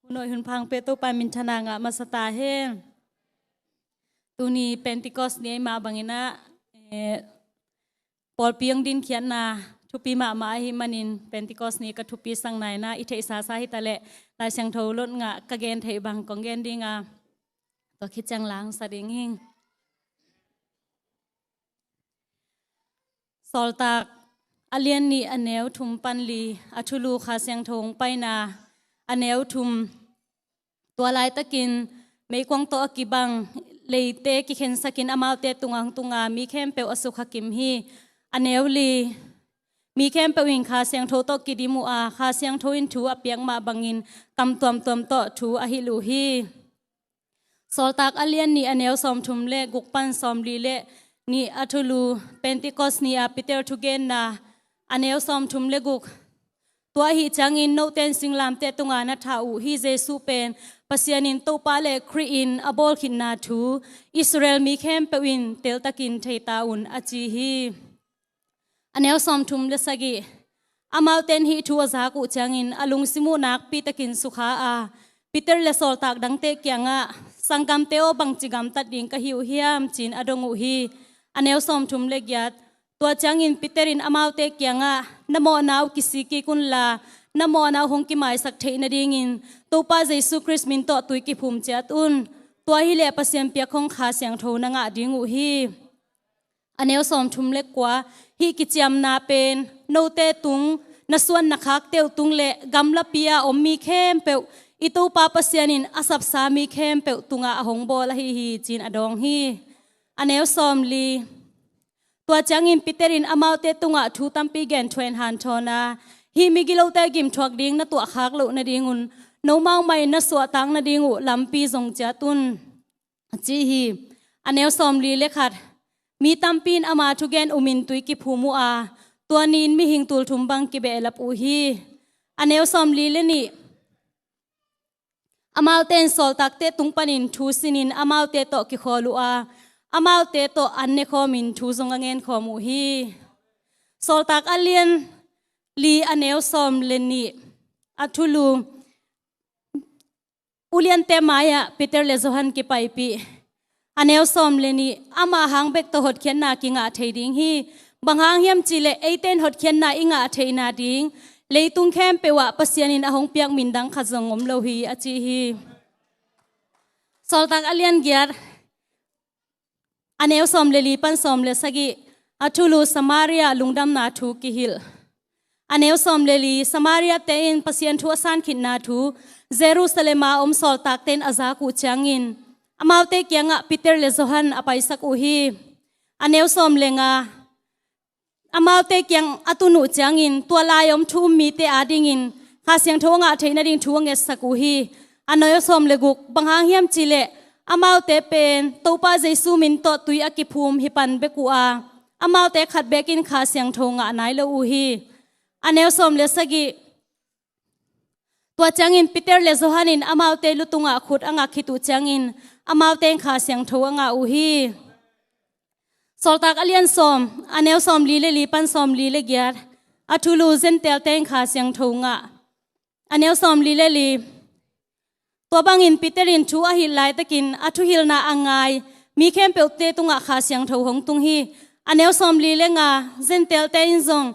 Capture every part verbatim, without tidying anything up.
Hun hoih hun phang pia Topa minthanna ngah masa ta hen. Tuni Pentecost ni ahih mah bangin ah, eh, pawlpi hong dinkhiatna thupi mahmah ahih manin Pentecost ni ka thupi sang nai-in ah i theihsa sa hi ta leh Lai Siangtho lot ngah ka gen theih bang kong gen ding a, tua khit ciang la hong sa ding hing. Sawltak a lian nih a neu thum pan li, a thulu Kha Siangtho hong paina a neu thum. Tua laitakin meikuang tawh a kibang leite kikhensakin amaute tungah hong tunga mi khempeuh a sukha kim hi. A neu li, mi khempeuh in Kha Siangtho tawh kidim uh a, Kha Siangtho in thu a piak mah bangin kam tuamtuam tawh thu a hilh uh hi. Sawltak a lian nih a neu sawmthum le guk pan sawmli le nih, a thulu Pentecost ni-a Peter thugenna a neu sawmthum le guk. Tua ahih ciangin note in singlamteh tunga na thah uh hih Jesuh pen Pasian in Topa le Khrih in a bawl khitna thu Israel mi khempeuh in teltakin thei ta un, a ci hi. A neu sawmthum le sagih. Amaute in hih thu a zak uh ciangin a lungsim uh nakpitakin sukha a, Peter le sawltak dangte kiangah, "Sanggamte aw, bangci gamtat ding ka hi uh hiam?" ci-in a dong uh hi. A neu sawmthum le giat. Tua ciangin Peter in amaute kiangah, "Na mawhna uh kisik kik unla, na mawhna uh hong kimaisak theih nadingin Topa Jesuh Khrih min tawh tui kiphum ciat un. Tua hileh Pasian piak khong Kha Siangtho na ngah ding uh hi." A neu sawmthum le kua. Hih kiciamna pen note tung, na suan na khakte uh tung le gamlapi-a om mi khempeuh, i Topa Pasian in a sapsa mi khempeuh tungah a hong bawl ahi hi, ci-in a dawng hi. A neu sawmli. Tua ciangin Peter in amaute tungah thu tampi gen thuah in hanthawn a, "Hih migilote gimthuak ding na tuahkhak loh nadingun nomau mah in na suahtak nading uh lampi zong ciat un," a ci hi. A neu sawmli le khat. Mi tampi in ama thugen umin tui kiphum uh a, tua ni-in mihing tulthum bang kibehlap uh hi. A neu sawmli le nih. Amaute in sawltakte tung panin thu sinin amaute tawh kikhawl uh a, amaute tawh an nekhawmin thu zong a ngenkhawm uh hi. Sawltak a lian li a neu sawm le nih. A thulu. Uliante mai-ah Peter le Johan kipaipih. A neu sawm le nih. Ama hang bek tawh hotkhiatna kingah thei ding hi. Bang hang hiam cihleh eite in hotkhiatna i ngah theihna ding leitung khempeuh ah Pasian in a hong piak min dang khat zong om lo hi, a ci hi. Sawltak a lian giat. A neu sawm le li pan sawm le sagih. A thulu Samaria lungdamna thu kihilh. A neu sawm le li. Samaria-te in Pasian thu a san khitna thu Jerusalem-a om sawltakte in a zak uh ciangin amaute kiangah Peter le Johan a paisak uh hi. A neu sawm le nga. Amaute kiang a tun uh ciangin tua lai-a om thu um mite adingin Kha Siangtho a ngah theih nading thu a ngetsak uh hi. A neu sawm le guk. Bang hang hiam cihleh amaute pen Topa Jesuh min tawh tui a kiphum hi pan bek uh a, amaute khat bekin Kha Siangtho ngah nai lo uh hi. A neu sawm le sagih. Tua ciangin Peter le Johan in amaute lu tungah khut a ngak khit uh ciangin amaute in Kha Siangtho a ngah uh hi. Sawltak a lian sawm, a neu sawm li le li pan sawm li le giat. A thulu Gentile-te in Kha Siangtho ngah. A neu sawm li le li. Tua bangin Peter in thu a hilh laitakin a thuhilhna a ngai mi khempeuhte tungah Kha Siangtho hong tung hi. A neu sawm li le nga. Gentile-te in zong,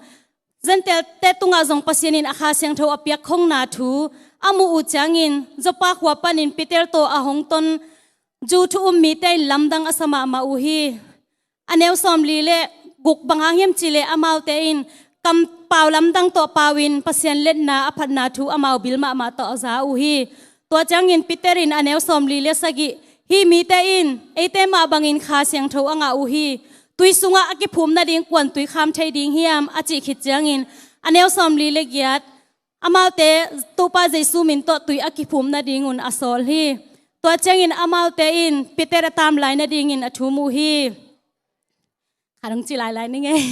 Gentile-te tungah zong Pasian in a Kha Siangtho a piak khongna thu a muh uh ciangin Joppa khua panin Peter tawh a hong ton Jew thu um mite in lamdang a sa mahmah uh hi. A neu sawm li le guk. Bang hang hiam cihleh amaute in kam pau lamdang tawh pau-in Pasian letna a phatna thu amau bil mahmah tawh a za uh hi. Tua ciangin Peter in a neu sawm li le sagih, "Hih mite in eite mah bangin Kha Siangtho a ngah uh hi. Tui sungah a kiphum nading kuan tui kham thei ding hiam?" a cih khit ciangin a neu sawm li le giat. Amaute Topa Jesuh min tawh tui a kiphum nadingun a sawl hi. Tua ciangin amaute in Peter a tam lai nadingin a thum uh hi. Kha dong ci lailai ni ngei.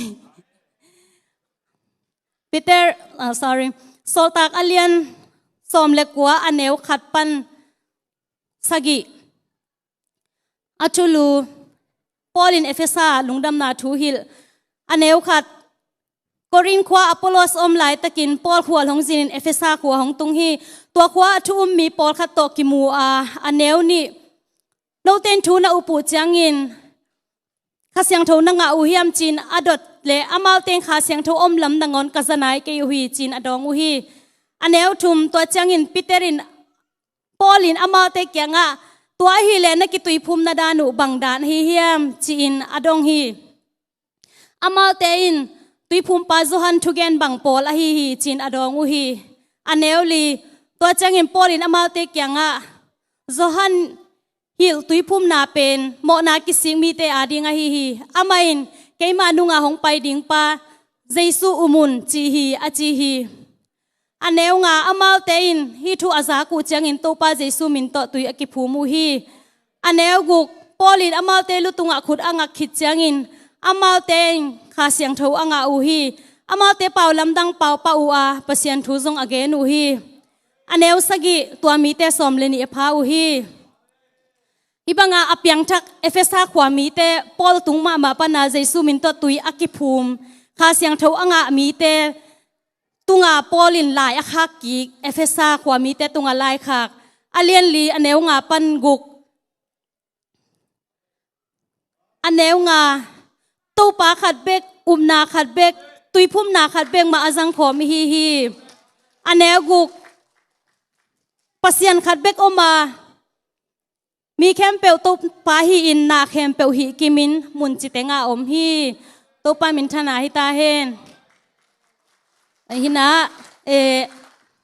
Peter, ah, sorry. Sawltak a lian sawm le kua, a neu khat pan sagih. A thulu. Paul in Efesa lungdamna thu hilh. A neu khat. Korin khua Apollos om laitakin Paul khual hong zinin Efesa khua hong tung hi. Tua khua a thu um mi pawlkhat tawh kimu a, a neu nih, note in thu na up uh ciangin Kha Siangtho na ngah uh hiam ci-in a dot leh, amaute in Kha Siangtho om lam nangawn ka za nai kei uh hi ci-in a dawng uh hi. A neu thum, tua ciangin Peter in, Paul in amaute kiangah, tua ahih leh na kituiphumna dan uh bang dan ahi hiam ci-in a dong hi. Amaute in, tuiphumpa Johan thugen bang pawl ahi hi ci-in a dawng uh hi. A neu li, tua ciangin Paul in amaute kiangah, Johan hilh tuiphumna pen mawhna kisik mite ading ahi hi. Amah in, keima nunga hong pai dingpa Jesu um un ci hi, a ci hi. A neu nga, amaute in hih thu a zak uh ciangin Topa Jesu min tawh tui a kiphum uh hi. A neu guk, Paul in amaute lu tungah khut a ngak khit ciangin amaute in Kha Siangtho a ngah uh hi. Amaute pau lamdang pau pah uh a, Pasian thu zong a gen uh hi. A neu sagih, tua mite sawm le nih a pha uh hi. Hih banga a piangthak Efesa khua mite Paul tung mahmah pana Jesu min tawh tui a kiphum, Kha Siangtho a ngah mite tunga Paul in lai a khak kik, Efesa khua mite tunga lai khak, a lian li, a neu nga pan guk. A neu nga, Topa khat bek, upna khat bek, tuiphumna khat bek mah a zangkhawm ihi hi. A neu guk, Pasian khat bek om a, mi khempeuh Topa hi-in na khempeuh hih kimin mun citeng a om hi. Topa minthanna hi ta hen. Ahi na, eh,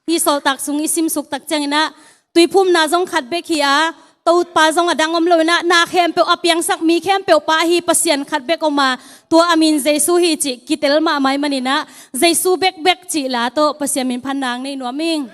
hih sawltak sung i simsuk tak ciangin ah, tuiphumna zong khat bek hi a, Topa zong a dang om lo in ah, na khempeuh a piangsak mi khempeuh pa hi, Pasian khat bek om a, tua a min Jesu hi cih kitel mahmah ahih manin ah, Jesu bekbek cih la tawh Pasian min phatna nei nuam ing.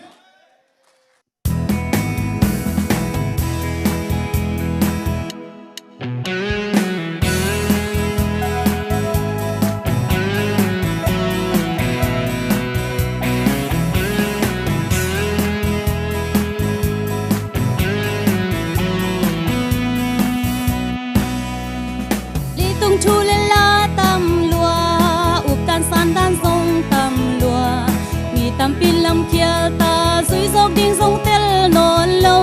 Leitung thu le la tam lua, updan sandan zong tam lua, mi tampi lamkhial ta, zui zawk ding zong tel nawn lo.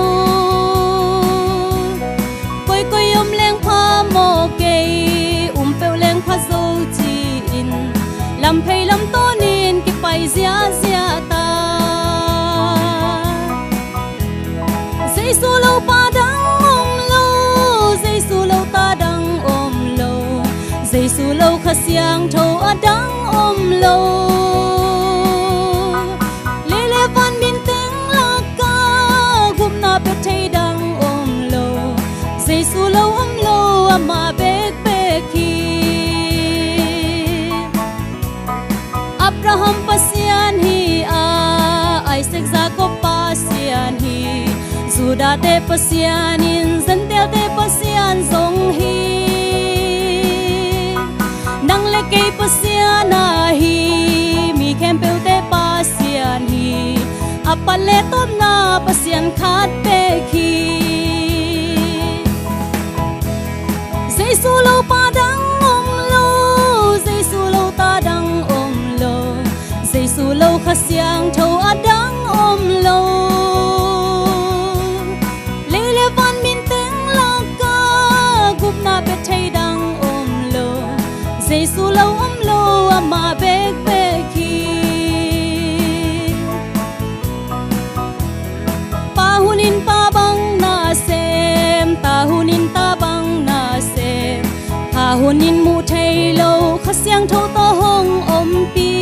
Koikoi om leng pha maw kei, um peuh leng pha zo ci-in, lamphei lam tawnin kipai ziahziah ta. Jesu lo pa dang om lo, Jesu lo ta dang om lo, Jesu lo Kha Siangtho a dang om lo. Lei le van min teng laka gupna pia thei dang om lo, Jesu lo om lo amah bekbek hi. Abraham Pasian hi a, Isaac Jacob Pasian hi, Judah te Pasian in Gentile te Pasian zong hi. Nang le kei Pasian ahi, mi khempeuhte Pasian hi, a pat le tawpna Pasian khat bek hi. Jesu lo pa dang om lo, Jesu lo ta dang om lo, Jesu lo Kha Siangtho a dang om lo. Lei le van min teng laka gupna pia thei dang om lo, Jesu lo om lo amah bekbek hi. Pa hunin pa bang na sem, ta hunin ta bang na sem, kha hunin muh thei lo Kha Siangtho tawh hong ompih.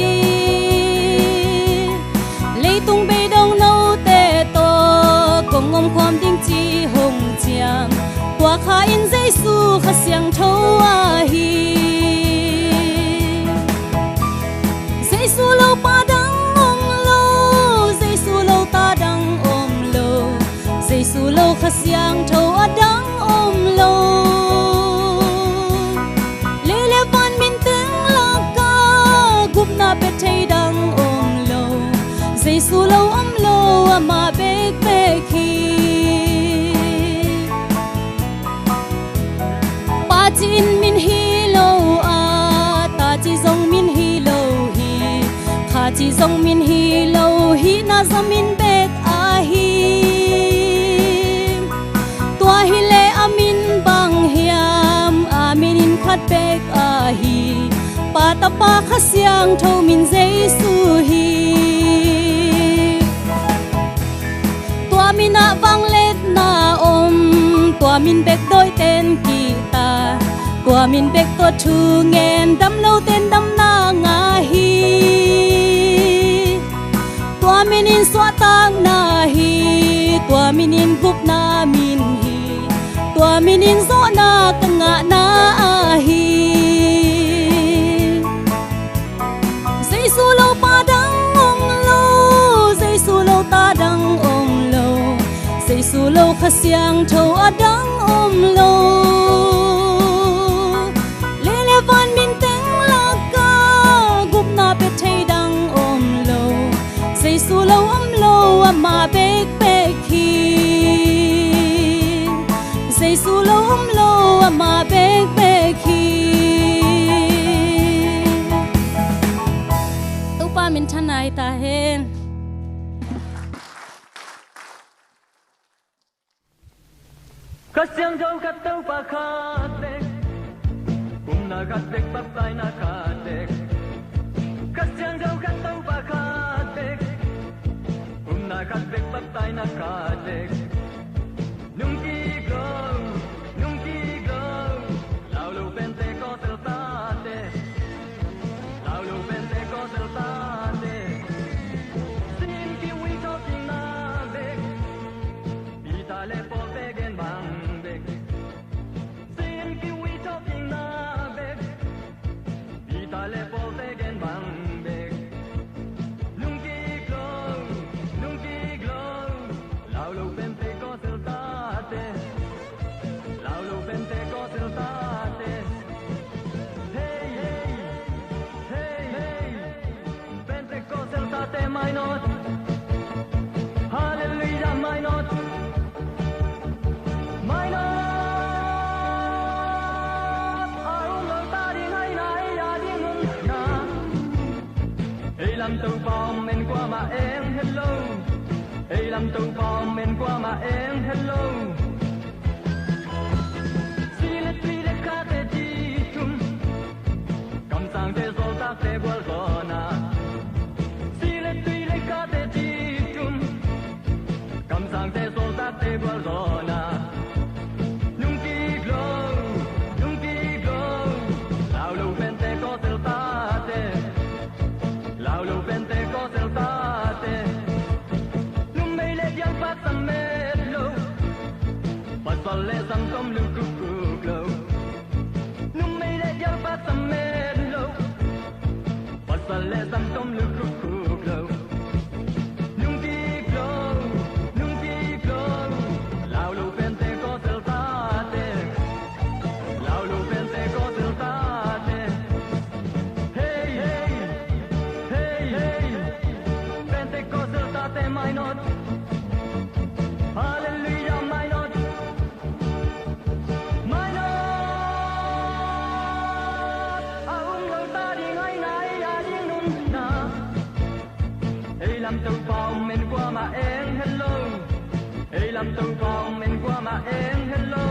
Leitung beidong note tawh kong omkhawm ding ci hong ciam, tua kha in Jesu Kha Siangtho ahi. Jesu lo pa dang om lo, Jesu lo ta dang om lo, Jesu lo Kha Siangtho a dang om lo. Lei le van min teng laka gupna pia thei dang om lo, Jesu lo om lo amah bekbek hi. Pa ci-in min hi lo a, ta ci zong min hi lo hi. Zong min hi lo, hihna zamin bek ahi. Tua hileh a min bang hiam? A min in khat bek ahi. Pa, Tapa, Kha Siangtho min Jesu hi. Tua min ah vangliatna om, tua min bek dawiten kihta, tua min bek tawh thu ngen, damloten damna ngah hi. Tua min in suahtakna hi, tua min in gupna min hi, tua min in zawhna ka ngahna ahi. Jesu lo Pa dang om lo, Jesu lo Ta dang om lo, Jesu lo Kha Siangtho a dang om lo. Lei le van min teng lakah gupna pia thei dang om lo, Jesu lo om lo, amah bekbek hi. Jesu lo om lo, amah bekbek hi. Topa min thanai ta hen. Kha Siangtho khat, Topa khat bek, upna khat bek, baptisna khat bek. Kha Siangtho khat, Topa khat bek, upna khat bek, baptisna khat bek. Nung kik lo, nung kik lo, lau lo Pentecost tate, lau lo Pentecost tate. Sin kiwi thawhkikna bek, Peter le Paul te gen bang bek. Sin kiwi thawhkikna bek, Peter le Paul te gen bang bek. Nung kik lo, nung kik lo, lau lo Pentecost tate, lau lo Pentecost tate. Hey, hey, hey, hey. Pentecostal tate mainawt. Hallelujah mainawt. Mainawt. A um lo ta ding hai na, ei a ding hun na. Ei lam Topa om en kuamah eng het lo. Ei lam Topa om en kuamah eng het lo. Si le tui le khate ci thum, kamsangte sawltakte gualzawhna. Si le tui le khate ci thum, kamsangte sawltakte gualzawhna. Nung kik lo, nung kik lo, lau lo Pentecost tate, lau lo Pentecost tate. Numei le dial pak sam met lo, pasal le sam tom lukhukkuk lo. Numei le dial pak sam met lo, pasal le sam tom lukhukkuk lo. Nung kik lo, nung kik lo, lau lo Pentecost tate, lau lo Pentecost tate. Hey, hey, hey, hey. Pentecostal tate mainawt. Hallelujah mainawt. Mainawt. A um lo ta ding hai na, ei a ding hun na. Ei lam Topa om en kuamah eng het lo. Ei lam Topa om en kuamah eng het lo.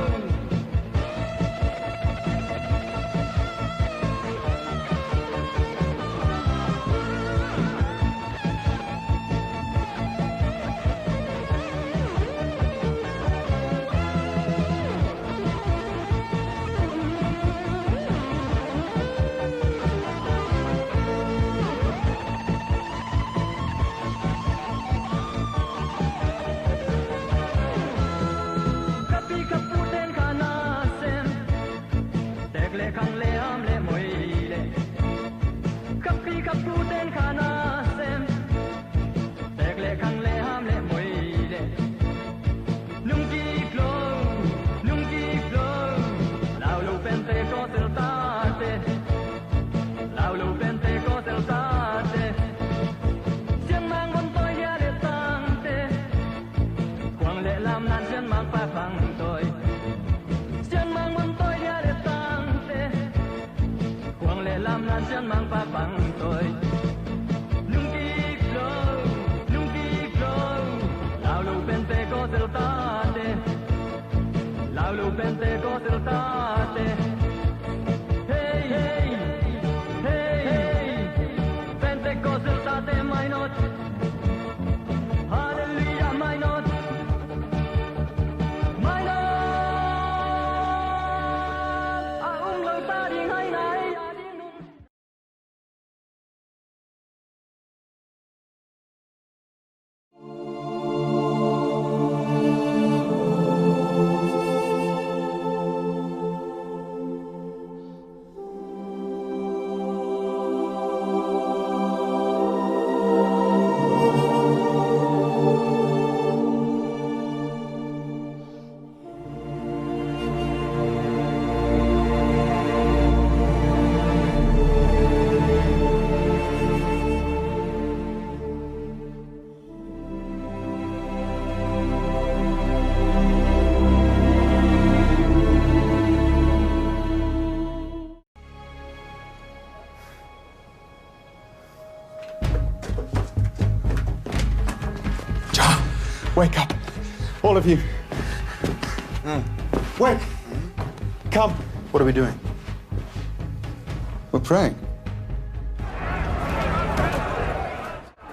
Khapi khapu ten kha nasem, tek le khang le ham le moi le. Khapi khapu ten kha nasem, tek le khang le ham le moi le. Nung kik lo, nung kik lo, lau lo Pentecostal tate, lau lo Pentecostal tate. Siangmang bon toi dia le tangte, khuang le lam nan siangmang pa pang toi. Siangmang bon toi dia le tangte, khuang le lam nan siangmang pa pang toi. Nung kik Tate. Hey, hey, hey, hey. Pentecostal tate mainawt. Hallelujah mainawt. Mainawt. A um lo ta ding hai nai. Jah, wake up. All of you. Wake. Come. What are we doing? We're praying.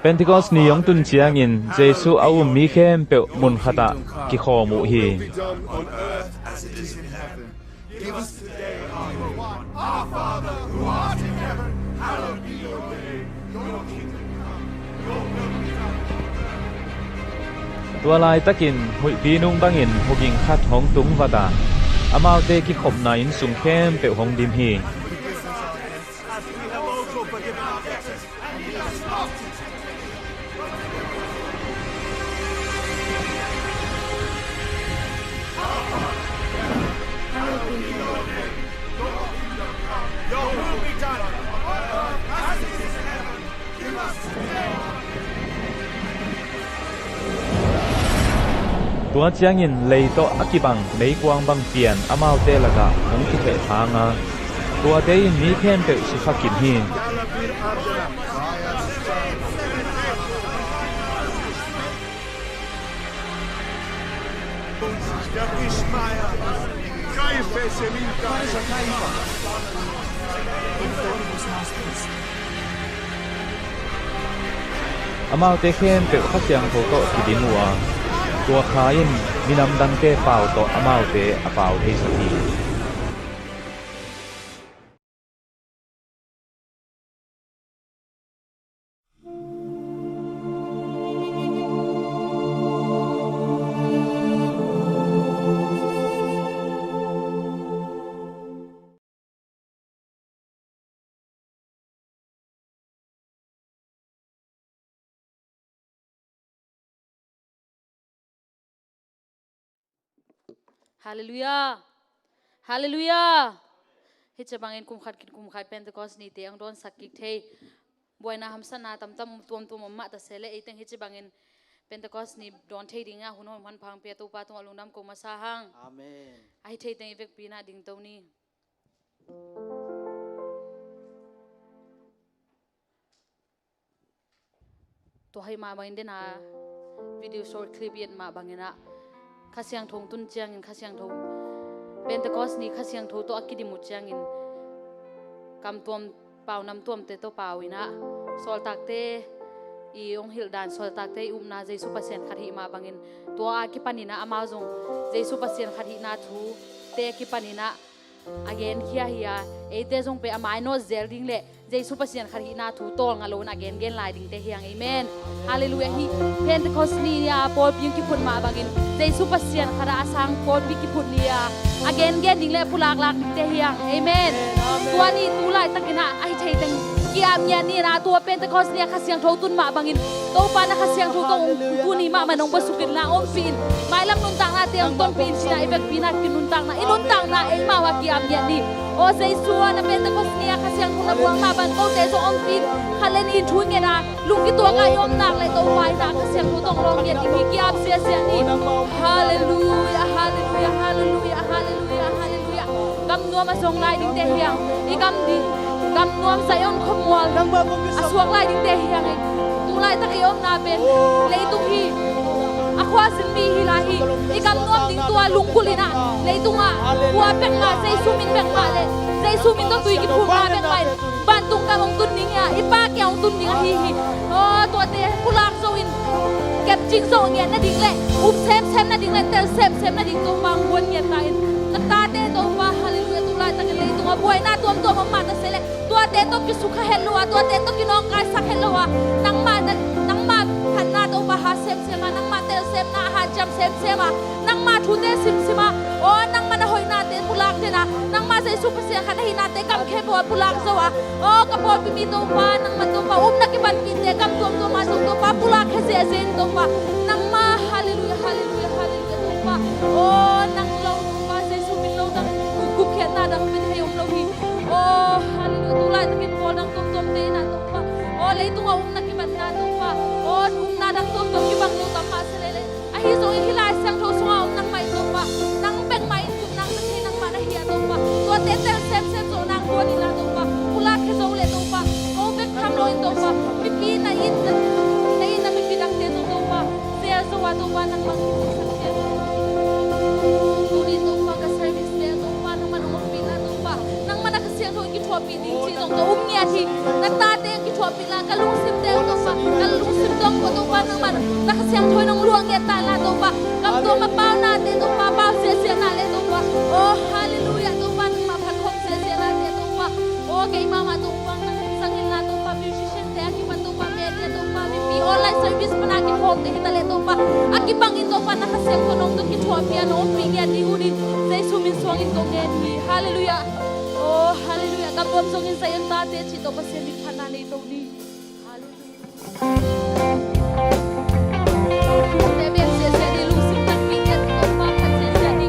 Pentecost ni hong tun ciangin Jesuh a um mi khempeuh mun khatah kikhawm uh hi. Give us today our daily bread. Our Father who art in heaven, hallowed be your name. Your kingdom come, your will be done on earth. Tua laitakin huihpi nung bangin huging khat hong tung vat a, amaute kikhopna inn sung khempeuh hong dim hi. As we have also forgiven our debtors. Tua ciangin lei tawh a kibang meikuang bang pian amaute lakah hong kithehphang a, tuate in mi khempeuh sukha kim hi. Amaute khempeuh Kha Siangtho tawh kidim uh a, tua kha in minam dangte pau tawh amaute a pau theisak hi. Halleluiah. Halleluiah. Hih ci bangin kum khat khit kum khat Pentecost nite hong dawnsak kik thei. Buaina hamsatna tamtam tuamtuam om mah ta se leh, ei teng hih ci bangin Pentecost ni dawn thei dingah hun hong manpha hong pia Topa tungah lungdam ko masa hang. Amen. Ahi thei teng i vekpi in ah dingto ni. Tua hih mah bangin dena video short clip i et mah bangin ah Kha Siangtho hong tun ciangin Kha Siangtho, Pentecost ni Kha Siangtho tawh a kidim uh ciangin kam tuam pau nam tuamte tawh pau in ah sawltakte i hong hilh dan, sawltakte i upna Jesu Pasian khat hih mah bangin tua a kipan in ah amau zong Jesu Pasian khat hihna thute a kipan in ah a genkhia hi a, eite zong pen a mainawt zel ding le Jesu Pasian khat hihna thu tawlnga loin a gengen lai dingte hi hang. Amen. Halleluiah. Hih Pentecost ni-a pawlpi hong kiphut mah bangin Jesu Pasian khatah a sang pawlpi kiphut ni-a a gengen ding le pulaklak dingte hi hang. Amen. Tua ni tu laitakin ah ahi thei teng ki-ap ngiat ni-in ah tua Pentecost ni-a Kha Siangtho tun mah bangin Topa na Kha Siangtho tawh hong tuni mahmah nong buasuk inla ompih in, mailam nuntaknate hong tonpih in, cina i vekpi in ah kinuntakna, i nuntakna eimau ah ki-ap ngiat ni. Aw Jesu ah, na Pentecost ni-a Kha Siangtho na buang mah bang kote zong ompih in, khat le nih in thu ngen a lungkituak a i om nak le Topa in ah Kha Siangtho tawh hong lawng ngiat ding hi, ki-ap ziahziah ni. Halleluiah, halleluiah, halleluiah, halleluiah, halleluiah. Gam nuam a zong lai dingte hi hang. I gam ding, gam nuam Zion khuamual a suak lai dingte hi hang. Tu laitak i omna pen leitung hi. A khuazin mi hi lai hi. I gam nuam ding tua lunggulh in ah, leitungah khua bek mah, Jesu min bek mah le Jesu min tawh tui kiphumna bek mah in vantung gam hong tun ding hi a, i Pa kiang hong tun ding ahi hi. Aw, tuate pulak zo in, kepcing zo ngiat nading le up semsem nading le tel semsem nading Topa hong guan ngiat ta in, na tate Topa, halleluiah, tu laitakin leitungah buaina tuamtuam om mah ta se le tuate tawh kisukha het lo a, tuate tawh kinawngkaisak het lo a, nangmah na, nangmah phatna Topa ha semsem a, nangmah telsemna a hanciam semsem a, nangmah thute simsim a, aw, nangmah na hoihnate pulak den a, nangmah Jesu Pasian khat na hihnate gamkhep uh a pulak zo a, aw, ka pawlpi mi Topa, nangmah Topa upna kibatpihte gam tuamtuam ah zong Topa pulak khia ziahziah in Topa, nangmah, halleluiah, halleluiah, halleluiah Topa, aw, nang lo Topa, Jesu min lo dang gupkhiatna dang pen hei om lo hi. Aw, halleluiah. Tu laitakin pawl dang tuamtuamte in ah Topa, aw, leitungah upna kibatna Topa, aw, upna dang tuamtuam kibang lo tam mah se leh le, ahi zongin hih Lai Siangtho sungah om nangmah in Topa, nang bek mah in kut nang na thei, nangmah na hi a Topa, tuate tel semsem zo nang guan inla Topa, pulak khia zo le Topa, ko bek tham lo in Topa, mipi na it, na it na mipi dangte zong Topa, zel zo a Topa, nangmah kiziksak ciat. Tuni Topa, ka service te ah Topa, nangmah na ompihna Topa, nangmah na Kha Siangtho in kithuahpih ding cih zong ka um ngiat hi. Na tate kithuahpih la, ka lungsimte ah Topa, ka lungsim tawh ko Topa, nangmah na Kha Siangtho in hong luah ngiat ta inla Topa, gam tuam a paunate Topa, pau ziahziahna le Topa, aw, halleluiah Topa, nangmah phat khawm ziahziahnate Topa, aw, keimah mah Topa, nang zang inla Topa, musician te a kipan Topa, media Topa, mipi online service pan a kikhawmte hi ta leh Topa, a kibangin Topa, na Kha Siangtho nong tawh kithuahpih a nong ompih ngiat ding un in Jesu min suangin kong ngen hi. Halleluiah. Aw, halleluiah. Gam nuam zongin Zion tate cih tawh Pasian min phatna nei to ni. Halleluiah. Te bek ziahziah ni, lungsim takpi ngiat Topa phat ziahziah ni.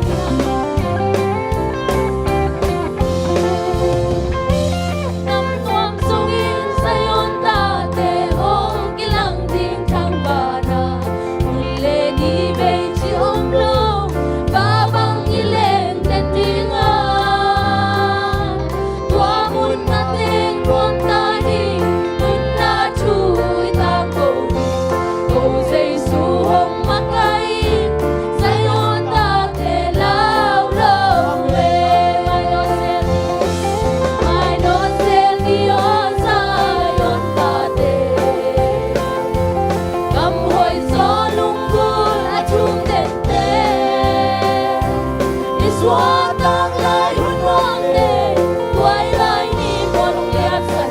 Gam nuam zongin Zion tate hong kilang ding thangvahna, hun le ni bei ci om lo, va bang i leng den ding a, tua mun a teng nuam ta hi, nunna thu i tangko hi, ko Jesu hong makaih, Zion tate lau lo le. Mai no se ni o Zion tate, gam hoih zaw lunggulh a thum dente, i suah tak lai hun nuam le, tuai lai ni mual hong liatsan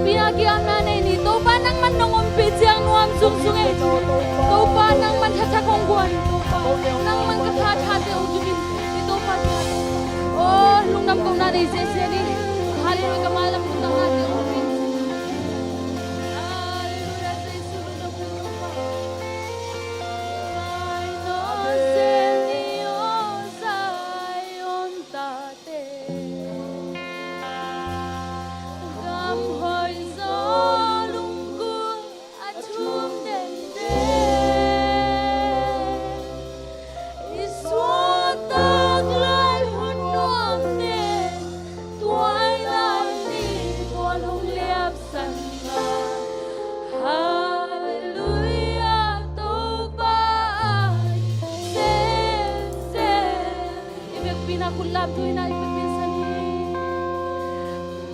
Pina kiamna nei ni. Topa nangman nong ompih ciang nuam sungsung ei. Topa nangman thathak hong guan. Topa nangman ka thathate hong tukin. I Topa kiang. Oh, lungdam kohna nei sese ni. Hallelujah, ka mailam lungdamnate hong tukin. Hallelujah, Jesu lungdam kohna. Vai no se ni o Zion ta Gam hoih zaw lunggulh a thum denden, i suahtak lai hun nuamte, tuailai ni mual hong liapsan ma. Halleluiah, Topa ai semsem. I biakpiakna khut lamto in ah i biakpiaksan hi.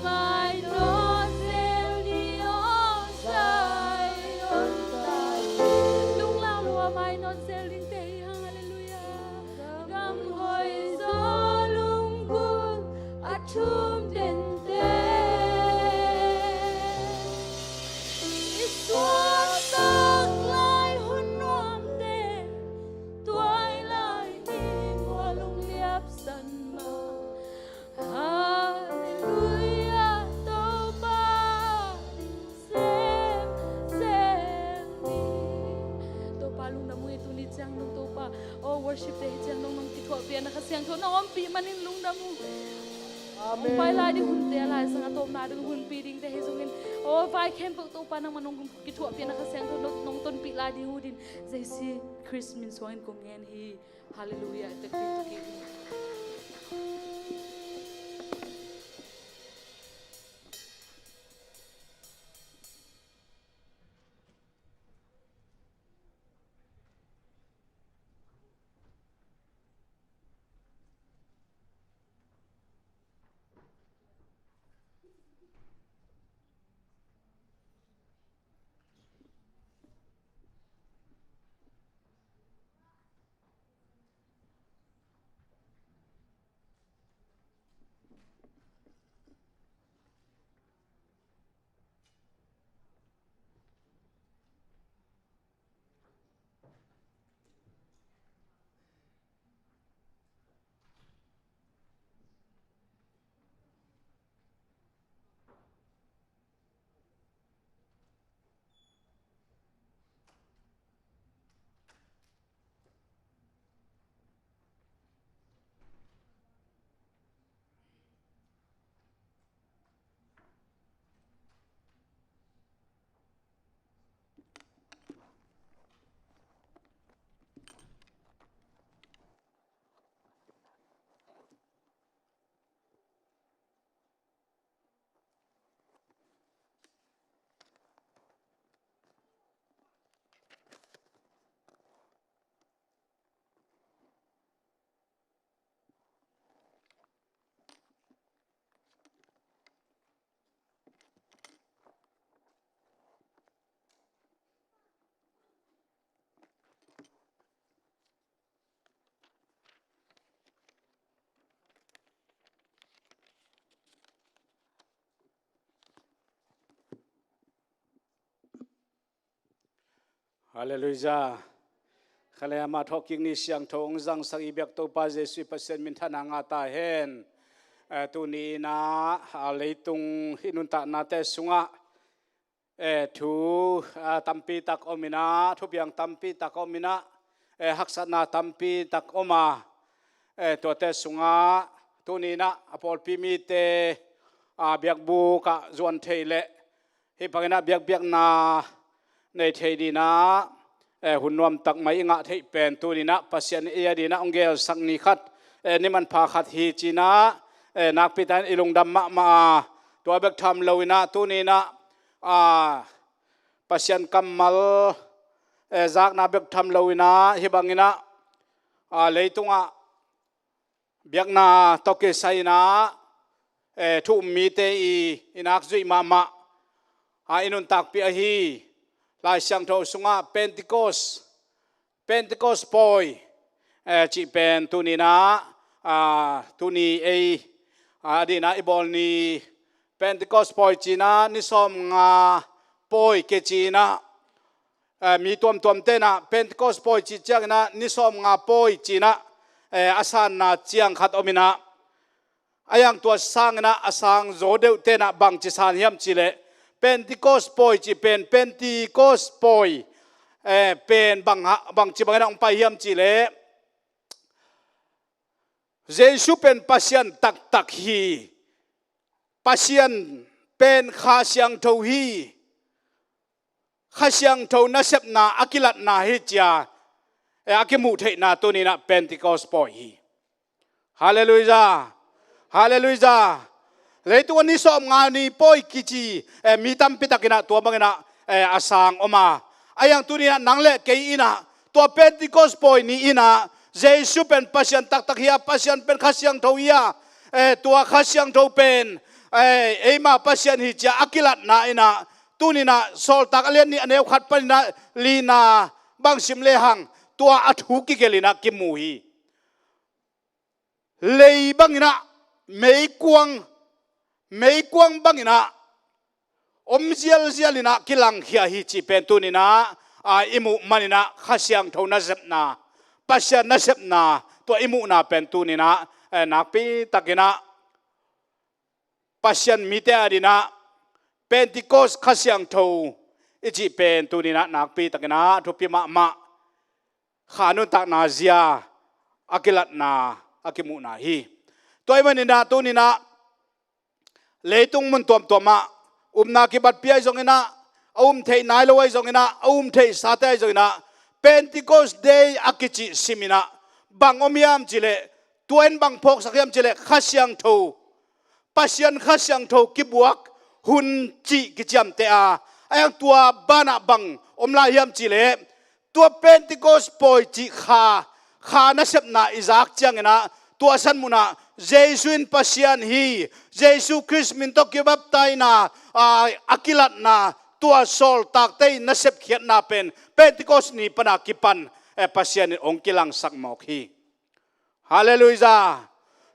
Mai no zel ni aw Zion ta. Lunglau lua mai no zel dingte hi hang. Halleluiah. Gam hoih zaw lunggulh a thum dente, i suahtak lai hun nuamte, tuailai ni mual hong liapsan ma. Halleluiah, Topa semsem ni. Topa lungdam ung ei, tuni ciang nong Topa, oh, worship te hi ciang nong nong kithuahpih a, na Kha Siangtho nong ompih manin lungdam ung. Amen. Hong pai lai ding hunte a, Lai Siangtho a tawpna ding hunpih dingte hi zongin, oh, vai khempeuh Topa nangmah nong kithuahpih a, na Kha Siangtho nong, nong tonpih lai ding uh din Jesu Khrist min suangin kong ngen hi. Halleluiah. Tek ding tuk hi. Halleluiah. Khalei ama thawhkik ni siangtho hong zangsak i biak Topa Jesuh i Pasian minthanna ngah ta hen. Eh, tuni in ah, ah, leitung i nuntaknate sungah, eh, thu, ah, tampi tak om in ah, thupiang tampi tak om in ah, eh, haksatna tampi tak om a, eh, tuate sungah tuni in ah a pawlpi mite, ah, biakbuk ah zuan thei leh hih bangin ah biakpiakna nei thei dingin ah, eh, hun nuamtak mai i ngah theih pen tuni in ah Pasian in ei a dingin ah hong gelsak ni khat, eh, ni manpha khat hi ci-in ah, eh, nakpi takin i lungdam mahmah a, tua bek tham lo in ah tuni in ah, ah, Pasian kammal, eh, zakna bek tham lo in ah hih bangin ah, ah, leitungah biakna tawh kisai in ah, eh, thu um mite i, i nak zuih mahmah a i nuntakpih ahi Lai Siangtho sungah Pentecost, Pentecost pawi, eh, cih pen tuni in ah, ah, tuni ei, ah, a dingin ah i bawl ni Pentecost pawi ci-in ah ni sawmnga pawi kici-in ah, eh, mi tuamtuam ten ah Pentecost pawi cih ciangin ah ni sawmnga pawi ci-in ah, eh, a sanna ciang khat om in ah, a yang tua sangin ah a sang zaw deuh ten ah bangci san hiam cih leh, Pentecost pawi cih pen, Pentecost pawi, eh, pen bang ha, bangci bangin ah hong pai hiam cih leh, Jesu pen Pasian taktak hi. Pasian pen Kha Siangtho hi. Kha Siangtho nasepna a kilatna hi ci-a, eh, a kimuh theihna tuni-in ah Pentecost pawi hi. Halleluijah. Halleluijah. Leitung a ni sawmnga ni pawi kici, eh, mi tampi takin ah tua bangin ah, eh, a sang om a. A yang tuni-in ah nang le kei in ah tua Pentecost pawi ni-in ah Jesu pen Pasian taktak hi a, Pasian pen Kha Siangtho hi a, eh, tua Kha Siangtho pen, eh, eima Pasian hi ci-a a kilatna in ah, tuni-in ah Sawltak a lian nih a neu khat panin ah lina bang sim lehang, tua a thu kigelh in ah kimu hi. Lei bangin ah, meikuang, meikuang bangin ah om zialzial in ah kilangkhia hi cih pen tuni-in ah, a, i muh manin ah Kha Siangtho nasepna, Pasian nasepna, tua i muhna pen tuni-in ah, eh, nakpi takin ah Pasian mite adingin ah Pentecost Kha Siangtho i cih pen tuni-in ah nakpi takin ah thupi mahmah. Kha nuntakna zia a kilatna, a kimuhna hi. Tua ahih manin ah tuni-in ah leitung mun tuamtuam ah upna kibatpih ahi zongin ah, a um theih nai lo ahi zongin ah, a um theih sate ahi zongin ah, Pentecost Day a kicih simin ah bang om hiam cih leh, tua in bang phawksak hiam cih leh, Kha Siangtho, Pasian Kha Siangtho kibuak hun cih kiciamteh a, a yang tua banah bang om lai hiam cih leh, tua Pentecost pawi cih kha, kha nasepna i zak ciangin ah, tua san munah Jesu in Pasian hi, Jesu Khrist min tawh kibaptaina, a, a kilatna, tua sawltakte i nasepkhiatna pen Pentecost ni pana kipan, eh, Pasian in hong kilangsak mawk hi. Halleluijah.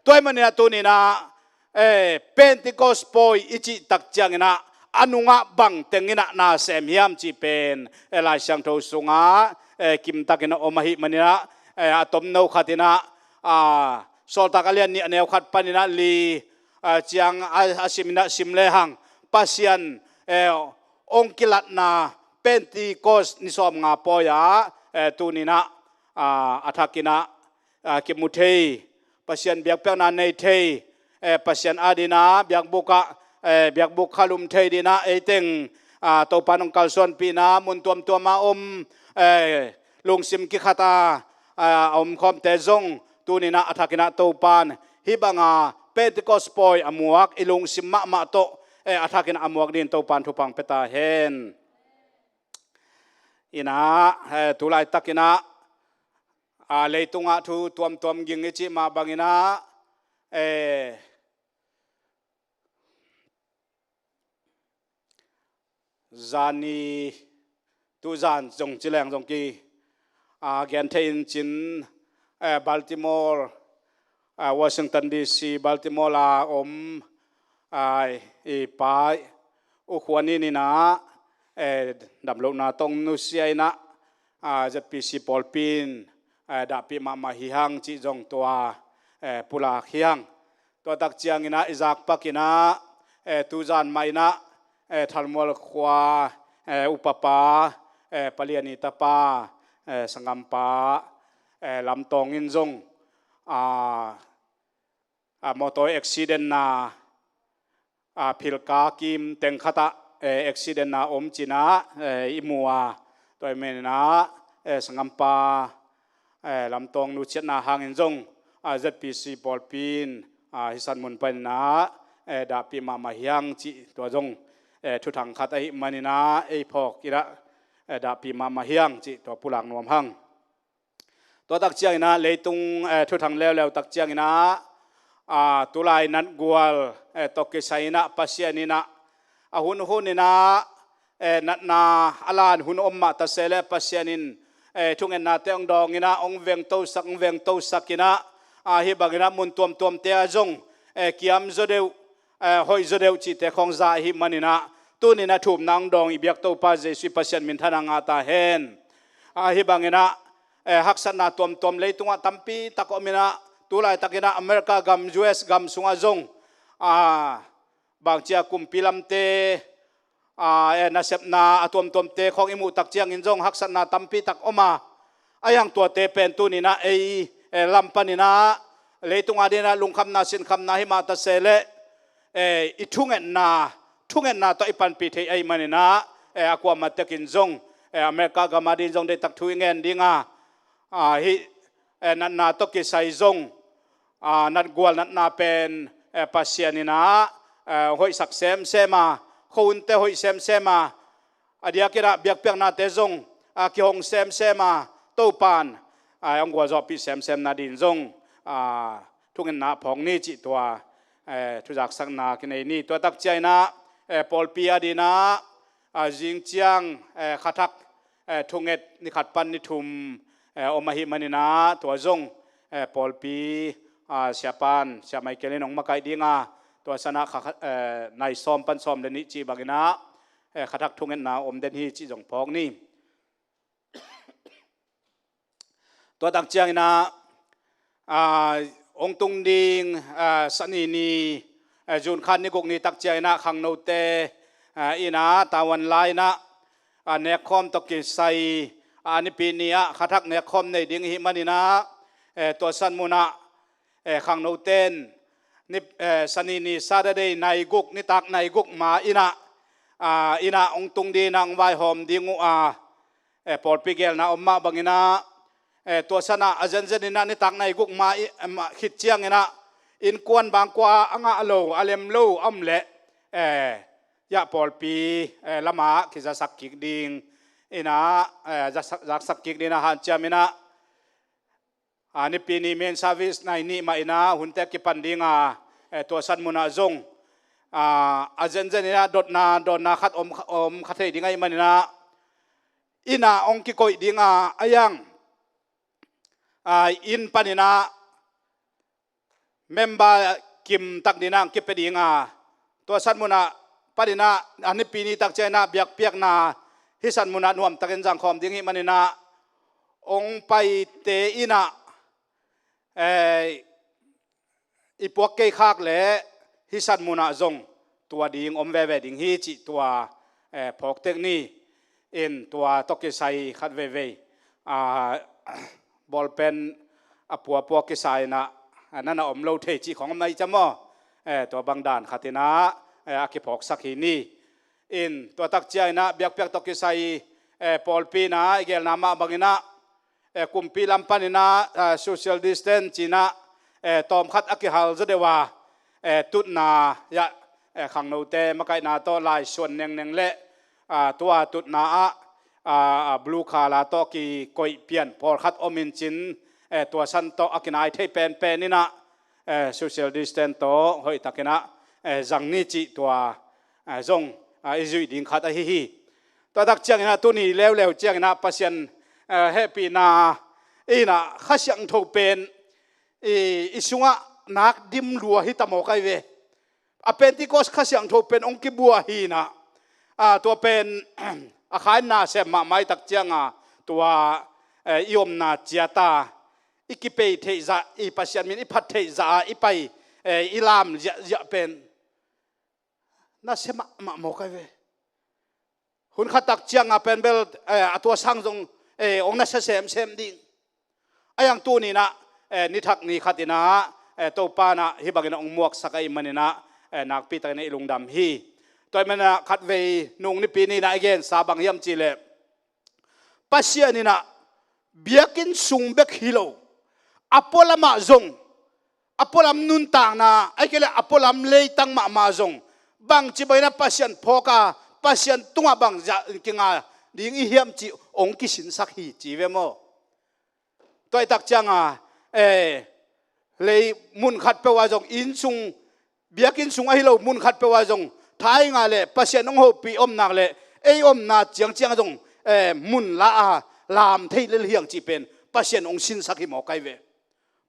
Tua ahih manin ah tuni-in ah, eh, Pentecost pawi i cih tak ciangin ah, a nungah bang teng in ah na sem hiam cih pen, eh, Lai Siangtho sungah, eh, kimtakin a om ahih manin ah, eh, a tomno khat in ah, ah, Sawltak a lian nih a neu khat panin ah li, ah, ciang a, a simin ah sim lehang, Pasian, eh, hong kilatna Pentecost ni sawmnga pawi ah, eh, tuni-in ah, ah, a thakin ah, ah, kimu thei, Pasian biakpiakna nei thei, eh, Pasian adingin ah biakbuk ah, eh, biakbuk khalum thei dingin ah eiteng, ah, Topa'n hong kalsuanpihna mun tuamtuam ah om, eh, lungsim kikhat a, ah, a omkhawmte zong tuni-in ah a thakin ah Topa'n hih banga Pentecost pawi a muak i lungsim mahmah tawh, eh, a thakin ah a muak dingin Topa'n thupha hong pia ta hen. In ah, eh, tu laitakin ah, ah, leitungah thu tuamtuam ging i cih mah bangin ah, eh, zani, tuzan zong ci leng zong ki, ah, gen thei in cin, eh, Baltimore, ah, Washington D C, Baltimore a om, ah, i pa U Khuan In in ah, eh, damlohna tawh nusia in ah, ah, Z P C pawlpi in, eh, dahpih mahmah hi hang cih zong tua, eh, pulak hi hang. Tua tak ciangin ah i zakpak in ah, eh, tuzan mah in ah, eh, Thalmual khua, eh, upapa, eh, Pa Lian i tapa, eh, sanggampa, eh, Lam Tawng in zong, ah, ah, motor accident na, ah, philka kim teng khat ah, eh, accident na om ci-in ah, eh, i mu a, tua ahih manin ah, eh, sanggampa, eh, Lam Tawng nusiatna hangin zong, ah, Z P C pawlpi in, ah, hih san mun panin ah, eh, dahpih mahmah hi hang cih tua zong, eh, thuthang khat ahih manin ah ei phawk in ah, eh, dahpih mahmah hi hang cih tua pulak nuam hang. Tua tak ciangin ah leitung, eh, thuthang leuleu tak ciangin ah, ah, tulai natgual, eh, tawh kisai in ah Pasian in ah a hun hun in ah, eh, natna a lan hun om mah ta se leh Pasian in, eh, thungennate hong dawng in ah hong vengtosak, hong vengtosak in ah, ah, hih bangin ah mun tuamtuamte ah zong, eh, kiamzaw deuh, eh, hoih zaw deuh cihte khawng za ahih maninah, tuninah thumna hong dawng i biak Topa Jesuh i Pasian minthanna ngah ta hen. Ahi banginah, eh, haksatna tuamtuam leitungah tampi tak ominah, tu laitakinah America gam, U S gam sungah zong, ah, bangcia kumpi lamte, ah, eh, nasepna a tuamtuamte khawng i muh tak ciangin zong haksatna tampi tak om a, a hiang tuate pen tuninah ei, eh, lam paninah leitung adinah lungkhamna sinkhamna himah ta se leh, eh, i thungetna, thungetna tawh i panpih theih ahih maninah, eh, a kuamah tekin zong, eh, America gam adin zong deihtak thu i ngen dinga, ah, hih, eh, natna tawh kisai zong, ah, natgual natna pen, eh, Pasian inah, eh, hoihsak semsem a, khuahunte hoih semsem a, a diakinah biakpiaknate zong, ah, kihong semsem a, Topan, ah, hong gualzawhpih semsem nadin zong, ah, thungetna phawk ni cih tua, eh, thuzaksakna kinei ni. Tua tak cianginah, eh, pawlpi adinah, ah, zing ciang, eh, khathak, eh, thunget ni khat pan ni thum, eh, om ahih maninah tua zong, eh, pawlpi, ah, siapan, Sia Michael in hong makaih dinga, tua sanah kha, eh, nai sawm pan sawm le nih cih banginah, eh, khathak thungetna om den hi cih zong phawk ni. Tua tak cianginah, ah, hong tung ding, ah, Sani ni, ah, June kha ni guk ni tak cianginah khangnote, ah, inah tavuan lai inah, ah, nekkhawm tawh kisai, ah, nipi ni ah khathak nekkhawm nei ding ihih maninah, eh, tua san munah, eh, khangnote in ni, eh, Sani ni Saturday nai guk, nitak nai guk ma inah, ah, inah hong tung dinah hong vaihawm ding uh a, eh, pawlpi gelna om mah banginah, eh, tua sanah a zenzen inah nitak nai guk ma i, eh, ma khit cianginah innkuan bangkua a ngah lo, a lem lo a om leh, eh, yah pawlpi, eh, lamah kizasak kik ding inah, eh, zasak, zasak kik dinah hanciam inah, ah, nipi ni main service nai nih mah inah hunte kipan dinga, eh, tua san munah zong, ah, a zenzen inah dotna, dawnna khat om, om kha thei ding ahih maninah, inah hong kikoih dinga, a hiang, ah, inn paninah member kim tak dinah hong kipia dinga, tua san munah paninah a nipi ni tak cianginah biakpiakna hih san munah nuamtakin zangkhawm ding ihih maninah hong paite inah, eh, i puak kei khak leh hih san munah zong tua ding om veve ding hi cih tua, eh, phawk tek ni. In tua tawh kisai khat veivei, ah, bawlpen a puapua kisa inah, ah, nana om lo thei cih khawng om na hi ciam aw. Eh, tua bang dan khat inah, eh, a kiphawksak hi ni. In tua tak cianginah biakpiak tawh kisai, eh, pawlpi inah i gelna mah banginah, eh, kumpi lam paninah, ah, social distance cinah, eh, tawmkhat a kihal zaw deuh a, eh, tutna, yah, eh, khangnote makaihna tawh laisuan nengneng leh, ah, tua tutna ah, ah, ah, blue collar tawh kikoih pian pawlkhat om in cin, eh, tua san tawh a kinai thei penpen inah, eh, social distance tawh hoihtakinah, eh, zang ni cih tua, eh, zong, ah, i zuih ding khat ahi hi. Tua tak cianginah tuni leuleu cianginah Pasian, eh, hehpihna inah Kha Siangtho pen i, i sungah nak dim lua hi ta mawk ai ve. A Pentecost Kha Siangtho pen hong kibua hi inah, ah, tua pen a khainna sem mahmah i tak cianga tua, eh, i omna ciata i kipei theih zah, i Pasian min i phat theih zah a i pai, eh, i lam ziahziah pen nasia mahmah mawk ai ve. Hun khat tak cianga pen bel, eh, a tua sang zong, eh, hong nasia semsem ding. A hiang tuninah, eh, ni thak ni khatinah, eh, Topa inah hih bangin hong muaksak ahih maninah, eh, nakpi takinah i lungdam hi. Tua ahih maninah khatvei nung nipi ninah i gensa bang hiam cihleh, Pasian inah biakinn sung bek hi lo, a pualamah zong, a pualam nuntakna, ahih kei leh a pualam leitang mahmah zong, bangci banginah Pasian phawk a, Pasian tungah bangzah kinga ding i hiam cih hong kisinsak hi ci ve maw? Tua i tak cianga, eh, lei mun khat peuh ah zong, inn sung, biakinn sung ahi lo mun khat peuh ah zong, tha i ngah leh Pasian hong hopih om nak leh ei omna ciangciang zong, eh, mun la a lam thei lel hiang cih pen Pasian hong sinsak hi mawk ai ve.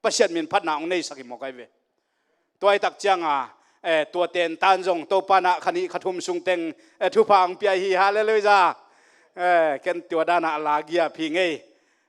Pasian min phatna hong neisak hi mawk ai ve. Tua i tak cianga, Eh, tua tentan zong Topa in ah kha nih kha thum sung teng, eh, thupha hong pia hi. Halleluiah. Eh, ken tua dan ah la giap hi ngei.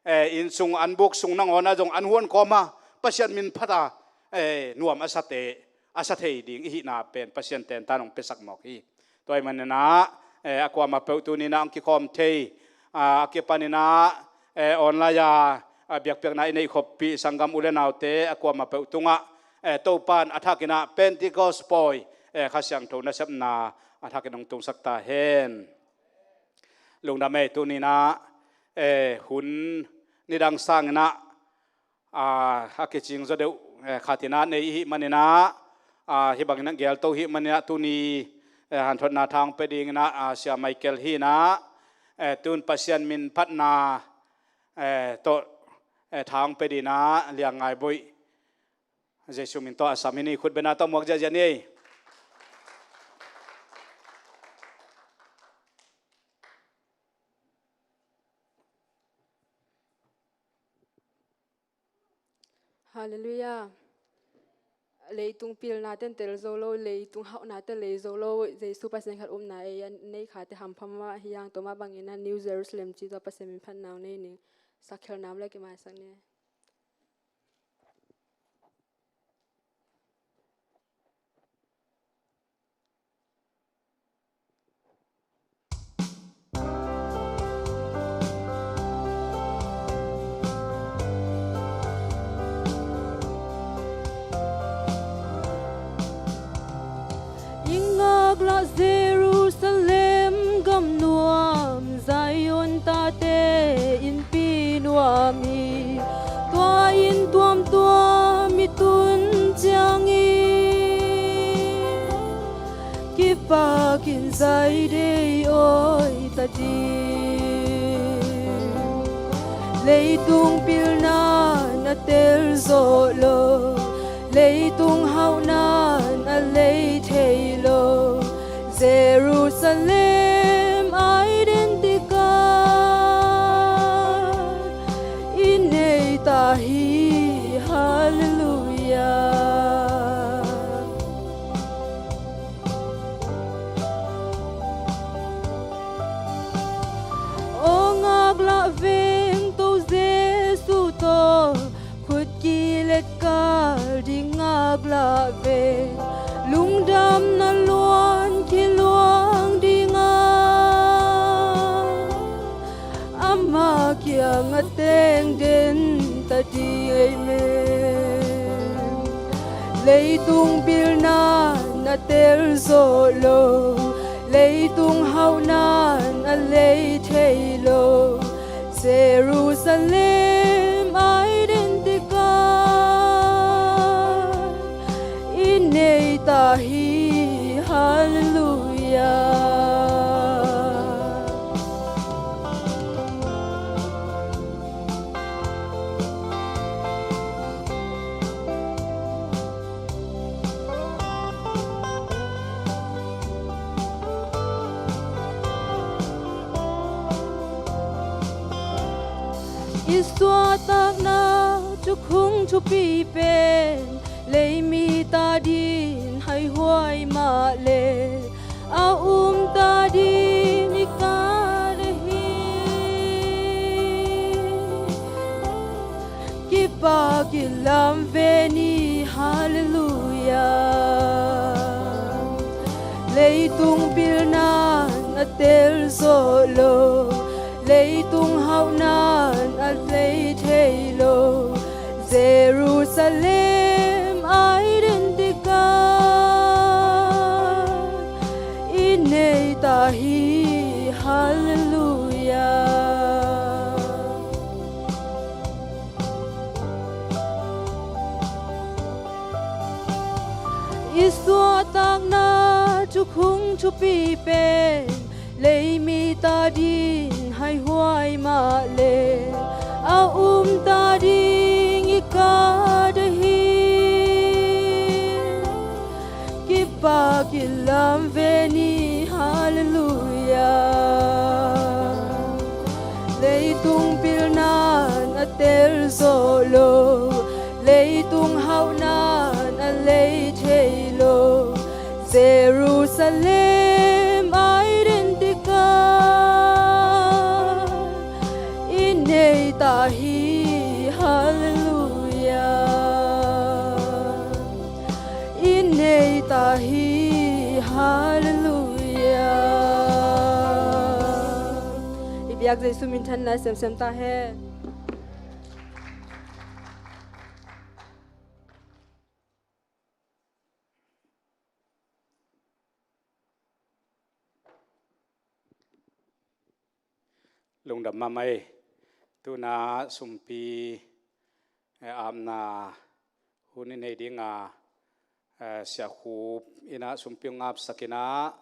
Eh, inn sung an buk sung nangawn ah zong an huan kawm a, Pasian min phat a, eh, nuam a sate, a sa thei ding i hihna pen Pasian tentan hong piasak mawk hi. Tua ahih manin ah, eh, a kuamah peuh tuni in ah hong kikhawm thei, ah, a kipanin ah, eh, online a, ah, biakpiakna i neih khoppih sanggam u le naute a kuamah peuh tungah, eh, Topa in a thakin ah Pentecost pawi, eh, Kha Siangtho nasepna a thakin hong tungsak ta hen. Lungdam ei. Tuni in ah, eh, hun nidang sangin ah, ah, a kicing zaw deuh, eh, khat in ah nei i hih manin ah, ah, hih bangin ah gelto i hih manin ah tuni, eh, hanthotna tha hong pia dingin ah, ah, Sia Michael hi in ah, eh, tun Pasian min phatna, eh, tawh, eh, tha hong pia dingin ah Liangngai Bawi Jesu min tawh a sam hi ni. Khutbetna tawh muak ziahziah ni ei. Halleluiah. Leitung pilna ten tel zo lo, leitung hauhna ten lei zo lo, Jesu Pasian khat upna ei a nei khate hampha mah hi hang. Tua mah bangin ah New Jerusalem ci tawh Pasian min phatna hong nei ning. Sakkhialna om leh kimaisak ni. I ngaklah Jerusalem gam nuam, Zion tate innpi nuam hi. Tua inn tuamtuam i tun ciangin kipakin zaidei awi ta ding. Leitung pilna in a tel zawh lo, leitung hauhna in a lei thei lo, Jerusalem identical i nei ta hi. Halleluiah. Aw ngaklah veng, To Jesu tawh khut kilet kal ding ngaklah veng, lungdamna luan kiluang ding a, ama kiangah teng den ta ding. Amen. Leitung pilna in a tel zawh lo, leitung hauhna in a lei thei lo, Jerusalem identical i nei ta hi. Halleluiah. I suahtakna thukhun thupi pen, leimi ta dingin haihuai mah le, a um ta dingin i kat ahi. Kipakin lam ve ni. Halleluiah. Leitung pilna in a tel zawh lo, leitung hauhna in a lei thei lo, Jerusalem identical i nei ta hi. Halleluiah. I suahtakna thukhun thupi pen, leimi ta dingin haihuai mah le, a um ta dingin i kat ahi. Kipakin lam ve ni. Halleluiah. Leitung pilna in a tel zawh lo, leitung hauhna in a lei thei lo, Jerusalem a i den tikah i nei ta hi, halleluia. I nei ta hi, halleluia. I biak Jesu min thanna semsem ta hen. Lungdam mahmah ei. Tuna sumpi, eh, apna hun i nei dinga, eh, Siakhup ina sumpi hong apsak ina,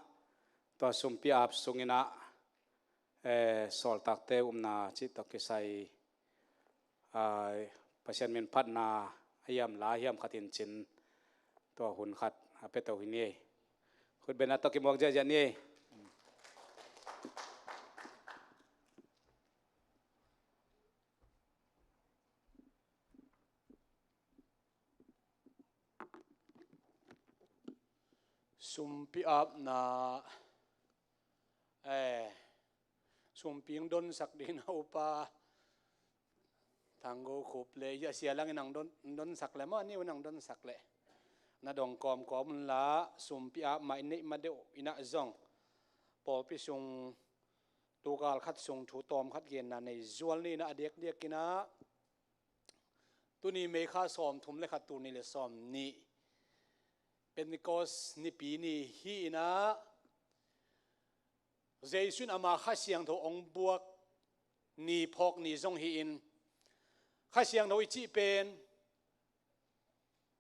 tua sumpi ap sung ina, eh, sawltakte upna cih tawh kisai, ah, Pasian min phatna a hiam la hiam khat in cin tua hun khat a pia to hi ni ei. Khutbetna tawh kimuak ziahziah ni ei. Sumpi apna, eh, sumpi hong donsak ding na upa Thanggo Khup le, ya sia langin hong don, hong donsak le maw, ni un hong donsak le. Na dong kawmkawm un la, sumpi ap mah i neih ma deuh ina zong pawlpi sung tukal khat sung thu tawm khat genna nei zual ni ina a diakdiak ina. Tuni May kha sawmthum le khat, tul nih le sawmnih, Pentecost nipi ni hi ina, Jesu in ama Kha Siangtho hong buak ni, phawk ni zong hi in, Kha Siangtho i cih pen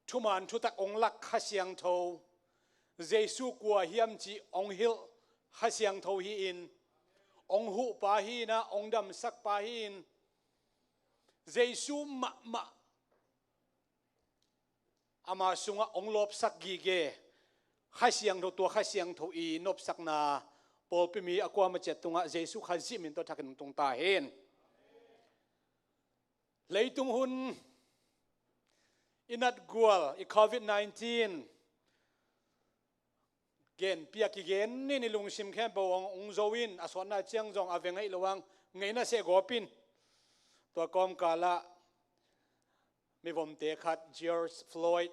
thuman thutak hong lak Kha Siangtho, Jesu kua hiam cih hong hilh Kha Siangtho hi in, hong huhpa hi ina, hong damsakpa hi in, Jesu mahmah ama sungah hong lawpsak gige Kha Siangtho, tua Kha Siangtho i nopsakna pawlpi mi a kuama ciat tungah Jesu Khazih min tawh thakin hong tung ta hen. Leitung hun i natgual i Covid nineteen genpih a kigen ni in i lungsim khempeuh hong, hong zo in, a sawtna ciang zong a ve ngeih lo hang, ngeina seh gawp in. Tua kawmkalah mivomte khat George Floyd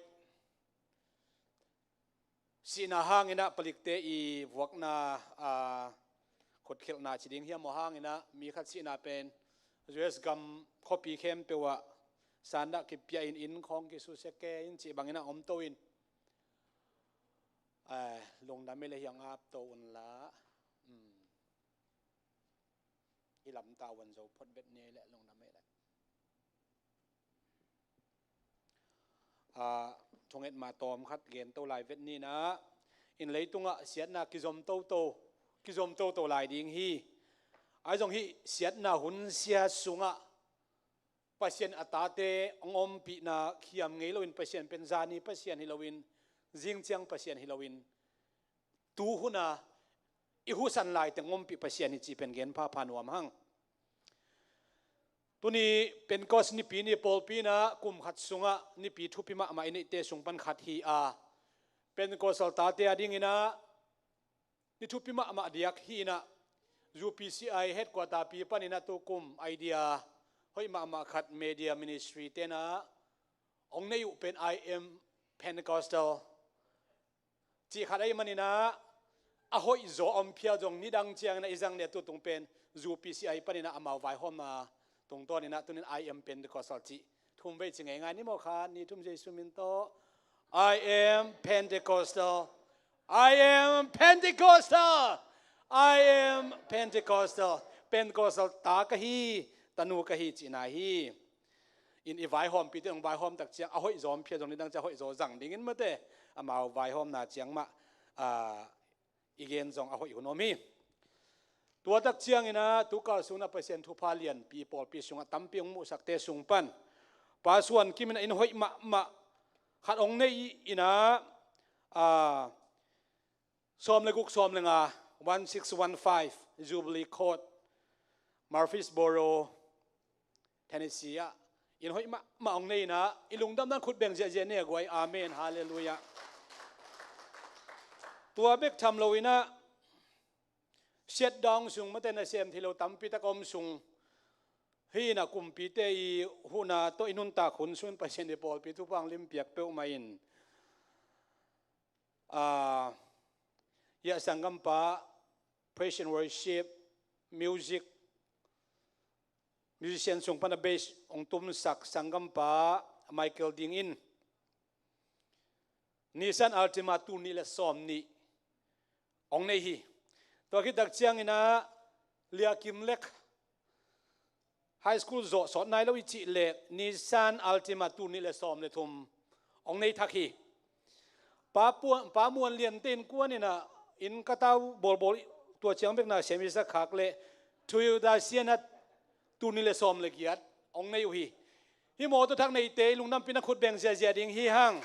sihna hang ina palikte i vuakna, a, khutkhelhna ci ding hiam aw, hang ina mi khat sihna pen U S gam khuapi khempeuh ah sandah kipia in, inn khawng kisusia ke in cih bang ina om to in, eh, lungdam ei le hiang ap to un la. Hmm. I lamta un zo phot vet ni ei le lungdam ei le. Ah, thunget ma tawm khat gen to lai vet ni ina, in leitungah siatna kizom toto, kizom toto lai ding hi. Ahi zong hih siatna hun sia sungah Pasian a tate hong ompihna khiam ngei lo in, Pasian pen zani Pasian hi lo in, zingciang Pasian hi lo in, tu huna i husan laiteng ompih Pasian hi cih pen gen phapha nuam hang. Tuni Pentecost nipi ni pawlpi ina kum khat sungah nipi thupi mahmah i neihte sung pan khat hi a, Pentecostal tate a ding ina ni thupi mahmah diak hi ina, U P C I headquarter pi pan ina tukum idea hoih mahmah khat media ministry te ina hong nei uh pen I am Pentecostal cih khat ahih man ina, a hoih zaw a om phial zong nidang ciang ina i zang ni a, tu tung pen U P C I pan ina amau vaihawmna tungtawn ina tuni in I am Pentecostal cih thum vei ci ngeingai ni maw? Khat, nih, thum, Jesu min tawh. I am Pentecostal. I am Pentecostal. I am Pentecostal. Pentecostal ta ka hi, tanu ka hi cihna hi. In i vaihawmpihte hong vaihawm tak ciang a hoih zaw om phial zong nidang ciang a hoih zaw zang dingin mate, amau vaihawmna ciang mah, ah, i gen zong a hoih hun om hi. Tua tak ciang ina tukal sung ina Pasian thupha lianpi pawlpi sungah tampi hong muhsakte sung pan Pa Suan Kim ina inn hoih mahmah khat hong nei ina, ah, sawm le guk, sawm le nga, one six one five Jubilee Court, Murfreesboro, Tennessee ah inn hoih mahmah hong nei ina, i lungdamna in khut beng ziahziah ni a guai. Amen. Halleluiah. Tua bek tham loinah, shutdown sung, mate nasem thei lo tampi tak a om sung, hi inah kumpite i huhna tawh i nuntak hun sungin Pasian i pawlpi thupha hong limpiak peuhmah in, ah, hiah sanggampa, praise and worship, music, musician sung pana bass hong tumsak sanggampa Michael Ding in Nissan Altima tul nih le sawm nih hong nei hi. Tua khit tak cianginah Lia Kim Lek, high school zawh sawt nai lo i cih leh Nissan Altima tul nih le sawm le thum hong nei thak hi. Pa Puan, Pa Muan Lian te innkuan inah inn ka tau bawlbawl, tua ciang bek nasem i sa khak leh Toyota Sienna tul nih le sawm le giat hong nei uh hi. Hih mawtaw thak neite i lungdampih na khut beng ziazia ding hi hang.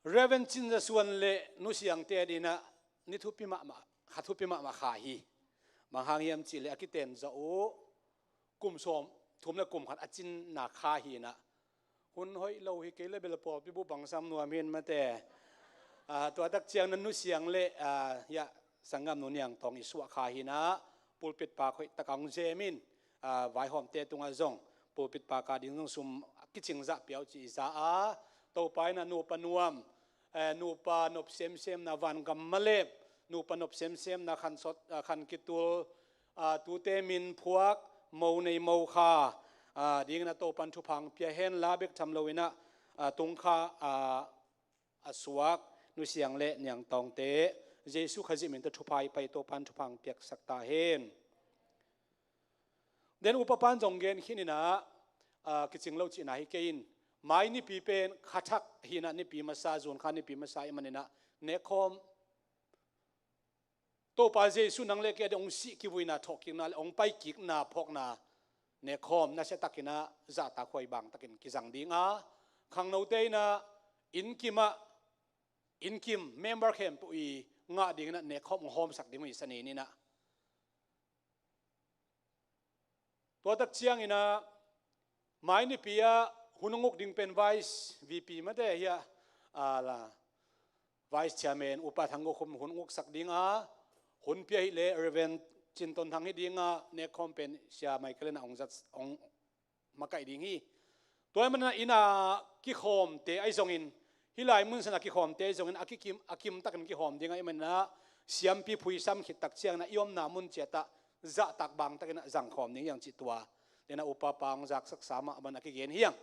Reverend Cin Za Suan le Nu Siang te adinah ni thupi mahmah, kha thupi mahmah kha hi. Bang hang hiam cih leh a kiten zawh uh kum sawm thum le kum khat a cinna kha hi inah, hun hoih lo hi kei le bel pawlpi buh bangsam nuam hi in mate. Ah, tua tak ciang na Nu Siang le, ah, hiah sanggam Nu Niang Tawng i suah kha hi inah, pulpit pak hoih tak a hong zem in, ah, vaihawmte tungah zong pulpit pak a ding zong sum kicing zah pia uh ci i za a, Topa inah nupa nuam, eh, nupa nop semsemna, vangam malep, nupa nop semsemna, khan sawt, ah, khan kitul, ah, tute min phuak, mo nei mo kha, ah, dingin a Topan thupha hong pia hen la, bek tham loinah, ah, tungkha, ah, a suak Nu Siang le Niang Tawngte Jesu Khazih min tawh thupha i pai, Topan thupha hong piaksak ta hen. Den upa pan zong gen khin inah, ah, kicing lo cihna hi kei in, mai nipi pen kha thak hi inah, nipi masa, zunkha nipi masa i maninah nekkhawm, Topa Jesu nang le kei a ding hong sih kivuina, thawhkikna le hong paikikna phawkna nekkhawm nasia takinah zahtak huai bang takin kizang ding a, khangnote inah innkim ah, innkim member khempeuh i ngah dinginah nekkhawm hong hawmsak ding uh hi, Sani ni inah. Tua tak cianginah mai nipi ah hun hong uk ding pen Vice V P mate hiah, ah, la, Vice Chairman Upa Thang Go Khum hun hong uksak ding a, hun pia hi leh Reverend Cin Ton Thang hi ding a, nekkhawm pen Sia Michael inah hong zat, hong makaih ding hi. Tua ahih maninah inn a kikhawmte ahi zongin, hih lai mun sanah kikhawmte ahi zongin a kikim, a kim takin kihawm ding ahih maninah siampi phuisam khit tak cianginah i omna mun ciatah zahtak bang takinah zangkhawm ding hi hang cih tua denah upa pa hong zaksaksa mah bangin a kigen hi hang.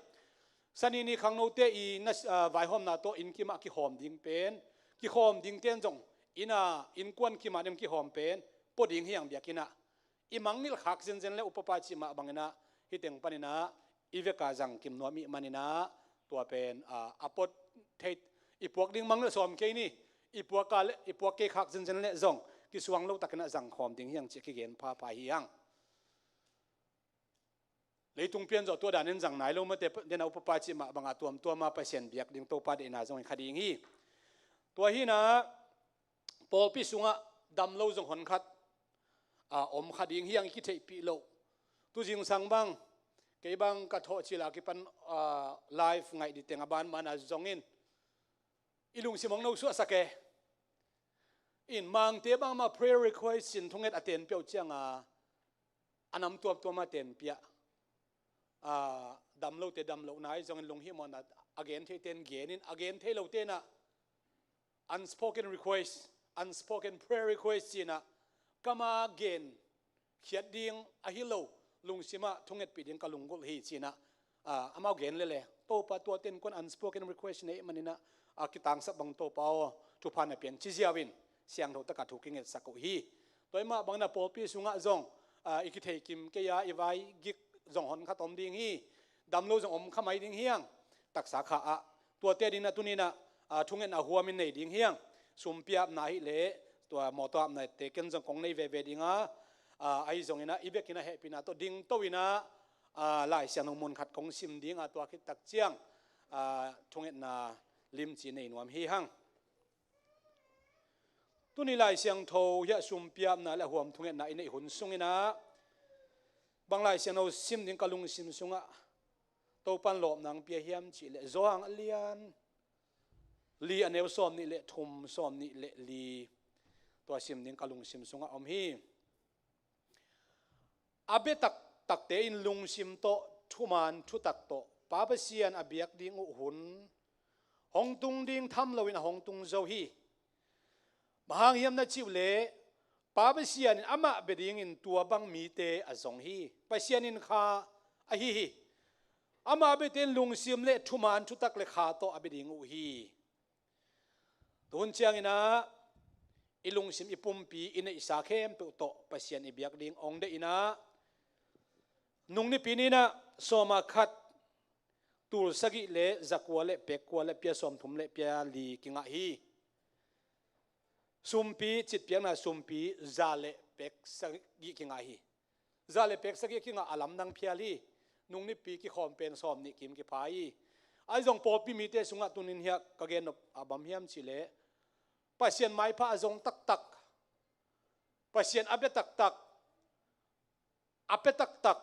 Sani ni khangnote i na, ah, vaihawmna tawh innkim ah kihawm ding pen, kikhawm dingte in zong inn a, innkuan kim ah ding kihawm pen pua ding hi hang biakinn ah. I mangngilh khak zenzen le upa pa cih mah banginah hih teng paninah i veka zangkim nuam i hih maninah tua pen, ah, a pua thei, i puak ding mangngilh sawm kei ni, i puak a le, i puak kei khak zenzen le zong kisuang lo takinah zangkhawm ding hi hang cih kigen phapha hi hang. Leitung pian zawh tua danin zang nai lo mate, denah upa pa cih mah banga tuamtuama Pasian biak ding Topa deihna zong hi kha ding hi. Tua hinah pawlpi sungah dam lo zong honkhat, ah, om kha ding hi hang i kitheihpih loh. Tu zingsang bang, kei bang ka thawh cil a kipan, ah, live ngaih dih teng a banbana zongin i lungsim hong nosuahsak e. In Mangte bangmah prayer request in thunget a tenpih uh cianga a nam tuamtuama tenpih ah, ah, dam lote dam lohna ahi zongin lunghimawhna a gen theite in genin, a gen thei lote inah unspoken request, unspoken prayer request cinah kama gen khiat ding ahi lo, lungsimah thungetpih ding ka lunggulh hi cinah, ah, amau gen lele. Topa, tuate innkuan unspoken request nei maninah, ah, kitangsap bang Topa aw, thupha na pian ci ziau in siangtho takah thu kingetsak uh hi. Tua i mah banginah pawlpi sungah zong, ah, i kithei kim kei a i vai gik zong honkhat om ding hi. Dam lo zong om kha mai ding hi hang. Taksa kha ah tuate dinah tuninah, ah, thungetna huamin nei ding hi hang. Sumpi apna ahih leh tua mawtaw apnate ken zong kong nei veve ding a, ah, ahi zonginah i vekinah hehpihna tawh dingto inah, ah, Lai Siangtho mun khat kong sim ding a, tua khit tak ciang, ah, thungetna limci nei nuam hi hang. Tuni Lai Siangtho hiah sumpi apna le a huam thungetna i neih hun sunginah bang Lai Siangtho sim ding ka lungsim sungah Topan lawpna ang pia hiam cih leh Johan a lian li a neu sawm nih le thum, sawm nih le li, tua sim ding ka lungsim sungah om hi. A bia taktakte in lungsim tawh, thuman thutak tawh Pa Pasian a biak ding uh hun hong tung ding tham loin a hong tung zo hi. Bang hang hiam na cih uh leh, Pa Pasian in amah bia dingin tua bang mite a zong hi. Pasian in kha ahi hi. Amah biate in lungsim le thuman thutak le kha tawh a bia ding uh hi. Tuhun ciangin ah, i lungsim, i pumpi, i neihsa khempeuh tawh Pasian i biak ding ong deih in ah, nung nipi ni-in ah sawm a khat, tul sagih le zakua le pek kua le pia sawmthum le pia li kingah hi. Sumpi, citpiakna sumpi za le pek sagih kingah hi. Za le pek sagih kingah a lamdang phial hi. Nung nipi kikhawm pen sawm nih kim kipha hi. Ahi zong pawlpi mite sungah tuni-in hiah ka gen nop a bang hiam cih leh, Pasian maipha a zong taktak, Pasian a bia taktak, a pia taktak,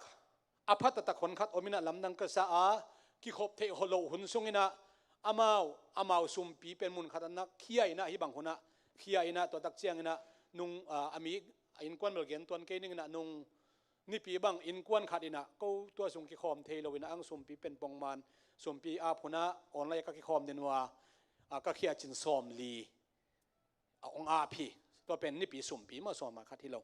a pha taktak hon khat om in ah lamdang ka sa a, kikhop theih loh hun sungin ah amau, amau sumpi pen mun khat ah na khia in ah, hih bang hun ah khia in ah, tua tak ciangin ah nung, a, a mi, a innkuan bel gen tuan kei ning in ah, nung nipi bang innkuan khat in ah, ko tua sung kikhawm thei lo in ah, ang sumpi pen pongman, sumpi ap hun ah online ka kikhawm den uh a, a, ka khia cin sawm li a ong ap hi. Tua pen nipi sumpi mah, sawm a khat hi lo.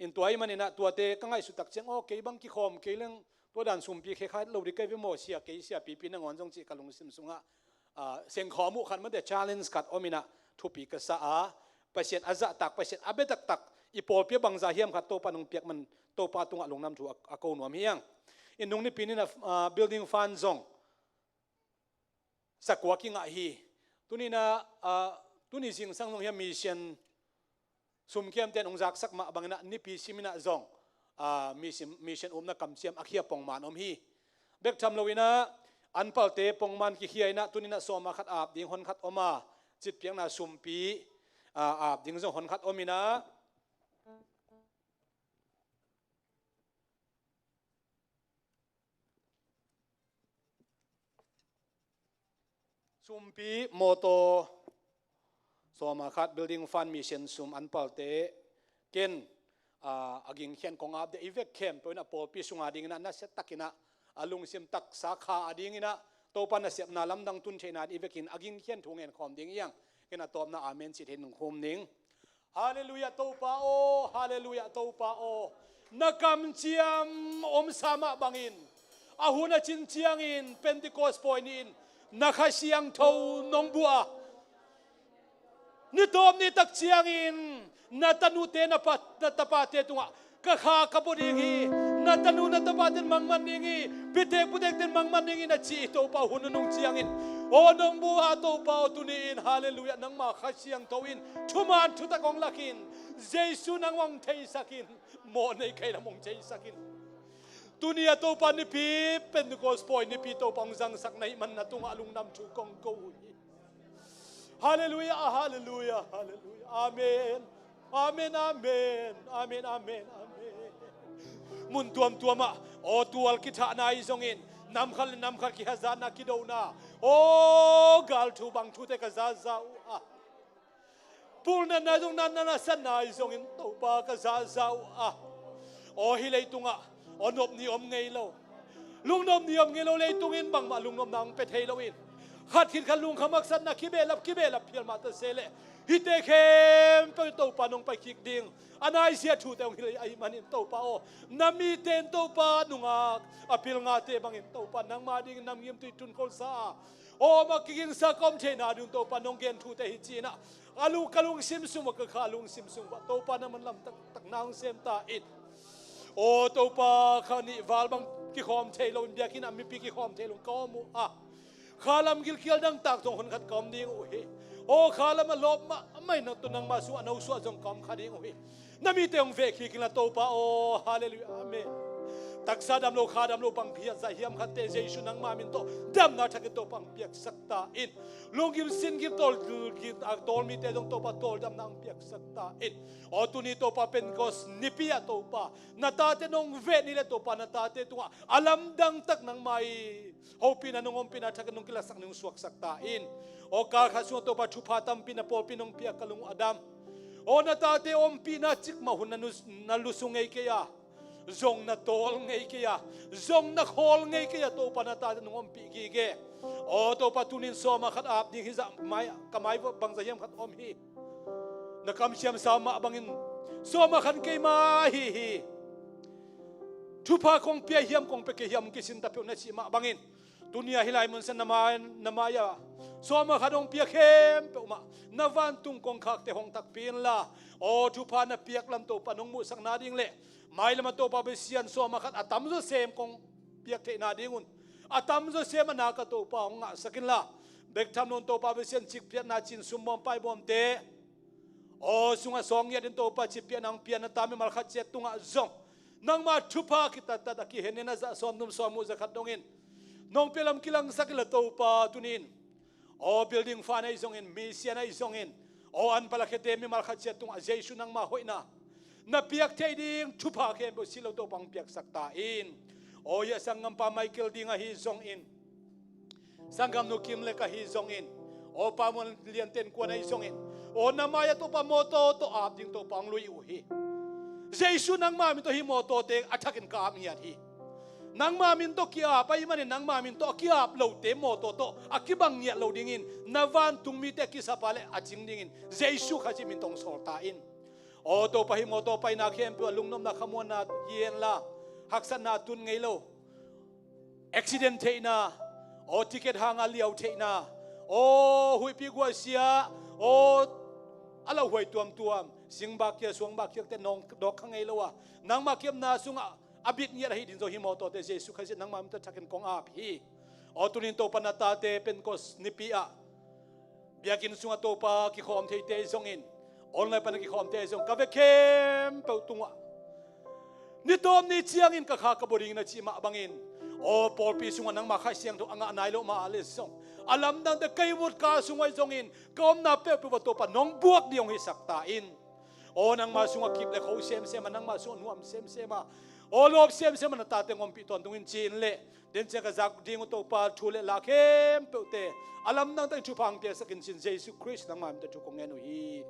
In tua ahih manin ah tuate ka ngaihsut tak ciang, aw, kei bang kikhawm kei leng tua dan sumpi khe kha lo ding ka hi ve maw, sia, kei sia pipi nangawn zong cih ka lungsim sungah, a, sengkhawm uh khat mate, challenge khat om in ah thupi ka sa a, Pasian a zahtak, Pasian a bia taktak, i pawlpi ah bangzah hiam khat Topa nong piak man, Topa tungah lungdam thu a, a ko nuam hi hang. In nung nipi ni-in ah, a, building fund zong zakua kingah hi. Tuni-in ah, a, tuni zingsang zong hiah mission sum kiamte in ong zaksak mah bangin ah nipi simin ah zong, a, mission, mission upna kamciam a khia pongman om hi. Bek tham loin ah anpalte pongman kikhia in ah, tuni-in ah sawm a khat ap ding hon khat om a, citpiakna sumpi, a, ap ding zong hon khat om in ah, sumpi, mawtaw, sawm a khat, building fund, mission sum, anpalte, ken, a, a gingkhian kong ap ding hi. I vek khempeuh in ah pawlpi sung a dingin ah nasia takin ah, a lungsim taksa kha a dingin ah, Topa nasepna lamdang tun theihna ding hi. I vekin a gingkhian thu ngen khawm ding hi hang. Ken a tawpna amen cih theih nung khum ning. Halleluiah Topa aw, halleluiah Topa aw. Na kamciam omsa mah bangin, a hun a cin ciangin Pentecost pawi ni-in na Kha Siangtho nong buak a, ni tawp ni tak ciangin na tanute, na pa, na tapate tungah ka kha ka buak ding hi. Na tanu na tapate in mangman ding hi. Pitek putekte in mangman ding hi na ci hi Topa, hun nunung ciangin. Aw nong buak a Topa aw, tuni-in, halleluiah, nangma Kha Siangtho in thuman thutak ong lak in, Jesu nang ong theisak in, mawhnei khaihlam ong theisak in. Tuni-a Topa nipi, Pentecost pawi nipi Topa ong zangsak na hih man na tungah lungdam thu kong ko uh hi. Halleluiah, halleluiah, halleluiah. Amen. Amen, amen. Amen, amen, amen. Mun tuamtuamah aw tual kithahna ahi zongin, nam khat le nam khat kihazatna, kidona, aw galthu bang thute ka zaza uh a, pulnatna zong natna nasatna ahi zongin Topa ka zaza uh a, aw hih leitungah aw nop ni om ngei lo. Lungnop ni om ngei lo leitungin bangmah lungnopna hong pia thei loin, khat khit khat lungkham haksatna kibehlap kibehlap phial mah ta se leh, hihte khempeuh Topa nong pai kik ding a naisia thute hong hilh ahih manin Topa aw, na mite in Topa nungak a pilngate bangin Topa nangma dingin namgimtui tun kholsa a, aw, a kigingsa ka om theihna ding Topa nong gen thute hi ci-in ah, a lung, ka lungsim sung uah, ka kha lungsim sung uah Topa nangman lamtak takna hong sem ta in. Aw Topa, kha nih val bang kikhawm thei loin, biakinn ah mipi kikhawm thei loin ka om uh a, kha lam gilkial dangtak zong hun khat ka om ding uh hi. Aw kha lam a lawp mahmah in nang tawh nangma sungah a nosuah zong ka om kha ding uh hi. Na mite hong veh kik inla Topa aw, halleluiah, amen. Taksa dam lo, kha dam lo, bang phiat zah hiam khatte Jesu nangma min tawh damna thakin Topa hong piaksak ta in. Lunggim singgim tawl, tawl mite zong Topa tawldamna hong piaksak ta in. Aw tuni Topa Pentecost nipi ah Topa na tate nong veh ni le Topa na tate tungah a lamdang tak nangma i hopihna nong ompihna thakin nong kilaksak nong suaksak ta in. Aw kal khat sungah Topa thupha tampi na pawlpi nong piak ka lung uh a dam. Aw na tate ompihna cikmah hun na, na lusu ngei kei a, zong na tawl ngei kei a, zong na khawl ngei kei a Topa na tate nong ompih gige. Aw Topa tunin sawma khat ap ding hi zah mai, ka mai bangzah hiam khat om hi. Na kamsiamsa mah bangin sawma khan keima hi hi. Thupha kong pia hiam kong pia kei hiam kisin ta peuh na cih mah bangin tunia hih lai munsan na mai, na mai-ah sawma khat hong pia khempeuh mah na vantung kongkhakte hong takpi inla. Aw thupha na piak lam Topa nong muhsakna ding le mailam a Topa Pasian sawma khat a tamzaw sem kong piak theihna dingun a tamzaw sem a nak a Topa hong ngahsak inla. Bek tham loin Topa Pasian cikpiatna cin sumbawm paibawmte aw sungah sawng ngiat in Topa cipiahna hong pia na ta mimal khat ciat tungah zong nangma thupha kitattat a kihen in a zah sawm thum sawm uh za khat dongin nong pia lam kilangsak inla Topa tunin aw building fan ahi zongin, misian ahi zongin, aw an pala khete mimal khat ciat tungah Jesu nangma hoihna na piak thei ding thupha khempeuh sih lo Topa hong piaksak ta in. Aw hiah sanggampa Michael ding ahi zongin, sanggamnu Kim Lek ahi zongin, aw pa Muan Lian Ten Kuan ahi zongin, aw na mai-ah Topa mawtaw tawh ap ding Topa hong lui uh hi. Jesu nangma min tawh hih mawtawte a thakin ka ap ngiat hi. Nangma min tawh ki-ap ahih manin nangma min tawh a ki-ap lote mawtaw tawh a kibang ngiat lo dingin na vantung mite a kisapa le a cing dingin Jesu Khazih min tawh hong sawl ta in. Aw Topa hih mawtaw paina khempeuh ah lungnopna khamuanna hi henla haksatna tun ngei lo. Accident theihna, aw ticket hanga liau theihna, aw huihpi guahsia, aw a lauhuai tuamtuam, singbak kia suangbak kiakte nawng dawk kha ngei lo a nangma kepna sungah a bit ngiat ahi ding zong hih mawtawte Jesu Khazih nangma min tawh thakin kong ap hi. Aw tunin Topa na tate Pentecost nipi ah biakinn sungah Topa kikhawm theite zongin online pana kikhawmte zong ka vek khempeuh tungah ni tawm ni ciangin ka kha ka bua dingin a cih mah bangin aw pawlpi sungah nangma Kha Siangtho a ngah nai loh mah a le zong a lamdangte ka ihmut ka sungah zongin ka omna peuhpeuh ah Topa nong buak ding hong hisak ta in. Aw nangma sungah kip le kho semsem a, nangma sungah nuam semsem a, aw lawp semsem a na tate hong ompih tawntung in ci-in le den ciang ka zak ding uh Topa thu le la khempeuhte a lamdang takin thupha hong piaksak in ci-in Jesu Khrist nangma min tawh thu kong ngen uh hi.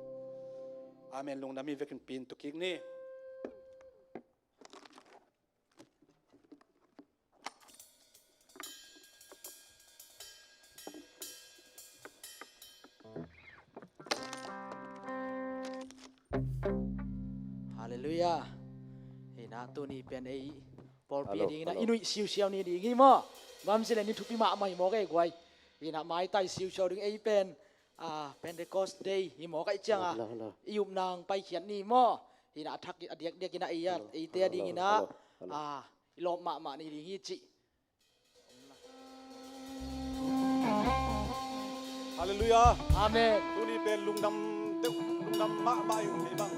Amen. Lungdam hi. Vekin pin tu kik ni. Halleluiah. Hih na tuni pen ei pawlpi a dingin ah i nuih siusiau ni ding hi maw? Bang ci le ni thupi mahmah hi maw kei guai. Hih na maitai siusiau ding ei pen ah Pentecost Day hi maw kaih ciangah i upna hong paikhiat ni maw? Hih na a thak a diakdiak in ah ei ah eite a dingin ah ah i lawp mahmah ni ding hi cih. Halleluiah. Amen. Tuni pen lungdam deuh, lungdam mahmah in kei bang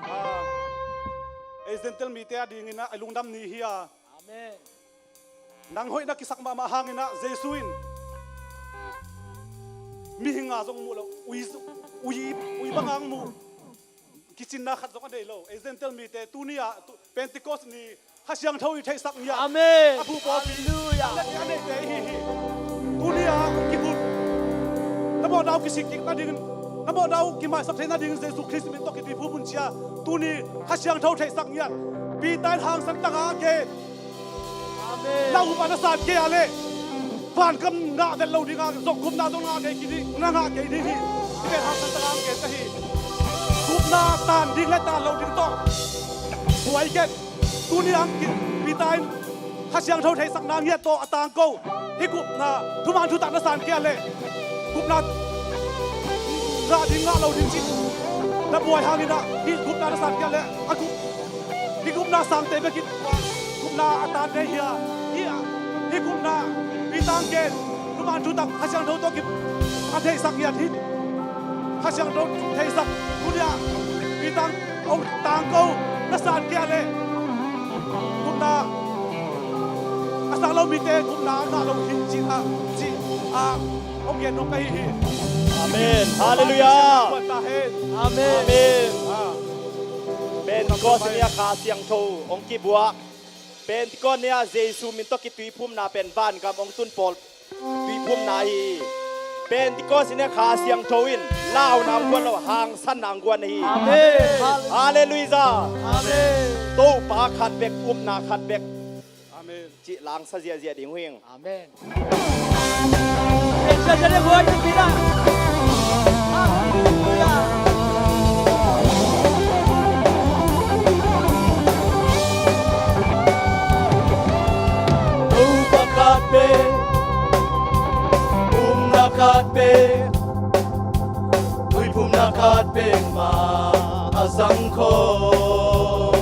ah ei Gentile mite a dingin ah ei lungdam ni hi a. Amen. Nang hoih na kisak mahmah hangin ah Jesu in mihing a zong muh lo, ui, ui, ui bang a hong muh. Kicinna khat zong a nei lo. Ei Gentile mite tuni ah Pentecost ni Kha Siangtho i theihsak ngiat. Amen. A bu pawlpi a neite hi hi. Tuni ah kihun na mawhna uh kisik kik nadingin, na mawhna uh kimaisap thei nadingin Jesu Khrist min tawh kiphi phupun cia. Tuni Kha Siangtho theihsak ngiat. Peter in hangsan tangah a gen. Amen. Na up a na san kei a leh vangam ngah vet lo dingah zong gupna zong ngah kei kei ding, na ngah kei ding hi. Hih pen hangsan tangah a gen ka hi. Gupna tan ding le tan lo ding tawh buai ken. Tuni ang ki Peter in Kha Siangtho theihsakna ngiat tawh a tangko. Hih gupna thuman thutak na san kei a leh gupna ngah ding ngah lo ding cih na buai hangin ah hih gupna na san kei a leh a gup hih gupna sangte bekin gupna a tan nei hi a. Hih gupna Peter in gen thuman thutak Kha Siangtho tawh kip a theihsak ngiat hi. Kha Siangtho theihsak tuni ah Peter in hong tangko na san kei a leh gupna Mite gupna a ngah lo hi cih a, cih a, hong gen nong ka hi hi. Amen. Halleluiah. Amen. Amen. Ah. Pentecost ni a Kha Siangtho hong kibuak. Pentecost ni a Jesu min tawh kituiphumna pen vangam hong tun pawl tuiphumna hi. Pentecost ni a Kha Siangtho in launa hong guan lo, hangsanna hong guan hi. Amen. Halleluiah. Amen. Topa khat bek, upna khat bek. Amen. Cih langsa ziahziah ding uh hi. Amen. Halleluiah. Topa khat bek, upna khat bek, tuiphumna khat bek mah a zang khawm.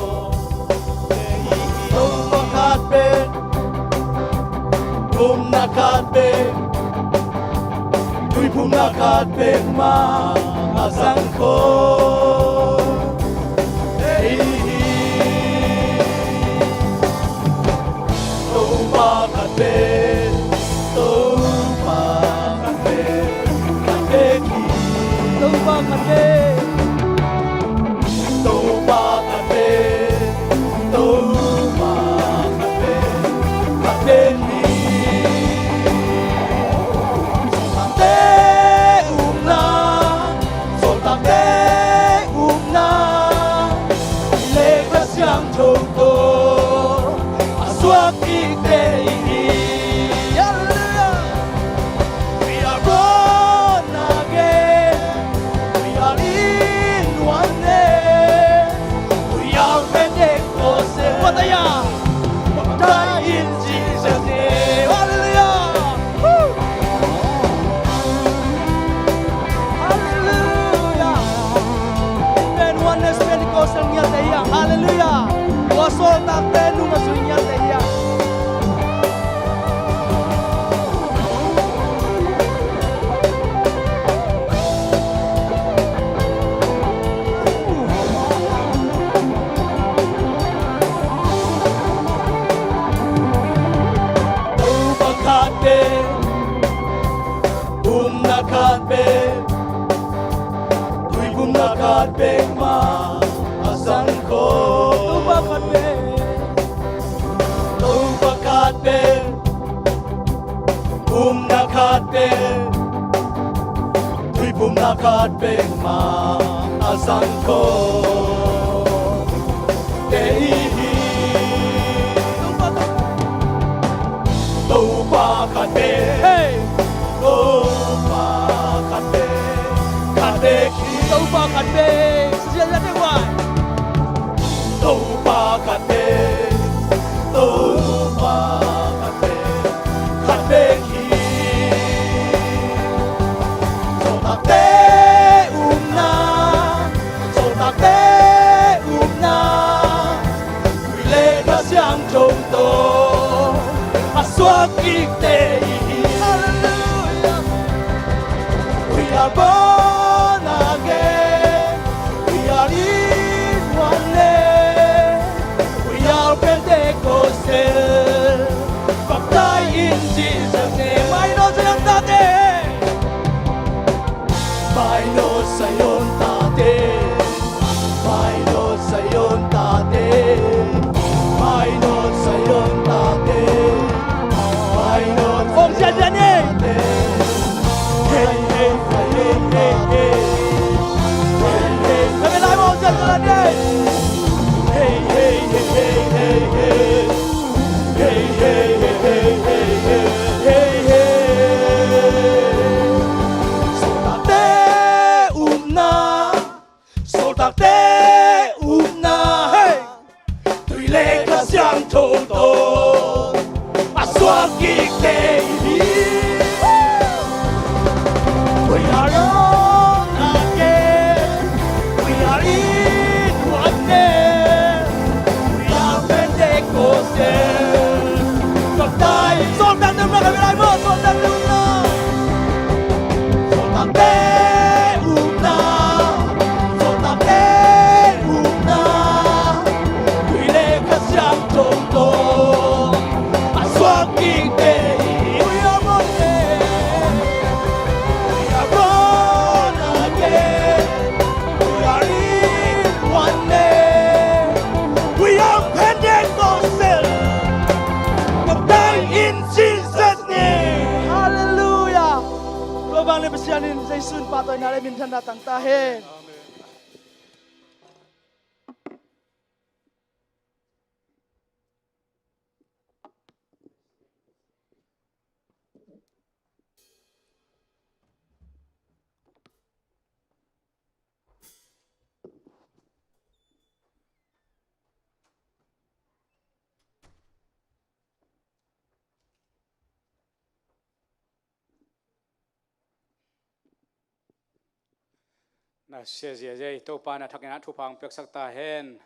Topa khat bek, upna khat bek, tuiphumna khat bek mah a zang khawm. Ei hi Topa khat bek, Topa khat bek, khat bek hi. Topa khat bek, Topa khat bek, Topa khat bek, khat bek hi. Sawltakte upna, sawltakte upna, le Kha Siangtho tawh a suak kikte i hi. Halleluiah. We are born again. We are in oneness. We are Pentecostal. What are you? Baptized in Jesus' name. Halleluiah. Woo. Halleluiah. Amen. Oneness Pentecostal ngiatte hi hang. Halleluiah. Tua sawltakte nung a zui ngiatte hi hang. Topa khat bek, upna khat bek, tuiphumna khat bek mah a zang khawm. Topa khat bek, Topa khat bek, upna khat bek, tuiphumna khat bek mah a zang khawm. Te i hi. Topa khat bek. Hey. Topa khat bek. Khat bek hi. Topa khat bek. Sia, sia, sia, sia. Topa khat bek. Topa khat bek. Khat bek hi. Sawltakte upna, sawltakte upna, tui le Kha Siangtho tawh a suak kikte i hi. Halleluiah. We are born again. We are in oneness. We are Pentecostal. Baptized in Jesus' name. Mainawt Zion tate. Mainawt Zion tate. Mainawt Zion tate. Mainawt Zion tate. Mainawt Zion tate. Hey, hey, hey, hey, hey. Hey, hey. Kami lai mo Zion tate. Hey, hey, hey, hey, hey, hey. Hey, hey, hey, hey, hey, hey, hey, hey. Sawltakte upna, sawltakte upna, hey. Tui le Kha Siangtho tawh a suak kikte i hi. We are born again. We are in oneness. We are Pentecostal. Sawltak, sawltak te upna, kami lai mo, sawltak te upna. Sawltakte upna, sawltakte upna, tui le Kha Siangtho tawh a suak hi. Jesu in pahtawina le minthanna tang ta hen. Na sia ziazia i Topa na thakin a thupha hong piaksak ta hen.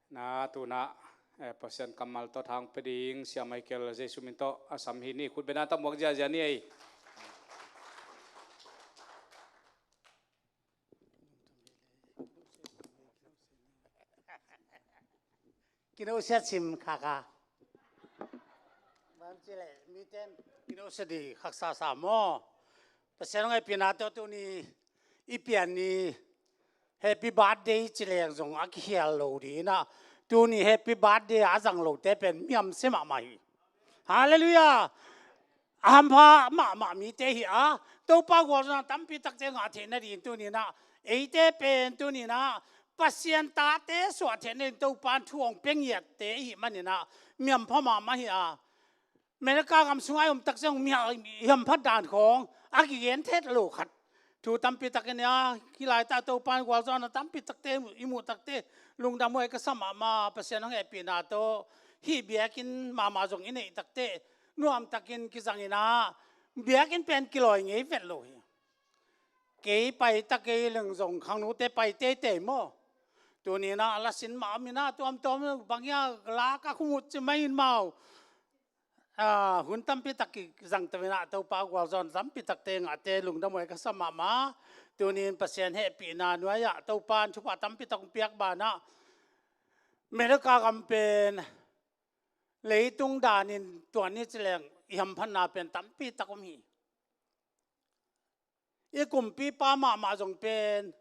Na tuna, eh, Pasian kammal tawh thang pe ding Sia Michael Jesu min tawh a sam hi ni. Khut bena tamuak ziazia ni ei. Kino siat sim khaka. Bang ci le miten kino siat di khaksa sa maw. Pasian hong hehpihna tawh tuni i pian ni happy birthday ci leng zong a kikhial lo di na. Tuni happy birthday a zang lote pen miam sia mahmah hi. Halleluiah. A hampha mahmah mite hi a, Topa gualzawhna tampi takte ngah theih nading tuni-in ah, eite pen tuni-in ah Pasian tate suah theih nading Topa in thu hong pia ngiatte i hih manin ah, miampha mahmah hi a, America gam sungah i om takciang mi ha-, i hamphat dan khawng a kigen thet lo khat. Thu tampi tak i nei a, hih laitak Topa in gualzawhna tampi takte i muh takte lungdam huai ka sa mahmah, Pasian hong hehpihna tawh hih biakinn mahmah zong i neih takte nuamtakin kizang in ah, biakinn pen kilawi ngei vet lo hi. Kei pai ta kei leng zong khangnute pai teitei maw. Tuni-in ah a la sin mah om in ah, tuamtuam bang hia la ka khumut ci mai in mau. Ah, hun tampi tak kizang ta in ah, Topa gualzawhna tampi takte ngahte lungdam huai ka sa mahmah. Tuni-in Pasian hehpihna nuai-ah Topa in thupha tampi tak hong piak banah, America gam pen leitung danin tuan ni ci leng i hamphatna pen tampi tak om hi. I kumpipa mahmah zong pen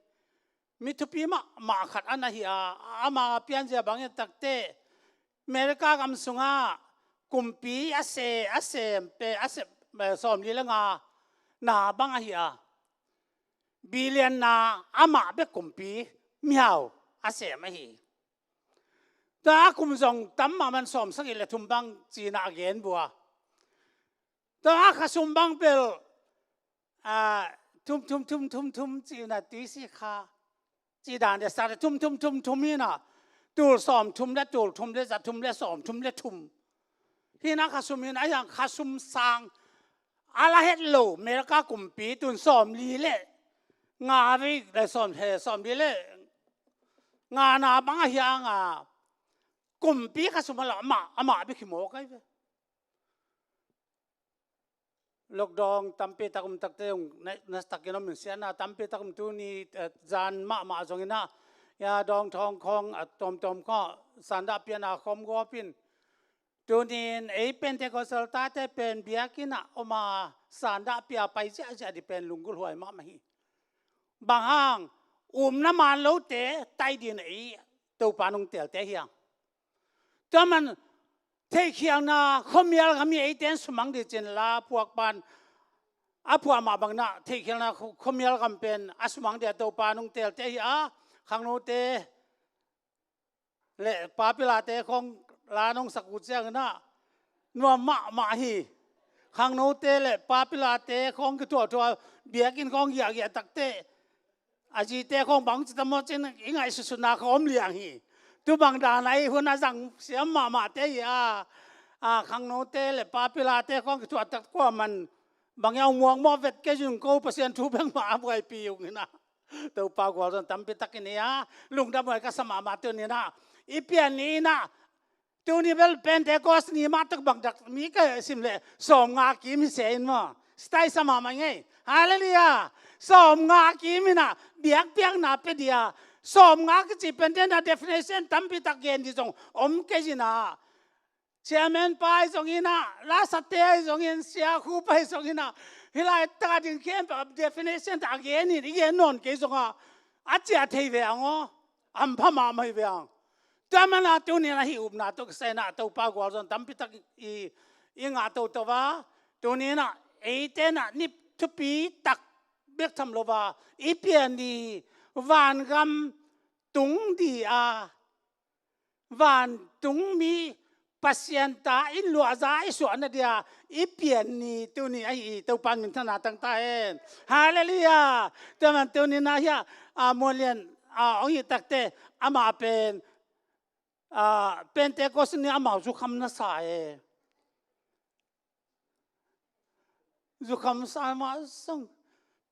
mi thupi mahmah khat a na hi a, ama pianzia bangin takte America gam sungah kumpi a se, a sem pe, a sem, eh, sawmli le nga na bang ahi a, billion na amah bek kumpi mihau a sem ahi. Tua a kum zong tam mahmah, sawmsagih le thum bang ci-in ah a gen bua. Tua a khasum bang bel, ah, thum, thum, thum, thum, thum ci-in ah tuisik kha ci dan de sa de thum, thum, thum, thum hi in ah, tul sawmthum le tul thum le za thum le sawmthum le thum. Hi in ah khasum hi in ah, a hiang khasum sang a la het lo America kumpi tun sawmli le nga vei le sawm, he, sawmli le nga na bang a hiang a, kumpi khasum a la amah, amah bek hi mawk ai ve. Lockdown tampi tak om takte zong na, na takin om in siatna tampi tak om tuni, eh, zan mahmah zong in ah, ya dawng thawng khawng a tawmtawm khawng sandahpiana khawm gawp in. Tuni-in ei Pentecostal tate pen biakinn ah om a, sandahpia pai ziahziah di pen lunggulh huai mahmah hi. Bang hang, upna man lote tai din ei Topa nong telte hiang. Tua man, theihkhialna khuamial gam hi, eite in sumang di cin la phuak pan a phuah mah bangin ah, theihkhialna khu-, khuamial gam pen a sumang dia Topa nong telte hi a, khangnote le papilate khawng la nong sak uh ciangin ah nuam mahmah hi. Khangnote le papilate khawng kithuahthuah, biakinn khawng giahgiah takte a zite khawng bang ci ta maw cin i ngaihsutsutna khawng om liang hi. Tu bang dan a i hun a zang siam mahmahte hi a, a khangnote le papilate khawng kithuah tak kua man bang hiau muang mawh vet kei zun ko, Pasian thu bek mah a buaipi ung hi in ah. Topa gualzawhna tampi tak i nei a, lungdam huai ka sa mahmah tuni-in ah. I pian ni in ah, tuni bel Pentecost ni mah tak bang dak mi ka sim leh sawmnga kim hi se in maw. Style sa mahmah ngei. Halleluiah. Sawmnga kim in ah biakpiakna pia dia. Sawmnga kici pen den a definition tampi tak gen di zong om kei in ah. Chairman pa hi zong in ah, lasate hi zong in, siakhu pa hi zong in ah, hih laitak a ding khempeuh a definition tak a gen in, i gen nawn kei zong a, a ciah thei ve ang aw, a hampha mahmah hi ve ang. Tua manin ah tuni-in ah hih upna tawh kisai in ah Topa gualzawhna tampi tak i, i ngah toto a, tuni-in ah eite in ah ni thupi tak bek tham lo a, i pian ni vangam tung di a, vantungmi Pasian ta in luahza i suahna dia i pian ni tuni ahi i Topa min thana tangta hen. Halleluiah. Tua man tuni na hia, a, Muanlian, a, ong hi takte ama pen, a, Pentecost ni amau zukham na sa e. Zukham sa ma song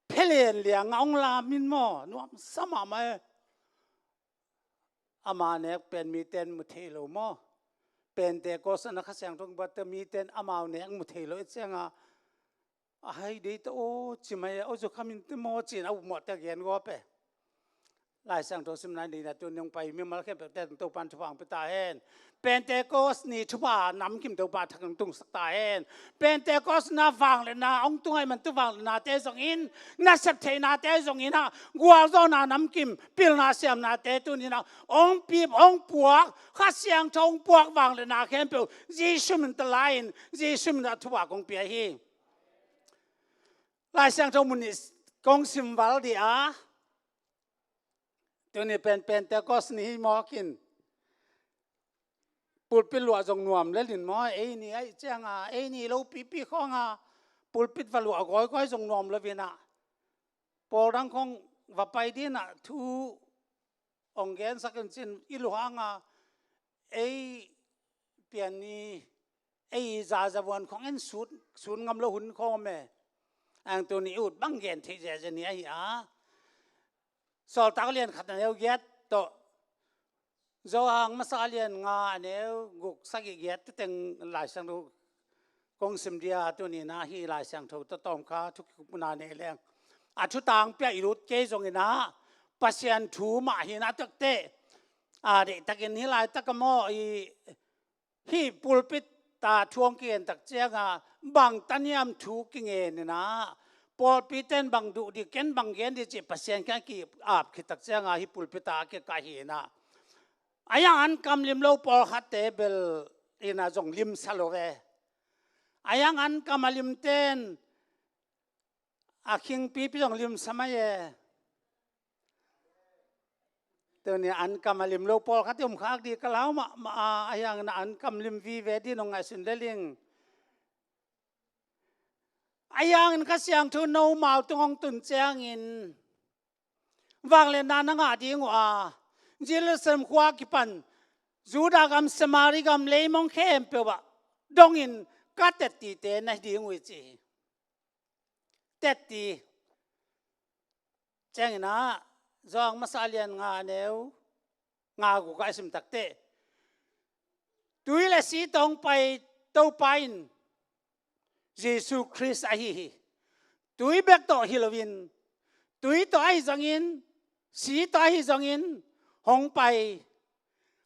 phelen liang a ong lamin maw, nuam sa mahmah e. Ama nek pen miten mu thei lo maw? Pentecost na Kha Siangtho bat miten amau nek mu thei lo i cianga, a hai dei ta aw ci mai, aw zukham in te maw ci-in a upmawh te gen gawp e. Lai Siangtho simna ding na tu nong pai mimal khempeuh te Topan thupha ong pia ta hen. Pentecost ni thupha namkim Topa thak ong tungsak ta hen. Pentecost na vangliatna ong tung ahih man tu vangliatnate zongin, nasep theihnate zongin ah, gualzawhna namkim pilna siamnate tuni na ong pip ong puak, Kha Siangtho ong puak vangliatna khempeuh Jesu min ta lai-in, Jesu min ta thupha kong pia hi. Lai Siangtho mun nih kong simval dih a, tuni pen Pentecost ni hi mawkin, pulpit luah zong nuam lelin maw, ei ni ahi cianga, ei ni lo pipi khawnga pulpit va luah gawigawih zong nuam lo vinah, pawl dang khawng va pai dinah thu ong gensak in cin i luhanga, ei pian ni, ei zazavuan khawng en sut, sut ngam lo hun khawng om e. Ang tuni i ut bang gen theih zeze ni ahi a. Sawltak lian khat a neu giat tawh Johan masa lian nga a neu guk sagih giat tuteng Lai Siangtho kong sim dia tuni na hi Lai Siangtho tawh tawm kha thukikupna nei leng. A thutang pia i lut kei zongin ah Pasian thu mah hi na takte. A deihtakin hi laitaka maw i hih pulpit ta thu hong kigen tak cianga bang taniam thu kingen inah pawlpi ten bang duh dih ken bang gen dih cih Pasian kiang ki-ap khit tak cianga hih pulpit ta a kikah hi inah. A yang an kam lim lo pawlkhatte bel inah zong limsa lo ve. A yang an kam a limten a khingpipi zong limsa mai e. Tuni an kam a lim lo pawlkhat i um khak dih ka lau mahmah a, a hiangin an kam lim vive dih nong ngaihsun leling. A hiangin Kha Siangtho nomau tung hong tun ciangin vangliatna na ngah ding uh a, Jerusalem khua kipan Judah gam, Samari gam, leimong khempeuh ah dongin ka tettite na hi ding uh hi ci hi. Tetti. Ciangin ah Johan masa lian nga neu nga guk ah i sim takte, tui le si tawh hong pai Topa in Jesu Khrist ahi hi. Tui bek tawh hi loin, tui tawh ahi zongin, si tawh ahi zongin hong pai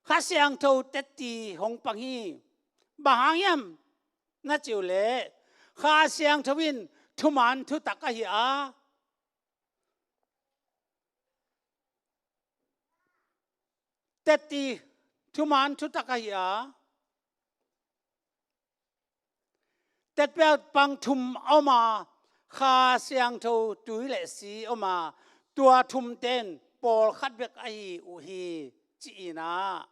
Kha Siangtho tetti hong pang hi. Bang hang hiam na cih uh leh Kha Siangtho in thuman thutak ahi a, tetti thuman thutak ahi a, tetpel pang thum a om a, Kha Siangtho tui le si a om a, tua thumte in pawlkhat bek ahi uh hi ci-in ah,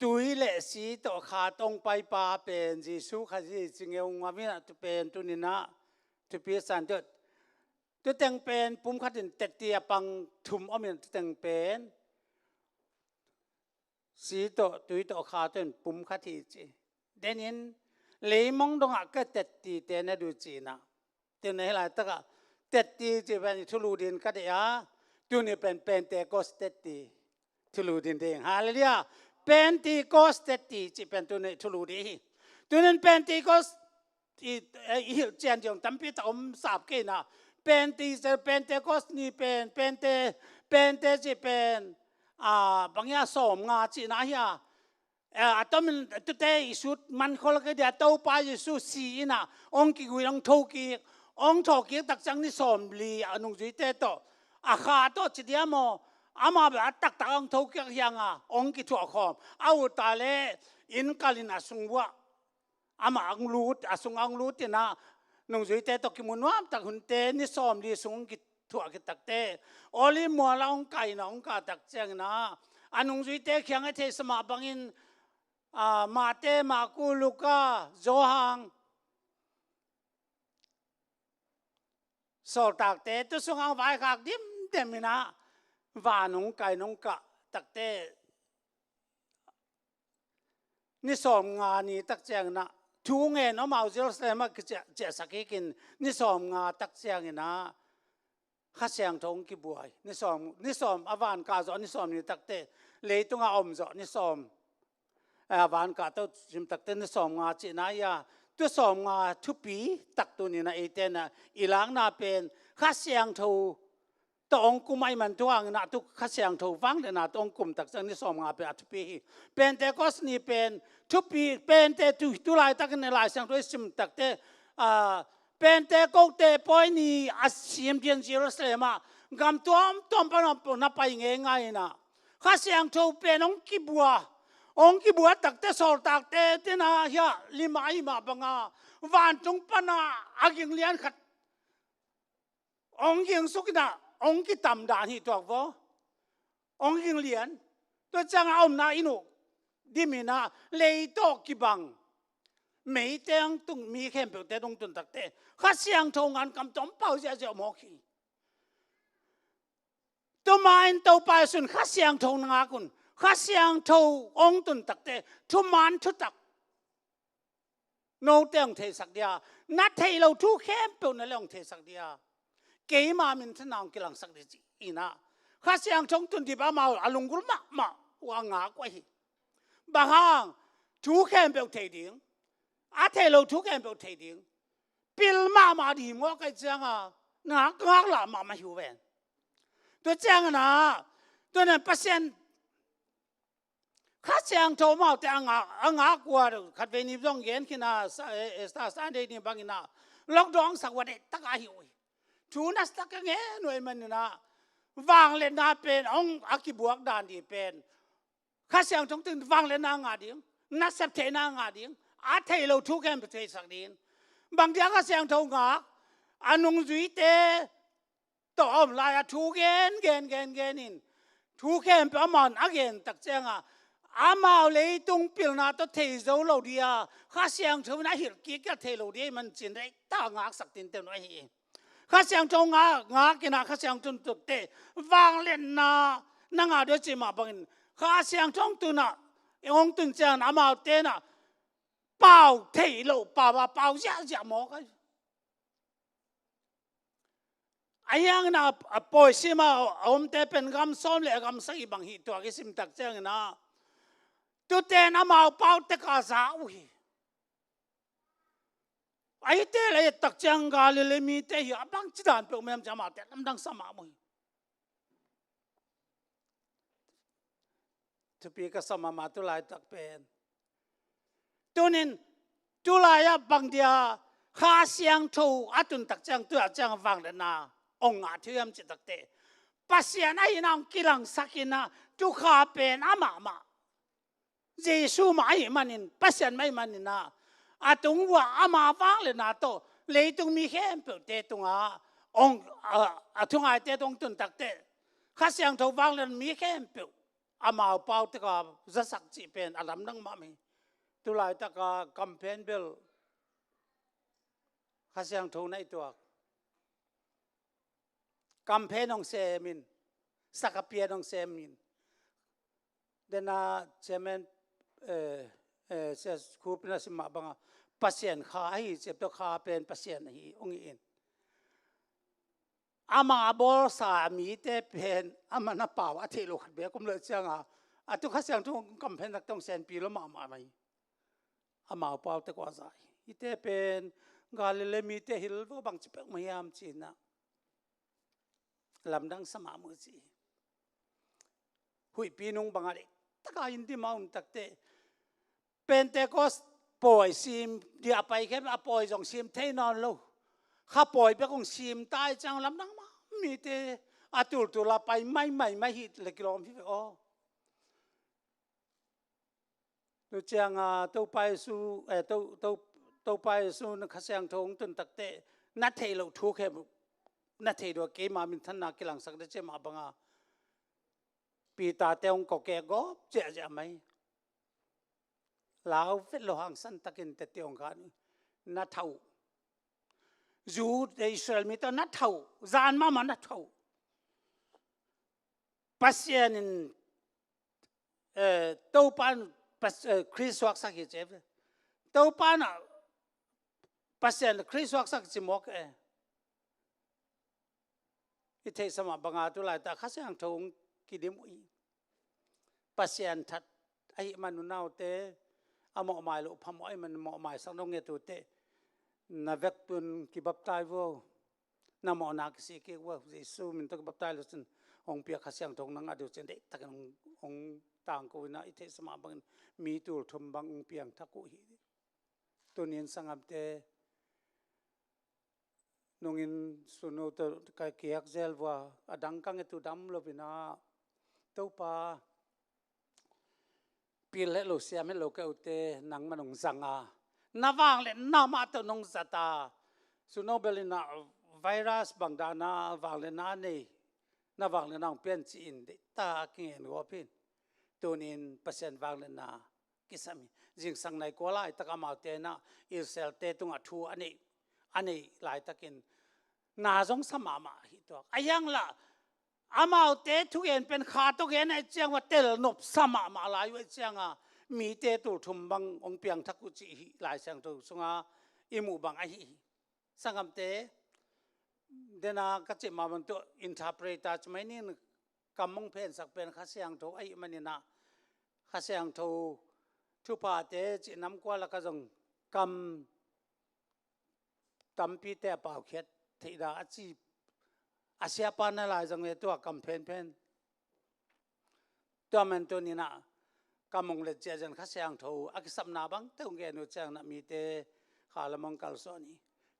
tui le si tawh kha tawh hong paipa pen Jesu Khazih ci ngeungau inah tu pen tuni inah thupi san deuh. Tuteng pen pumkhat in tetti a pang thum om in tuteng pen si tawh tui tawh kha tawh in pumkhat hi ci. Denin leimong dongah ka tettite na duh ci inah. Tuni hi laitakah tetti cih pen i thulu ding ka deih a, tuni pen Pentecost tetti thulu ding ding. Halleluiah. Pentecost tetti cih pen tuni thulu ding hi. Tunin Pentecost i, i hilh cian ding tampi tak om sap kei inah. Pente, Pentecost ni pen, Pente, Pente cih pen, a, bang hia, sawm nga cihna hi a. A, a tomin tute i sut man khol kei dia, Topa Jesu si inah hong kigui, hong thokik, hong thokik tak ciang ni sawm li a nungzuite tawh, a kha tawh ci dia maw, amah bel a taktak hong thokik hianga hong kithuah khawm. A ut ta leh inn kalin a sung uah amah hong lut, a sung hong lut inah nungzuite tawh kimu nuamtak hunte ni sawmli sung kithuah khit takte, Olive mual ah hong kaina hong kah tak ciangin ah, a nungzuite kiangah theihsa mah bangin, ah, Mate, Marku, Luka, Johan, Sawltakte, tu sungah hong vaikhak dimdem in ah, van hong kaina hong kah takte, ni sawmnga ni tak ciangin ah, thu ngen amau Jerusalem ah kiciah, ciahsak hikin, ni sawmnga tak ciangin ah, Kha Siangtho hong kibuai. Ni sawm, ni sawm a van kah zawh ni sawm ni takte, leitungah om zawh ni sawm, a van kah to sim takte ni sawmnga cihna hi a, tu sawmnga thupi tak tuni-in ah eite in ah i lakna pen Kha Siangtho tawh hong kum ahih man, tu hangin ah tu Kha Siangtho vangliatna tawh hong kum tak ciang ni sawmnga pen a thupi hi. Pentecost ni pen thupi, Pente tu, tu laitakin Lai Siangtho i sim takte, ah, Pentecost pawi ni a sim ding Jerusalem ah, gam tuamtuam pan na pai ngeingai in ah, Kha Siangtho pen hong kibua, hong kibua takte sawltakte te na hiah limah ahih mah banga, vantung pana a ging lian khat hong gingsuk in ah, hong kitam dan hi tuak vaw. Hong ging lian. Tua ciangah a omna inn uh dim in ah, lei tawh kibang meite hong tung, mi khempeuhte hong tun takte, Kha Siangtho ngan kam tawm pau ziahziah mawk hi. Tua mah in Topa Jesu in Kha Siangtho na ngak un. Kha Siangtho hong tun takte, thuman thutak note hong theisak dia, na theih loh thu khempeuh na le hong theisak dia, keima minthanna hong kilangsak ding ci in ah, Kha Siangtho hong tun ding pen amau a lunggulh mahmah uh a ngak uh ahi. Bang hang? Thu khempeuh thei ding, a theih loh thu khempeuh thei ding, pil mahmah ding hi mawk ahih ciangah, ngak, ngaklah mahmah hi uh ven. Tua ciangin ah, tua nan Pasian Kha Siangtho amaute a ngak, a ngak uh a, khatvei ni zong gen khin a, sa-, eh, eh, Easter Sunday ni bangin ah, lockdown sak uh a, deihtak a hi uh hi. Thu nasatak a ngen uh ahih manin ah, vangliatna pen hong a kibuak dan ding pen, Kha Siangtho hong tun vangliatna ngah ding, nasep theihna ngah ding, a theih loh thu khempeuh theisak ding. Bang dia Kha Siangtho ngak? A nungzuite tawh a om lai-a thu gen, gen, gen, gen in, thu khempeuh amau in a gen tak ciangah, amau leitung pilna tawh thei zo lo dia, Kha Siangtho in a hilh kik a thei lo dia ahih manin cin deihtak a ngaksak tinten uh ahi hi. Kha Siangtho ngak, ngak in ah Kha Siangtho tun takte, vangliatna na ngah ding uh cih mah bangin, Kha Siangtho hong tun ah, hong tun ciangin amaute in ah pau theih loh, pau a pau ziahziah mawk ahi. Ahi hangin ah, a pawi sim a, a omte pen gam sawm le gam sagih bang hi tuak i sim tak ciangin ah, tute in amau pau tek a za uh hi. Ahite le i et tak ciang Galilee mite hi a, bangci dan peuh mah hiam ci a, amaute lamdang sa mahmah uh hi. Thupi ka sa mahmah tu laitak pen. Tunin, tu lai-ah bang dia Kha Siangtho a tun tak ciang, tu-a ciang vangliatna hong ngah thei hiam cih takte, Pasian ahihna hong kilangsak in ah, tu kha pen amah mah, Jesu mah ahih manin, Pasian mah ahih manin ah, a tung uh a ama vangliatna tawh leitung mi khempeuhte tungah hong, a, a thungaite tawh hong tun takte, Kha Siangtho vangliatna mi khempeuh amau pau tek a zasak cih pen a lamdang mahmah hi. Tu laitak a campaign bel Kha Siangtho na i tuak. Campaign hong sem in, sak a pian hong sem in. Dena chairman, eh, eh, sia Khup in a sim mah bangah, Pasian kha ahi, ciaptawh kha pen Pasian ahi, hong hi in. Amah a bawlsa mite pen, amah na pau a theih loh khat bek om leh ciangah, a tu Kha Siangtho campaign nak tawh hong senpi lo mahmah mai. Amau pau tek uh a za hi. Hite pen Galilee mite hilh vo, bangci peuhmah hiam ci-in ah lamdang sa mahmah uh ci hi. Huihpi nung bangah deihtak a inn dim a om takte, Pentecost pawi sim dia a pai khempeuh, a pawi zong sim thei nawn lo. Kha pawi bek hong sim ta ahih ciang lamdang mah, mite a tultul a pai maimai mai hi leh kilawm hi ve aw. Tu ciang a, Topa Jesu, eh, To, To, Topa Jesu na Kha Siangtho hong tun takteh na theih loh thu khem uh, na theih dua keima minthanna kilangsak ding ci mah banga Peter te hong kawk e gawp ziahziah mai. Lau vet lo hangsan takin tete hong khan na thau. Zu Israel mite na thau. Zan mahmah na thau. Pasian in eh, Topa in Pas- eh, Khrist suaksak hi ci ve. Topa in Pasian Khrist suaksak ci mawk e. I theihsa mah banga tu laita Kha Siangtho hong kidim uh hi. Pasian that ahih man unaute a mawhmai loh phamawh ahih man mawhmaisak nong nget uh teh na vekpun kibaptai vo. Na mawhna kisih kik vo. Jesu min tawh kibaptai lo cin hong piak Kha Siangtho nang a diu cin deihtakin hong, hong tangko ina i theihsa mah bangin mi tul thum bang hong piangthak uh hi. Tunin sangamte nungin sunu tawh ka kiak zel vua a dang ka nget uh dam lo ina Topa pil het lo siam het lo ka ute nangmah nong zang a na vangliatna mah tawh nong zat a suno bel ina virus bang dana vangliatna a nei na vangliatna hong pian ci-in deihta a kingen gawp in tunin Pasian vangliatna kisam hi. Zingsang nai kua laitak amaute na Israelte tungah thu a neih a neih laitakin na zong sa mahmah hi tuak a hiang lah amaute thugen pen kha tawh gen a i ciang va tel nop sa mahmah lai uh a i cianga mite tul thum bang hong piangthak uh cih hi Lai Siangtho sunga i muh bang ahi hi. Sangamte dena ka cih mah bang tuh interpreter ci mai nin kam hong phensak pen Kha Siangtho ahih maninah Kha Siangtho thuphate cih nam kua laka zong kam tampite a paukhiat theihda a ci a siapa na lai zong e tua kam phenphen. Tua man tuninah ka mong let ciah zan Kha Siangtho a kisapna bang teu gen uh ciangnah mite kha lamong kalsuan hi.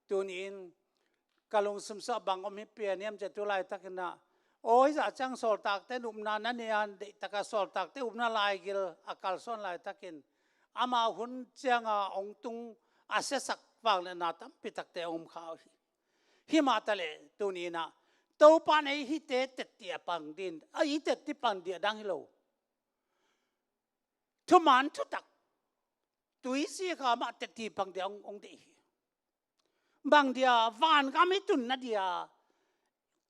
Tunin ka lungsim suah bang om hi pian hiam ciah tu laitakinah aw hizah ciang sawltakte nupna na nian deihtaka sawltakte upna laigil a kalsuan laitakin ama hun cianga ong tung a siasak vangliatna tampi takte ong om kha uh hi. Himah taleh tuninah Topa in ei hite tetti a pang din a i tetti pang dih a dang hi lo. Thuman thutak tui si kha mah tetti pang dih a ong, ong dih hi. Bang dia vangam i tunna dia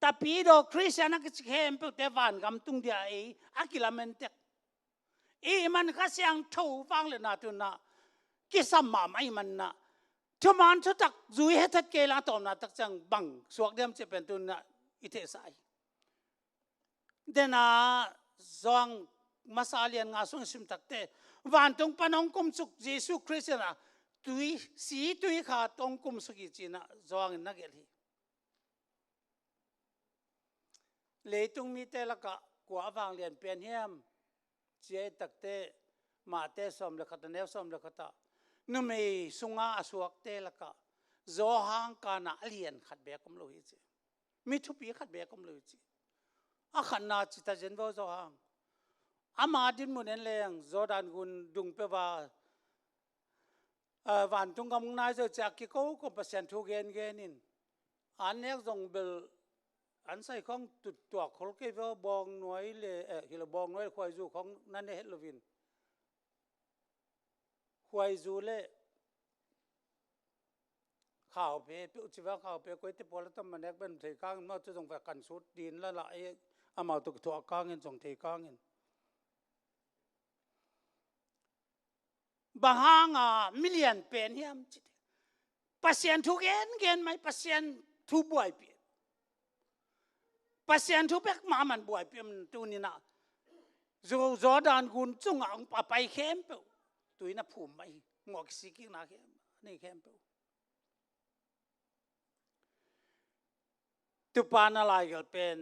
tapidaw Khristian a kici khempeuhte vangam tung dia ei a kilamentek. I man Kha Siangtho vangliatna tunah kisam mahmah i manna thuman thutak zui hethat kei la tawmna tak ciang bang suak diam cih pen tunah i thehsa hi. Dena Zawng masa lian nga sung i sim takte vantung pan hong kumsuk Jesu Khrist inah tui si tui khat hong kumsuk hi cinah Zawng in na gelh hi. Leitung mite lakah kua a vanglian pian hiam? Cia i takte Mate sawm le khat a neu sawm le khatah numei sunga a suakte lakah Zawhang kana a lian khat beek om lo hi ci. Mi thupi khat beek om lo hi ci. A khatna cita zen vo Zawhang. Ama dinmun en leng Jordan gun dung peuh a vantung gam nai zo ciah kiko ko Pasian thu gengen in an nek zong bel an sai khong tuttuak khol kei vo bawng nuai le eh, hilo bawng nuai le khuaizu khong na ne het lovin khuaizu le khaupe peuh ci va khaupe koite pawl a tam ma nek ben thei kangin mau tu zong va kan sut din la la e amau tu thuah kangin zong thei kangin bang hanga milian pen hiam ci Pasian thu gengen mai Pasian thu buaipih Pasian thu bek mahmah buaipih om tuninah Jordan gun cungah hong papai khempeuh tuina phum mai hi. Ngawh kisikikna khem nei khempeuh. Tupa na laigal pen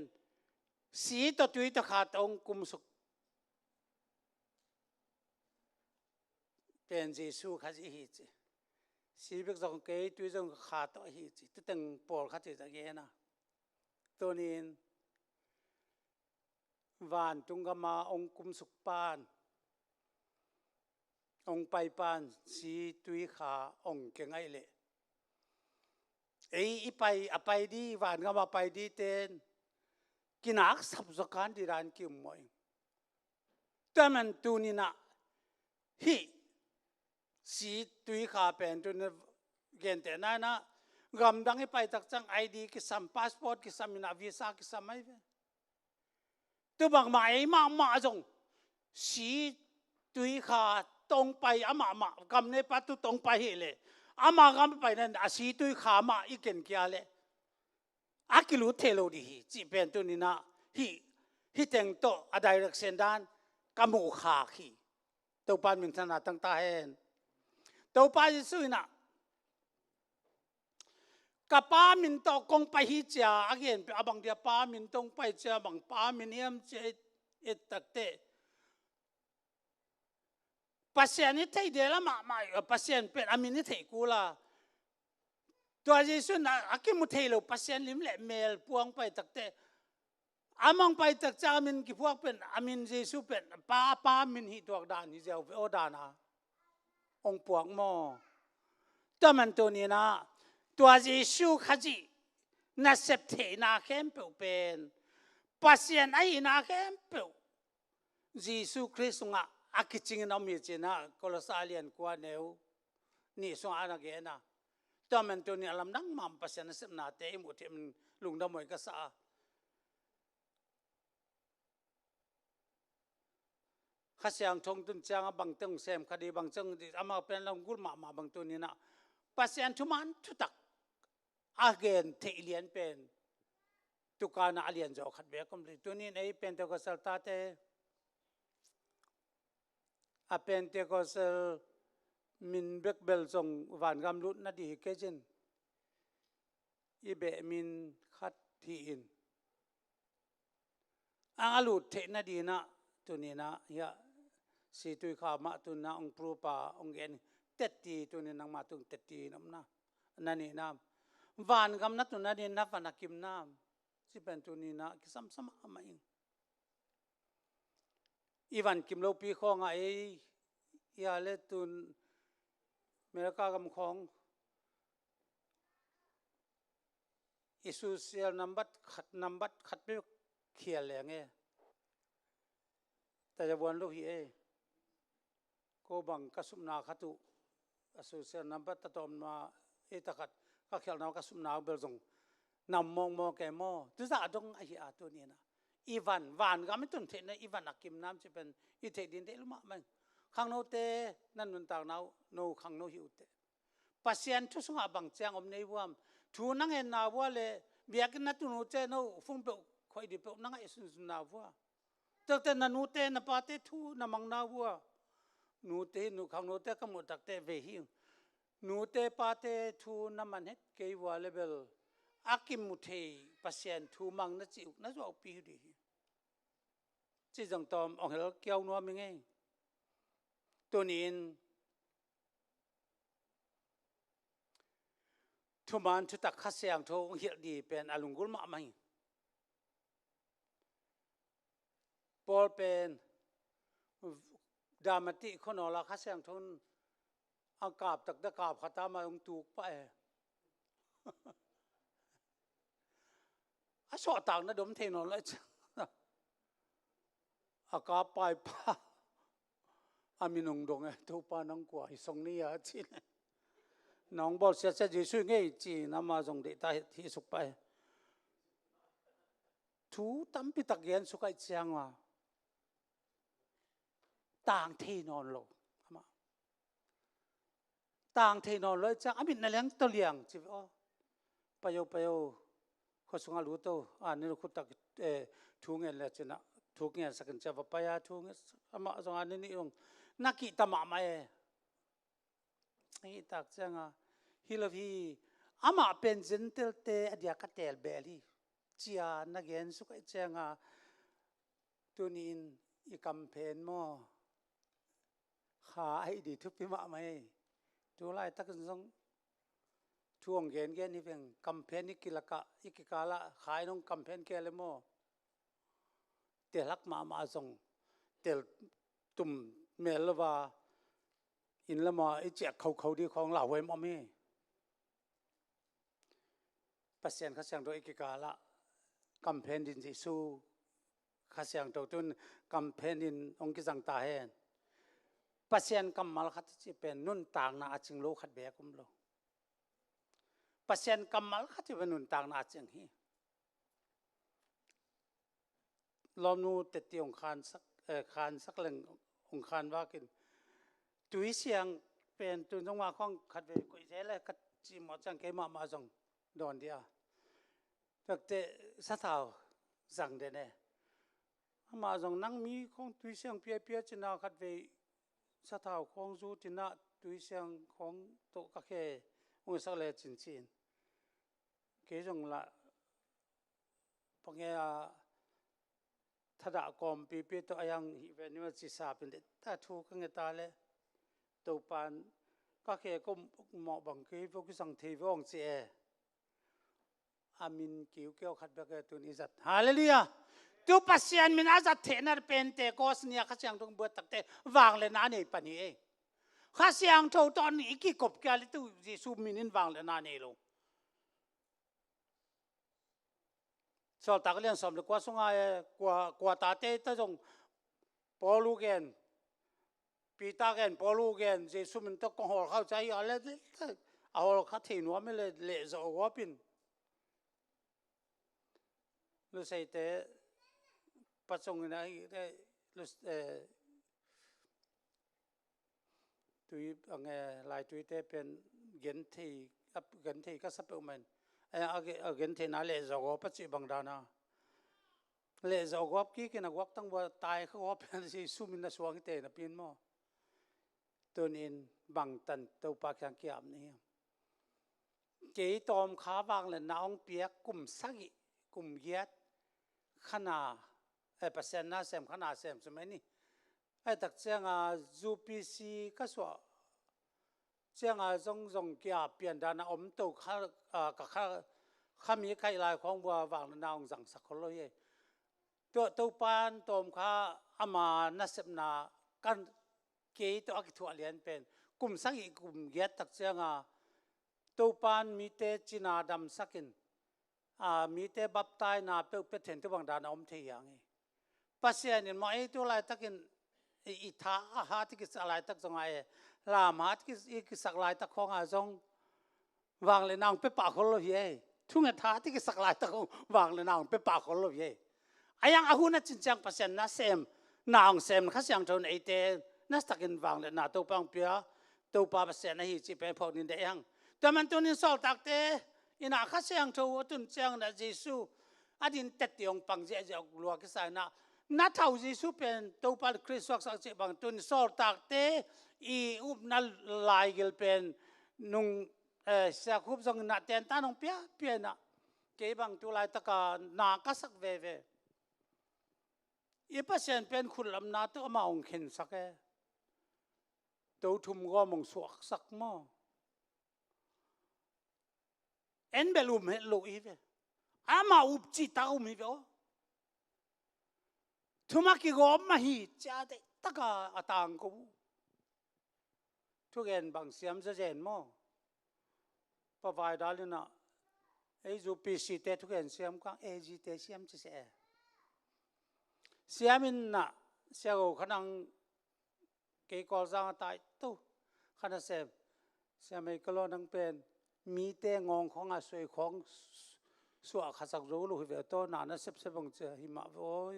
si tawh tui tawh khat hong kumsuk pen Jesu khat hi ci. Si bek zong kei tui zong khat tawh hi ci. Tuteng pawlkhat hi a gena. Tunin vantung gama hong kumsuk pan hong pai pan si tui kha hong keng ahih leh, ei i pai, a pai di, vangam a pai di ten kinaksap zaw kan di dan ki-um mawh ing. Tua man tuni-in ah hih si tui kha pen tuni-in ah gentehna-in ah gamdang i pai tak ciang I D kisam, passport kisam, in ah visa kisam ahi ve. Tua bangmah ei mahmah zong si tui kha tawh hong pai, amah mah gam nepa tu tawh hong pai hi leh, amah gam pai na a si tui kha mah i ken kia leh a kilut thei lo ding hi cih pen tuni-in ah hih, hih teng tawh a direction dan ka muh khak hi. Topa in minthanna tang ta hen. Topa Jesuh in ah ka Pa min tawh kong pai hi ci-a a gen peuh a bang dia, Pa min tawh hong pai ci-a bang Pa min hiam ci-a i et tak teh, Pasian i theih dela mahmah, Pasian pen a min i theih kul a, tua Jesuh in a, a kimu thei lo Pasian lim le mel puang pai tak teh, a mang pai tak ciang a min kiphuak pen, a min Jesuh pen Pa, Pa min hi tuak dan hi ziau ve aw, dan a hong puak maw. Tua man tuni-in ah tua Jesuh Khazih nasep theihna khempeuh pen, Pasian ahihna khempeuh Jesuh Khrist sungah a kicingin a om hi ci-in ah Kolose a lian kua, neu nih sungah a na gen a. Tua man tuni-in a lamdang mahmah Pasian nasepnate i muh theih man lungdam huai ka sa a. Kha Siangtho tun ciang a bang teng sem kha di, bang teng di, amau pen lunggulh mahmah bang tuni-in ah Pasian thuman thutak a gen theih lian pen tukan ah a lian zaw khat bek om li. Tuni-in ei Pentecostal tate, a Pentecostal min bek bel zong vangam lut na ding hi kei cin, i beh min khat hi in, a lut theih na dingin ah tuni-in ah hiah si tui kha mah tuni-in ah hong prupa hong gen, tetti tuni-in nangma tung tetti in om na, na nihna, vangam na tun na dingin na van a kim nam, ci pen tuni-in ah kisamsam mahmah ing. I van kim lopi khawngah ei, i a le tun America gam khawng i social nambat khat, nambat khat peuh khial leng e. Taja buan lo hi e. Ko bang ka supna khat uh a social nambat tatawmna e, takhat ka khialhna ka supna uh bel zong nam mawngmawng ke maw. Tuzah dong ahi a tuni-in ah i van, vangam i tun theihna i van a kim nam ci pen i theih ding deih lua mahmah ing. Khangnote na nuntakna uh, no khangno hi uh teh, Pasian thu sungah bang ciang om nei vuam? Thu na ngenna vua le biakinn na tun uh ciang no phung peuh khoih dih peuh na ngaih sunsunna vua? Takte na nute na pate thu na mangna vua? Nute hi, nu khangnote ka muh takte ve hi. Nute pate thu na man het kei vua le bel a kimu thei Pasian thu mang na cih uh na zuaupi hi dih hi. Ci zong tawm ong hel kiau nuam hi ngei. Tuni-in thuman thutak Kha Siangtho hong hilh ding pen a lunggulh mahmah hi. Paul pen Dalmatia khua nawl ah Kha Siangtho in a kap takte kap khat a mah hong tuk pah e. A suahtak na dom thei nawn lo ciang a kap paipa a min hong dong e, Topa nang kua hi song ni a ci le, nang bawl siasia Jesuh ngei ci-in amah zong deihta hi suk pah e. Thu tampi tak gen suk ahih ciang a tang thei nawn lo. Amah tang thei nawn lo ahih ciang a mit na liang tawh liang ci ve aw. Pai o, pai o, khua sungah lut o, a ni lo khut tak, eh, thu ngen le ci-in ah thu ngensak in ci-a va pai a, thu ngen, amah zong a ni nih zong na kihta mahmah e. Hih tak ciang a hi lo hi, amah pen Gentile-te a diak a teel beel hi ci-a na gen suk ahih ciang a tuni-in i kamphen maw, kha ahih ding thupi mahmah hi. Tu laitakin zong thu hong gengen hi veng, kamphen i kilakah, i kikalah kha in hong kamphen kei le maw, tel hak mahmah zong tel tum mel lo va, inn lamah i ciah khokho ding khawng lauhuai mawh mi. Pasian Kha Siangtho i kikal ah kamphen din Jesu Kha Siangtho tun kamphen din hong kizang ta hen. Pasian kammal khat a cih pen nuntakna a cing lo khat beek um lo. Pasian kammal khat hi pen nuntakna a cing hi. Lawmnu tetti hong khansak, eh, khansak leng hong khanvakin tui siang pen tun zong mah khawng khat vei koih zel e ka cih mawh ciang kei mahmah zong dawn dia. Takte sathau zang den e. Amah zong nang mi khawng tui siang piapia cina khat vei sathau khawng zu tina tui siang khawng tawh ka khe hong sak le cincin. Kei zong lah pange a thadah kawmpipi tawh a yang hih ve ni ma ci sa pin de ta thu ka nge ta le Topan ka khe ko mawh bang kei vo kisang thei vo hong ci e. A min kiukiau khat bek e tun i zat. Halleluiah. Tu Pasian min a zat theihna Pentecost ni a Kha Siangtho buat takte vangliatna nei pan hi e. Kha Siangtho tawh i kikop kia le tu Jesu min in vangliatna nei lo. Sawltak lian sawm le kua sunga e, kua, kua tate ta zong Paul uh gen, Peter gen, Paul uh gen, Jesu min tawh kong hawlkhau ca hi a le, a hawlkha thei nuam e le, lehzawh gawp in. Luseite pacung in a hi, eh, lus-, eh, tui, ang, eh, laituite pen genthei, ap-, genthei ka sa peuh man. Eh, a ge-, a gentheina lehzawh gawp a cih bang dana. Lehzawh gawp kikin a guak tang bua tai kha gawp pen Jesu min a suang i te na pin maw. Tunin bangtan Topa kiang kiam ni hiam. Kei tawm kha vangliatna hong piak kum sagih, kum giat, khana, eh, Pasian na sem, khana sem sumai ni. Ai tak cianga U P C ka suah cianga zong zong kia pian dana om to kha, ah, ka kha, kha mi kaih lai khawng bua vangliatna hong zangsak khol lo hi. Tua Topan tawm kha ama nasepna kan kei tawh a kithuah lian pen kum sagih kum giat tak cianga Topan mite cina damsakin, a, mite baptaina peuh pia thei tu bang dana om thei hiang hi. Pasian in maw ei tu laitakin i, i tha a hat i kisak laitak zonga e, lam hat i kisak laitak khawnga zong vangliatna hong pia pah khol lo hi e. Thunget hat i kisak laitak hong vangliatna hong pia pah khol lo hi e. A yang a hun a cin ciang Pasian na sem, na hong sem, Kha Siangtho na eite na takin vangliatna Topa hong pia, Topa Pasian ahi cih pen phawk nin dei hang. Tua man tunin sawltakte ina Kha Siangtho a tun ciang na Jesu a din tetti hong pang ziahziah lua kisa ina na thau Jesu pen Topa Khrist suaksak cih bang tunin sawltakte i upna laigil pen nung, eh, siakhup zong ina tentan hong piapia ina kei bang tu laitaka na ka sak veve. I Pasian pen khutlamna tawh amah hong khensak e. To thum gawm hong suaksak maw. En bel um het lo hi ve. Amah up cihtak um hi ve aw. Thum a kigawm mah hi cia deihtaka a tangko uh. Thugen bang siam zazen maw. Pa vai dal ina ei U P C te thugen siam kang A G te siam ci se e. Siam in na sia go khanang kei Kawlzang a tai tu khana sem. Siam ei ka law nang pen mite ngawng khawng a suai khawng suah khasak zo lo hi ve tawh na na sepsep bang cia hi mah ve aw.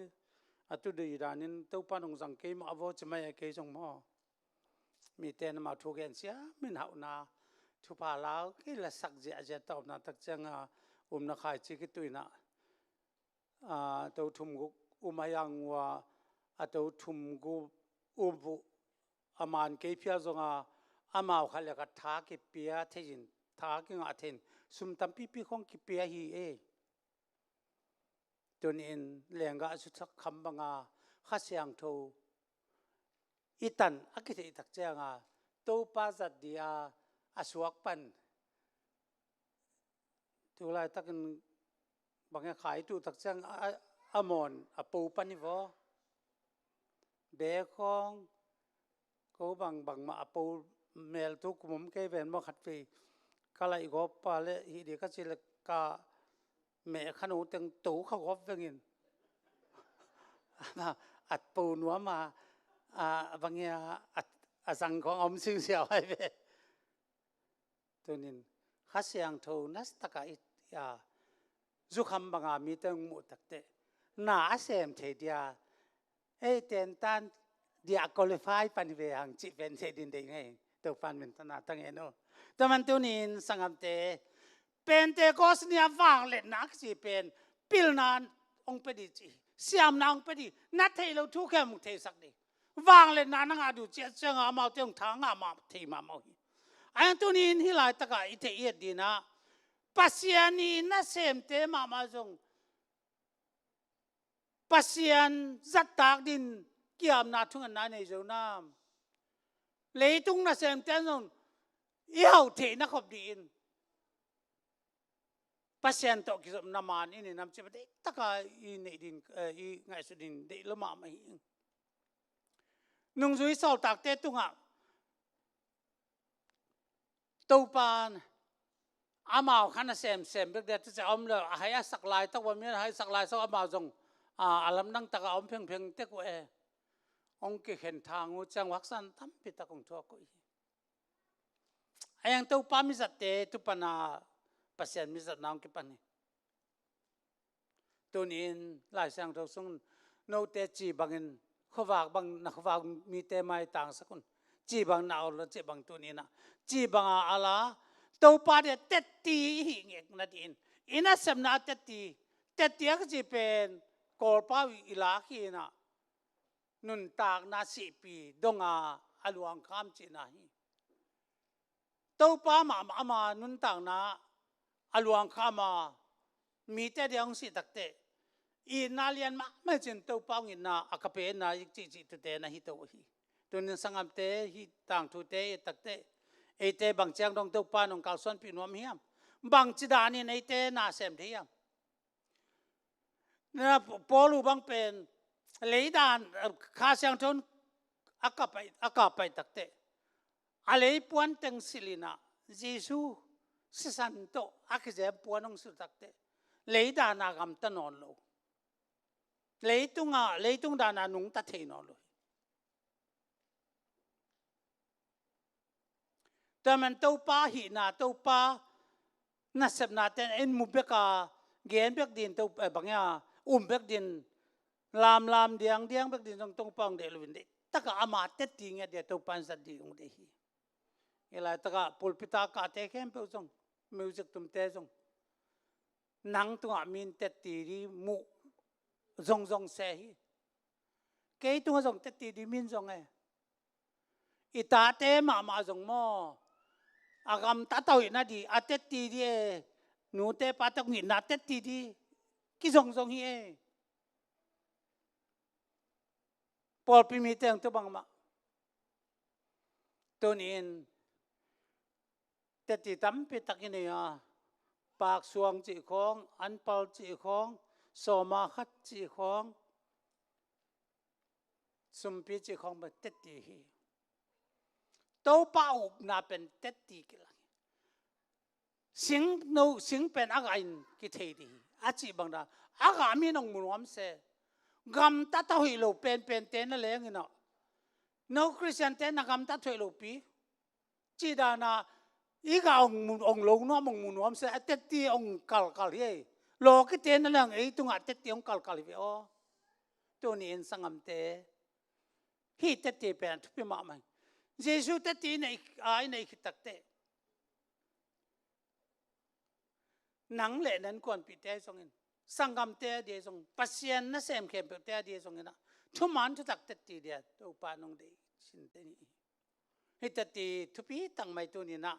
A tu dei danin Topa nong zang kei mah ve aw ci mai a kei zong maw. Mite nama thugen siam in hauhna thupha lau kei la sak ziahziah ta omna tak cianga umna khaici kituina a to thum guk um a yang ua a to thum guk um uh a man kei phial zonga amau khat le khat tha kipia theiin tha kingah theiin sum tampipi khong kipia hi e. Tunin lenggah a sutsak kham banga Kha Siangtho i tan a kitheih tak cianga Topa zat dia a suak pan tu laitakin bang e khai tu tak ciang a, a mawn a po pan i vaw. Bek khawng ko bang bangmah a po mel tu kum om kei ven maw, khat vei ka laih gawp pa le hih dih ka ci le ka meh kha no teng to kha gawp vengin a po nuam a, a bang ia a, a zang khong a om singsiau hai ve. Tunin Kha Siangtho nasataka i, a, zukham banga mite hong muh takteh na a sem thei dia, ei tentan dia qualify pan hi ve hang cih pen thei din deih ngei. Topan min tana tang en uh. Taman tunin sangamte, Pentecost ni a vangliatna a kici pen pilna hong pia dih ci, siamna hong pia dih, na theih loh thu khempeuh hong theisak dih. Vangliatna na ngah duh ciat cianga amaute hong tha ngah mah thei mahmah uh hi. Ahi hang tunin hih laitakah i theih i et dinah Pasian i nasemte mahmah zong Pasian zattak din kiamna thungetna nei zo nam? Leitung nasemte zong i hauh theihna khop dihin Pasian tawh kizopna man i nei nam cih pen deihtaka i neih din, eh, i ngaihsut din deih lua mahmah hi. Nungzui sawltakte tungah Topa in amau kha na semsem bek dia tucia om lo, a hai a sak laitak bang mian a hai sak laitak amau zong a, a lamdang taka om phengpheng tek uh e. Hong kikhen thang uh ciang vaksan tampi tak hong thuak uh hi. A yang Topa mizatte tupana Pasian mizatna hong kipan hi. Tunin Lai Siangtho sung note ci bangin khuavak bang na khuavak mite maitangsak un. Ci bang na awl lo ci bang tuninah ci banga ala Topa dia tetti i hih ngekna dihin i nasepna tetti, tetti a kici pen Kawlpau i lak hinah nuntakna sihpi donga a luangkham cihna hi. Topa mahmah ama nuntakna a luangkham a mite dia hong sih takteh itna lian mahmah cin Topa hong itna a ka penna i cihcih tute na hi to uh hi. Tunin sangamte hih tangthute i et takteh eite bang ciang dong Topa in hong kalsuanpih nuam hiam? Bangci danin eite na sem thei hiam? Na Paul uh bang pen leidan, eh, Kha Siangtho in a kap pai, a kap pai takteh a leipuan teng silhinah Jesu sisan tawh a kizem puan hong sil takteh leidana gamta nawn lo. Leitunga, leitung dana nungta thei nawn lo. Tua man Topa hihna, Topa nasepna ten en mu bek a, gen bek din, to, eh, bang ia, um bek din, lamlam diangdiang bek din zong Topa hong deih loin deih taka ama tetti ngiat dia Topa in zat dih hong deih hi. Hih laitaka pulpita kahte khempeuh zong, music tumte zong nang tungah min tetti dih muh zongzong se hi. Kei tungah zong tetti dih min zong e. I tate mahmah zong maw, a gamtat a hoihna dih a tetti dih e. Nute pate hong itna tetti dih kizongzong hi e. Pawlpi mite hong tu bangmah tunin tetti tampi tak i nei a, Paksuang cih khawng, Anpal cih khawng, Sawma khat cih khawng, Sumpi cih khawng pen tetti hi. Topa upna pen tetti kilang hi. Sing no, sing pen a gah in kithei dih hi a cih bangdan a gah min hong mu nuam se. Gamtat a hoih lo penpente na leng inah no Khristiante na gamtat hoih lopi cih dana i gah hong mu, hong lo nuam, hong mu nuam se a tetti hong kalkal hi ei. Lawkite na leng ei tungah tetti hong kalkal hi ve aw. Tuni in sangamte hih tetti pen a thupi mahmah hi. Jesu tetti i nei, a i nei khit takteh nang le na innkuanpihte ahi zongin, sanggamte a dia ahi zongin, Pasian nasem khempeuhte a dia ahi zongin ah thuman thutak tetti dia Topa nong deih sin te ni. Hih tetti thupi tangmai tuninah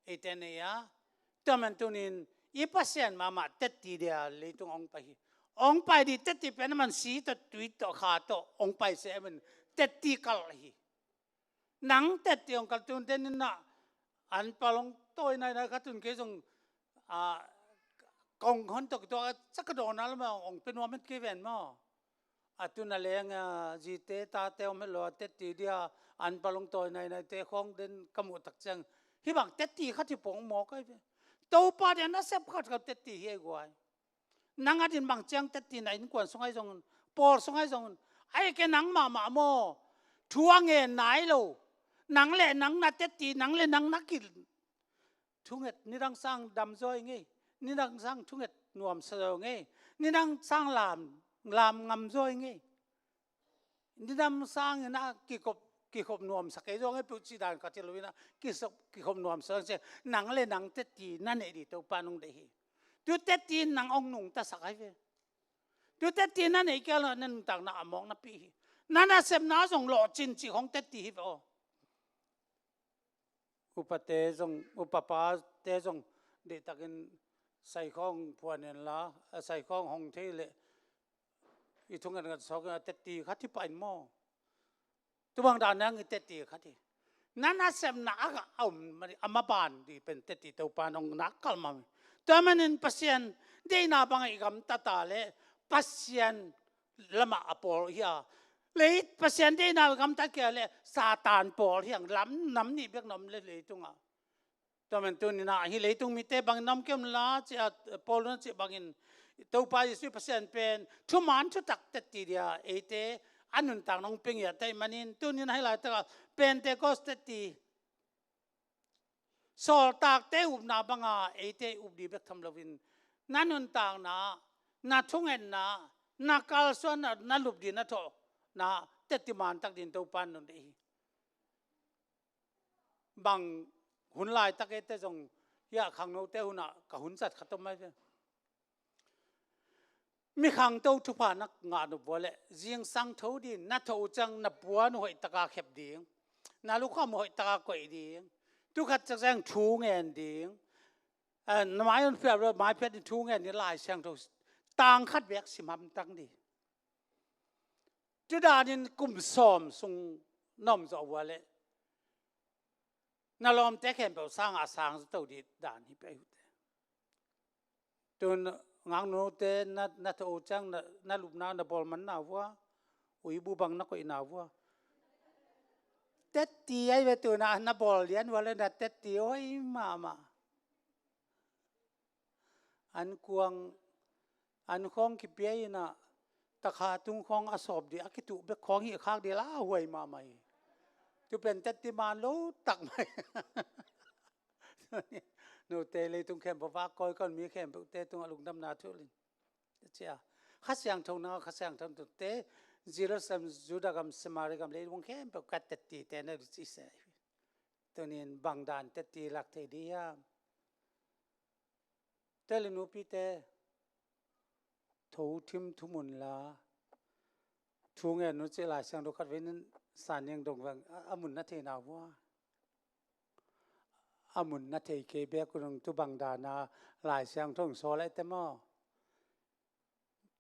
eite nei a, tua man tunin i Pasian mahmah tetti dia leitung hong pai hi. Hong pai dih tetti pen a man si tawh tui tawh kha tawh hong pai se a man tetti kal hi. Nang tetti hong kal tun teninah Anpal hong tawi nainai kha tun kei zong, a, kong hon tawh kituak a cak ka dawn a lama hong pe nuam het kei ven maw? A tun a leng a, zite tate om het lo a, tetti dia an palong tawi nainaite khawng den ka muh tak ciang, hih bang tetti khat hi pong mawk ai ve. Topa dia nasep khat khat tetti hi ai guai. Nang a din bang ciang tetti na innkuan sung ai zong un, pawl sung ai zong un. Ai ke nang mahmah maw? Thu a ngen nai lo. Nang le nang na tetti, nang le nang na kil. Thunget nidang sang dam zaw i ngei. Nidang sang thunget nuamsa zaw i ngei. Nidang sang lam, lam ngam zaw i ngei. Nidang sang ina kikhop, kikhop nuamsa kei zaw ngei peuh ci dan ka ti lo ina kikhop, kikhop nuamsa zaw i ngei. Nang le nang tetti na neih di Topa nong deih hi. Tu tetti nang ong nungta sak ai ve. Tu tetti na neih kei lo na nuntakna a mawk napi hi. Na nasepna zong lawhcin cih hong tetti hi ve aw. Upate zong, upapate zong deihtakin saikhawng phuan inla, a saikhawng hong thei leh i thungetnget sawk in a tetti khat hi pah in maw? Tubang dan nang i tetti khat hi. Na nasepna a, a um a maban di pen tetti Topa nong nak kalmam hi. Tua manin Pasian deihna bangah i gamtata le Pasian lamah a pawl hi a, lei Pasian deihna gamta kei a le Satan pawl hi ang, lam nam nih bek na om le leitungah. Tua man tuninah hih leitung mite bangin na om kei unla, ci a Paul in a cih bangin Topa Jesuh Pasian pen thuman thutak tetti dia eite a nuntak nong pia ngiat ahih manin tuninah hih laitakah Pentecost tetti sawltakte upna banga eite up ding bek tham loin na nuntakna, na thungetna, na kalsuanna, na lup ding na thawhna tetti mantak ding Topa in nong deih hi. Bang hun laitak eite zong hiah khangnote hunah ka hun zat khat om mai ve. Mi khangto thupha na ngah nop vua le zingsang tho ding, na tho uh ciang na puan uh hoihtaka khep ding, na lukham uh hoihtaka koih ding, tu khat ciang thu ngen ding, eh, na mai un phiat lo, mai phiat ding, thu ngen ding, Lai Siangtho tang khat bek sim hamtang ding. Tu danin kum sawm sung na om zawh vua le na lawmte khempeuh sangah a sang zato dih dan hi pei hute. Tun ngaknute na, na tho uh ciang na, na lupna na bawl manna vua, uibu bang na koihna vua. Tetti ai ve tuna na bawl lian vua le na tetti oi mahmah. An kuang, an khawng kipia inah takha tung khawng a sawp dih a kituh bek khawng hi khak dih la huai mahmah hi. Tu pen tetti man lo tak mai. Note leitung khempeuh vak kawi kon mi khempeuh te tungah lungdamna thu lin. Cia Kha Siangtho na, Kha Siangtho te Jerusalem, Judah gam, Samaria gam, leilung khempeuh ka tetti te na ci se. Tunin bang dan tetti lak thei dih hiam? Tele nupite, tho thim thum unla, thu ngen un cih Lai Siangtho khat vei nin san niang dong vang a, a mun na theina vua. A mun na thei kei bek un tu bang dana Lai Siangtho hong sawl ai te maw?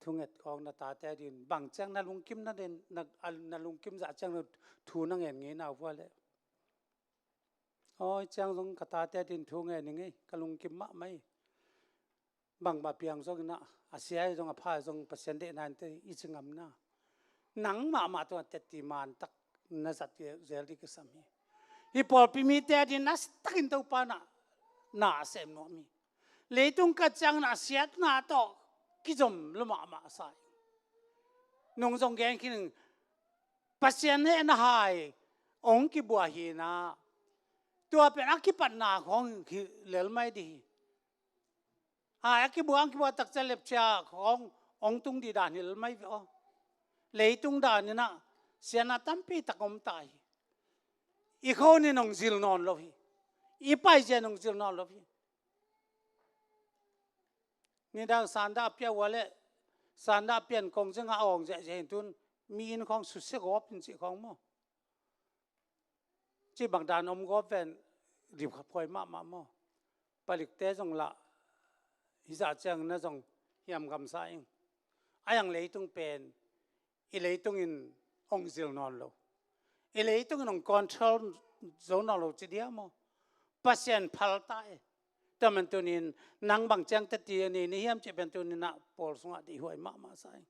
Thunget khawng na tate a din bang ciang na lungkim na den, na, a, na lungkim zah ciang na thu na ngen ngei na vua le. Awi ciang zong ka tate a din thu ngen i ngei, ka lungkim mahmah hi. Bangmah piang zong inah a sia hi zong a pha hi zong Pasian deihna in te i ci ngamna. Nang mahmah tungah tetti mantak na zat zel dih kisam hi. Hih pawlpi mite a din na takin Topa na, na a sem nuam hi. Leitung khat ciang na siatna tawh kizom lo mahmah sa hi. Nung zong gen khin Pasian hehna hai hong kibuah hi na. Tua pen a kipatna khawng hi lel mai dih hi. Hai a kibuah, a kibuah takcia lepcia khawng hong tung dih dan hi lel mai ve aw. Leitung dan inah siatna tampi tak om ta hi. I khon in hong zil nawn lo hi. I paizia in hong zil nawn lo hi. Nidang sanda a pia ua le sanda a pian kong zengah a awng ziahziah hin tun mi inn khawng susia gawp in cih khawng maw? Cih bang dan om gawp ven, limkha phuai mahmah maw? Palikte zong lah hizah ciang na zong hiam gamsa ing. A yang leitung pen i leitung in hong zil nawn lo, i leitung in hong control zo nawn lo ci dia maw? Pasian phal ta e. Tua man tunin nang bang ciang tetti a nei na hiam cih pen tunin ah pawl sungah deihhuai mahmah sa ing.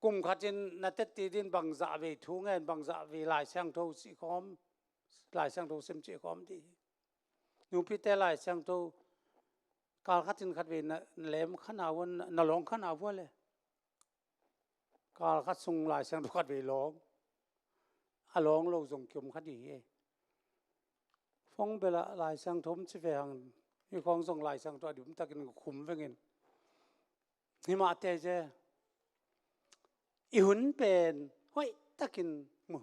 Kum khatin na tetti ding bangzah vei thu ngen, bangzah vei Lai Siangtho cih khawm, Lai Siangtho sim cih khawm dih hi. Nupite Lai Siangtho kal khatin khat vei na lem kha na vua, na lawng kha na vua le. Kal khat sung Lai Siangtho khat vei lawng. A lawng lo zong kiom kha dih hi. Phone bel ah Lai Siangtho om ci ve hang. Hi khawng zong Lai Siangtho a dim takin khum vengin. Hi mah te ze. I hun pen hoih takin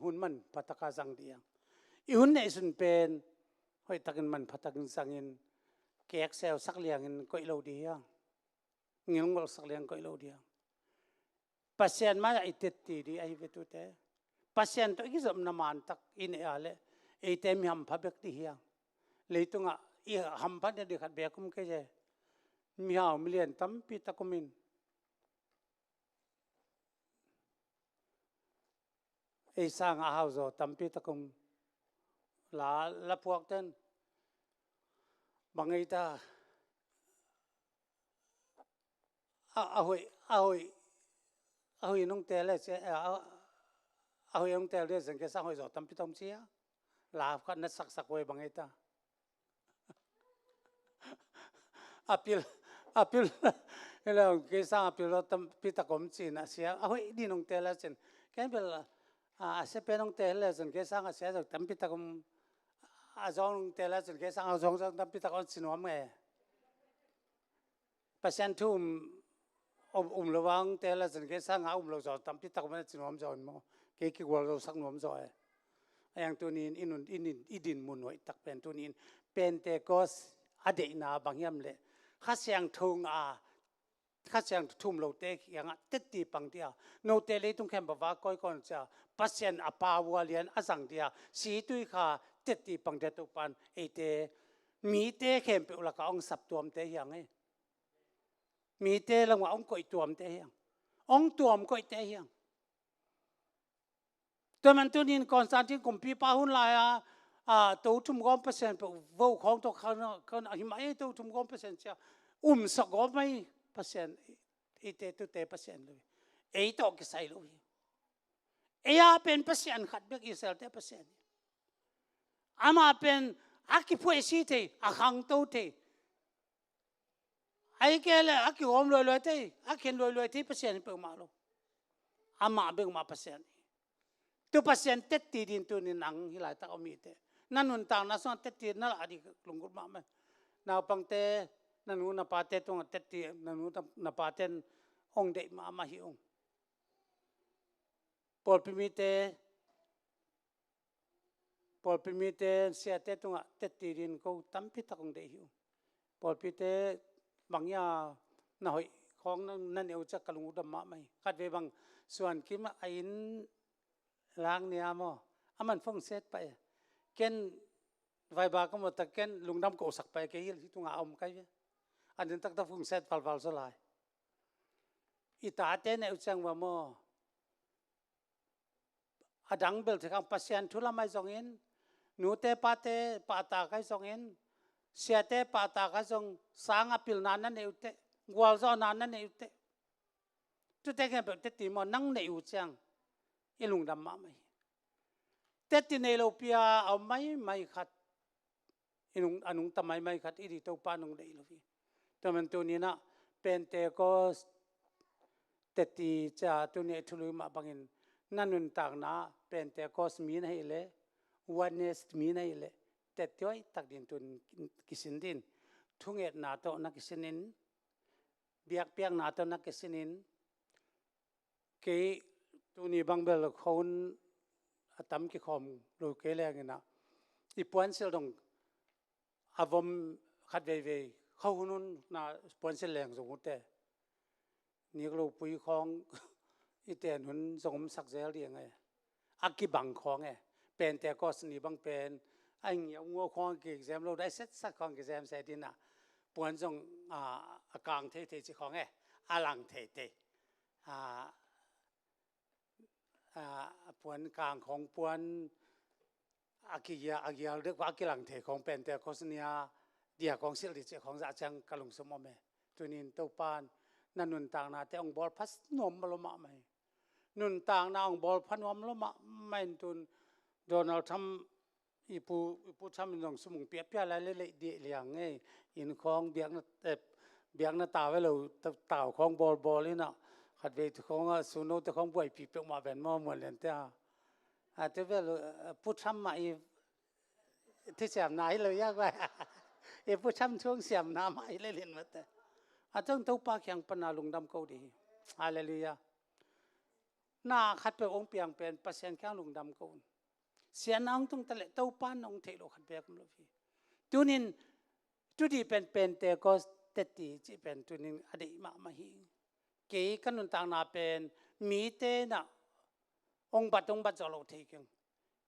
hun manpha taka zang dih hang. I hun neihsun pen hoih takin manpha takin zangin, kek seusak liangin koih lo dih hang. Ngilngolhsak liang koih lo dih hang. Pasian mai-ah i tetti dih ahi ve tute. Pasian tawh i kizopna mantak i neih a leh eite mi hampha bek dih hang. Leitungah i hampha dih khat bek om kei ze. Mihau milian tampi tak om in. Ei sangah a hauzaw tampi tak om. La, la puakten bang ei ta, a, a hoih, a hoih, a hoih nong tel le cia, a, a hoih nong tel le zen kei sang hoih zaw tampi tak om cia. La khat na saksak hoih bang ei ta. A pil, a pil, kei sang a pil lo tampi tak om cin a sia. A hoih ding nong tel le cin. Ken bel, a, a sia pen nong tel le cin, kei sang a sia tampi tak om, a zawng nong tel le cin, kei sang a zawng zawng tampi tak om cin om nge. Pasian thu um, um, um lo vang te la zan kei sanga um lo zaw tampi tak om a ci nuam zaw in maw. Kei kigual zo sak nuam zaw e. A yang tuni in, in, in, in, i din mun hoih tak pen tuni in Pentecost a deihna bang hiam le Kha Siangtho ngah a, Kha Siangtho thum lote kiangah tetti pang dia, note leitung khempeuh va kawikawi cia Pasian a pau a lian a zang dia, si tui kha tetti pang dia Topan eite mite khempeuh lakah hong saptuamte hiang e. Mite lamah hong koihtuamte hiang. Hong tuam koihte hiang. Tua man tunin Constantine kumpipa hun lai-a, a, to thum gawm Pasian peuh vo khawng tawh khan, khan a himah ei to thum gawm Pasian cia. Um sak gawm mai Pasian, eite tute Pasian lo. Ei tawh kisai lo hi. Ei a pen Pasian khat bek Israelte Pasian hi. Amah pen a kiphuaisi thei, a khangto thei. Ahih kei leh a kigawm luailuai thei, a khen luailuai thei Pasian hi peuhmah lo. Amah bek mah Pasian hi. Tu Pasian tetti din tunin nang hih laitak om hite. Na nuntakna sungah tetti na lah ding lunggulh mahmah. Naupangte, na nu na pate tungah tetti, na nu na pate in hong deih mahmah hi ung. Pawlpi mite, pawlpi mite, siate tungah tetti din ko tampi tak hong deih hi ung. Pawlpite bang hia na hoih khawng na, na neih uh ciang ka lung uh dam mahmah hi. Khatvei bang Suan Kim a inn lang nia maw, a man phone set pah e. Ken Viber ka mu tak ken lungdam ko sak pah e, kei hih tungah a om kai ve. A din taktak phone set valval zaw lai. I tate neih uh ciang va maw, a dang bel thei kha, Pasian thu lam ahi zongin, nute pate pahtak ahi zongin, siate pahtak ahi zong, sang a pilna na neih uh teh, gualzawhna na neih uh teh. Tute khempeuh tetti maw, nang neih uh ciang i lungdam mahmah hi. Tetti nei lopi a a om maimai khat, i nung, a nungta maimai khat i ding Topa nong deih lo hi. Tua man tuni-in ah Pentecost tetti cia tuni a i thulu mah bangin na nuntakna Pentecost mi na hih leh, Oneness mi na hih leh, tetti hoih tak din tun kisin din. Thungetna tawh na kisin in, biakpiakna tawh na kisin in, kei tuni bang bel khuahun a tam kikhawm lo kei lengin ah, i puansilh dong a vom khat veivei khuahun hun na puansilh leng zong uh teh. Nik lo pui khawng i ten hun zong om sak zel ding e. A kibang khawng e. Pentecost ni bang pen a ngiau ngua khawng kizem lo, dai setsak khawng kizem se din ah, puan zong, a, a kang theithei ci khawng e. A lang theithei. A, a, a puan kang khawng puan a kigia, a gial dek va a kilang thei khawng Pentecost ni a dia khawng silh ding ci khawng zah ciang ka lungsim om e. Tunin Topan na nuntaknate hong bawl pha nuam lo mahmah hi. nuntakna hong bawl pha nuam lo mahmah in tun Donald Trump i pu, i pu Trump in zong sum hong piapia lai le leih dih liang ngei. Inn khawng biakna, eh, biakna tau ve lo, ta-, tau khawng bawlbawl in ah khatvei te khawng ah suno te khawng buaipi peuhmah ven maw muan lian te a. A te vel, eh, pu Trump mah i thisiamna hi lo ia guai. I pu Trump thu hong siamna mah hi le lian mate. A tong Topa kiang pana lungdam ko dih hi. Halleluiah. Na khat peuh hong piang pen Pasian kiang lungdam ko un. Siatna hong tung ta leh Topa in hong theih loh khat beek om lo hi. Tunin tudi pen Pentecost teti cih pen tunin a deih mahmah hi. Kei ka nuntakna pen mite in ah hong bat hong bat zawh loh thei keng.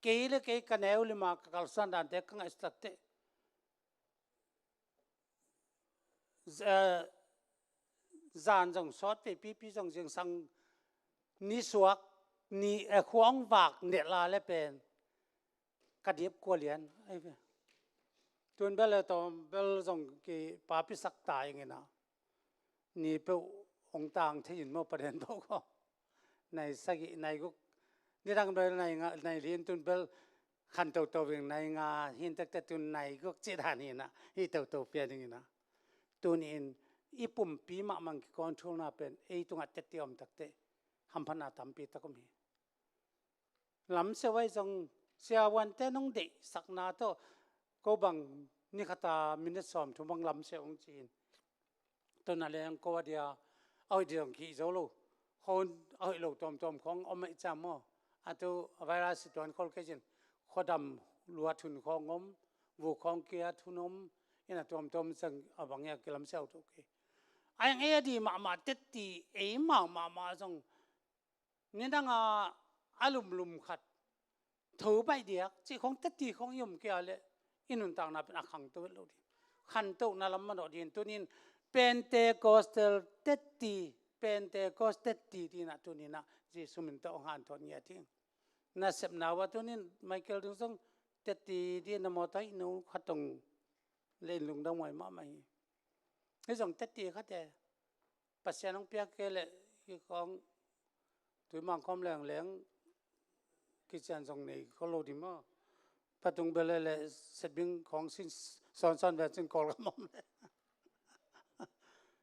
Kei le kei ka neu lima ka kalsuan dante ka ngaihsut tak teh, z-, eh, zan zong sawt veipipi zong zingsang nisuak ni, eh, khuang vak nelh la le pen ka dip kua lian ahi ve. Tun bel le tawm bel zong kipapisak ta ing in ah ni peuh hong tang thei in maw paden peuh ko. Nai sagih, nai guk, nidang bel nai nga, nai li in tun bel khan toto ving nai nga hin takte tun nai guk cih dan hi in ah hi toto pian ing in ah. Tun in i pumpi mahmah kikawn thulna pen ei tungah teti om takte hamphatna tampi tak om hi. Lamseuh ahi zong siavuante nong deihsakna tawh ko bang ni khata minute sawm thum bang lamseuh hong ci in. Tuna leng ko a dia a hoih dih zong kih zo lo. Khon a hoih lo tuamtuam khong om ahi ciam maw. A tu a virus tuan khol kei cin khuadam luat hun khong om, vuk khong kiat hun om, ina tuamtuam sang a bang ia kilamseuh to kei. A eng ei a di mahmah teti ei mau mahmah zong nidang a a lumlum khat tho baih diak cih khong teti khong i om kia le i nuntakna pen a khangto lo ding. Khantohna lam manawh ding tunin Pentecostal teti, Pentecost teti dinah tuninah Jesu min tawh hong hanthawn ngiat ding. Nasepna uh a tunin Michael ding zong teti dinah mawtaw i no khat tong le in lungdam ngai mahmah hi. Hi zong teti khat e. Pasian hong piak kei leh hi khawng tuimang khawm lengleng kician zong nei kho lo ding maw? Patung bel le setbing khawng sin sawnsawn ve cin Kawlgam om le.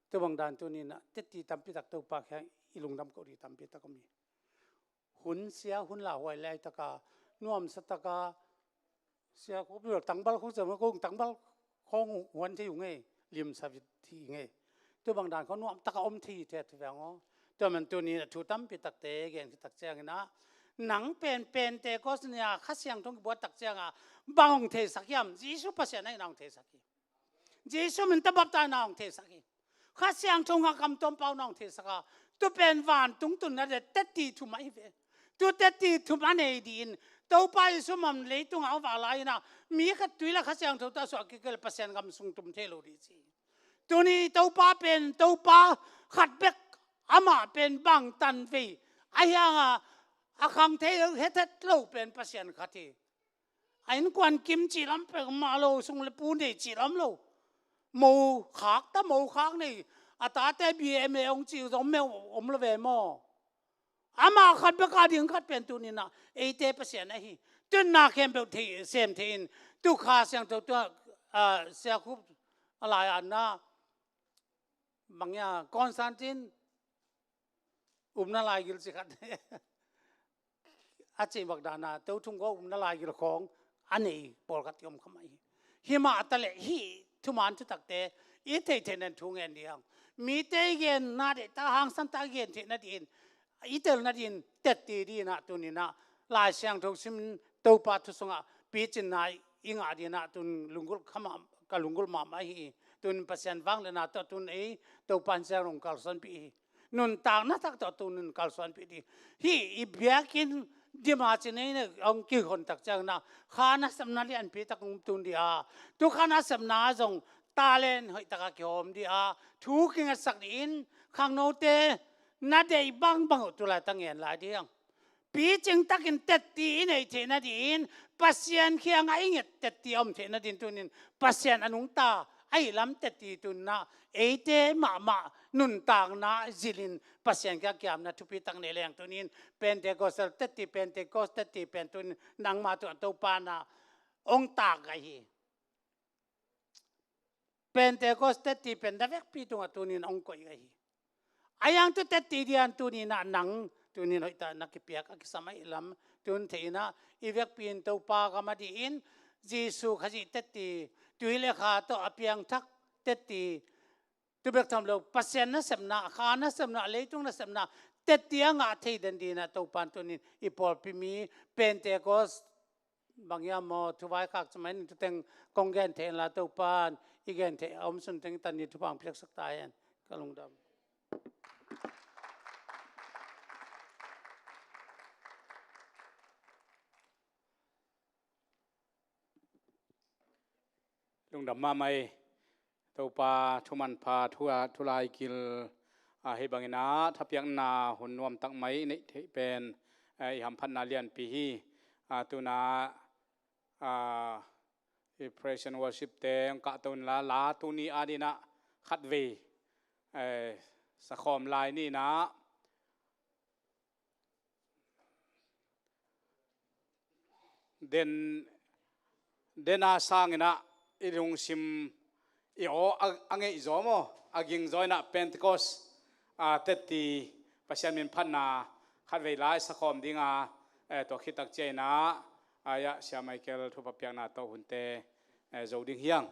Tua bang dan tuninah teti tampi tak Topa khia i lungdam koh dih tampi tak om hi. Hun sia hun lauhuai laitaka nuamsa taka sia khup tangbal khong siam kong tangbal khong huan thei uh ngei limsa vit hi ngei. Tua bang dan khong nuamtaka om thei hi thei veng aw. Tua man tunin a thu tampi takte gen khit tak cianginah nang pen Pentecost nia Kha Siangtho kibuat tak cianga bang hong theisak hiam? Jesu Pasian ahi na hong theisak hi. Jesu min tawh baptaina hong theisak hi. Kha Siangtho ngakam tuampau na hong theisak a, tu pen vantung tunna le teti thum ahi ve. Tu teti thum a nei dihin Topa Jesu mam leitunga a va lai inah mi khat tui le Kha Siangtho ta suah kik le Pasian gam sung tum thei lo dih ci. Tuni Topa pen Topa khat bek, amah pen bangtan vei a hianga a khang thei hethet lo pen Pasian khat hi. A innkuan kim cih lam pek mah lo, sung le pu nei cih lam lo. Mo khak ta, mo khak nei. A tate B M A hong cih zong meuh om lo ve maw? Amah khat bek a ding khat pen tuninah eite Pasian ahi. Tunna khempeuh thei, sem thei in. Tu Kha Siangtho tua, ah, Sia Khup a lai-atna bang ia Constantine umna laigil ci khat. A cih bak dana to thum ko umna laigil khawng a nei pawlkhat i om kha mah hi. Hi mah a ta leh hih thuman thutakte i theihtheihna thu ngen dih hang. Mite i genna deihta hangsan tak i gen theihna dihin i telna dihin teti dihinah tuninah Lai Siangtho simin Topa thu sungah picinna i ngah dihinah tun lunggulh kha mah, ka lunggulh mahmah hi. Tun Pasian vangliatna tawh tun ei Topa in siang rong kalsuanpih hi. Nuntakna tak tawh tun nun kalsuanpih dih. Hih i biakinn dima ci nei ne hong kihon tak ciangna kha nasepna lianpi tak hong tun dih a. Tu kha nasepna zong talent hoih taka kihawm dih a. Thu kingetsak dihin khangnote na deih bangbang uh tu laitang ngen lai dih hang. Picing takin teti i neih theihna dihin Pasian kiangah i nget teti a om theihna dihin tunin Pasian a nungta Ahi lam tetti tuni-in ah eite mahmah nuntakna zilin Pasian kiang kiamna thupi tak nei leng tuni-in Pentecostal tetti, Pentecost tetti pen tuni-in nangmah tungah Topa in ah hong tak ahi hi. Pentecost tetti pen na vekpi tungah tuni-in hong koih ahi hi. A yang tu tetti dian tuni-in ah nang tuni-in hoihtak na kipiak a kisam ahi lam tun thei-in ah i vekpi in Topa gam a dih in Jesu Khazih tetti tui le kha tawh a piangthak tetti tu bek tham lo Pasian nasepna, kha nasepna, leitung nasepna tetti a ngah thei den dingin ah Topa in tuni-in i pawlpi mi Pentecost bang hiam maw, thuvai khak cimai ni tu teng kong gen thei inla Topa in i gen thei a om sun teng tan ni thupha piaksak ta hen. Ka lungdam. Lungdam mahmah hi. Topa thu manpha thu, thulai gil, ah, hih bangin ah thapiakna hun nuam tak mai i neih theih pen, eh, i hamphatna lianpi hi. Ah, tuna, ah, i praise and worship te hong kahto inla, la tuni a dingin ah khatvei, eh, sakhawm lai ni-in ah den, den a sangin ah i lungsim i aw a, a ngeih zaw maw, a ging zaw in ah Pentecost, ah, tetti Pasian min phatna khatvei lai sakhawm ding a, eh, tua khit tak ciangin ah, ah, ya, Sia Michael thupha piakna tawh hunte, eh, zo ding hi hang.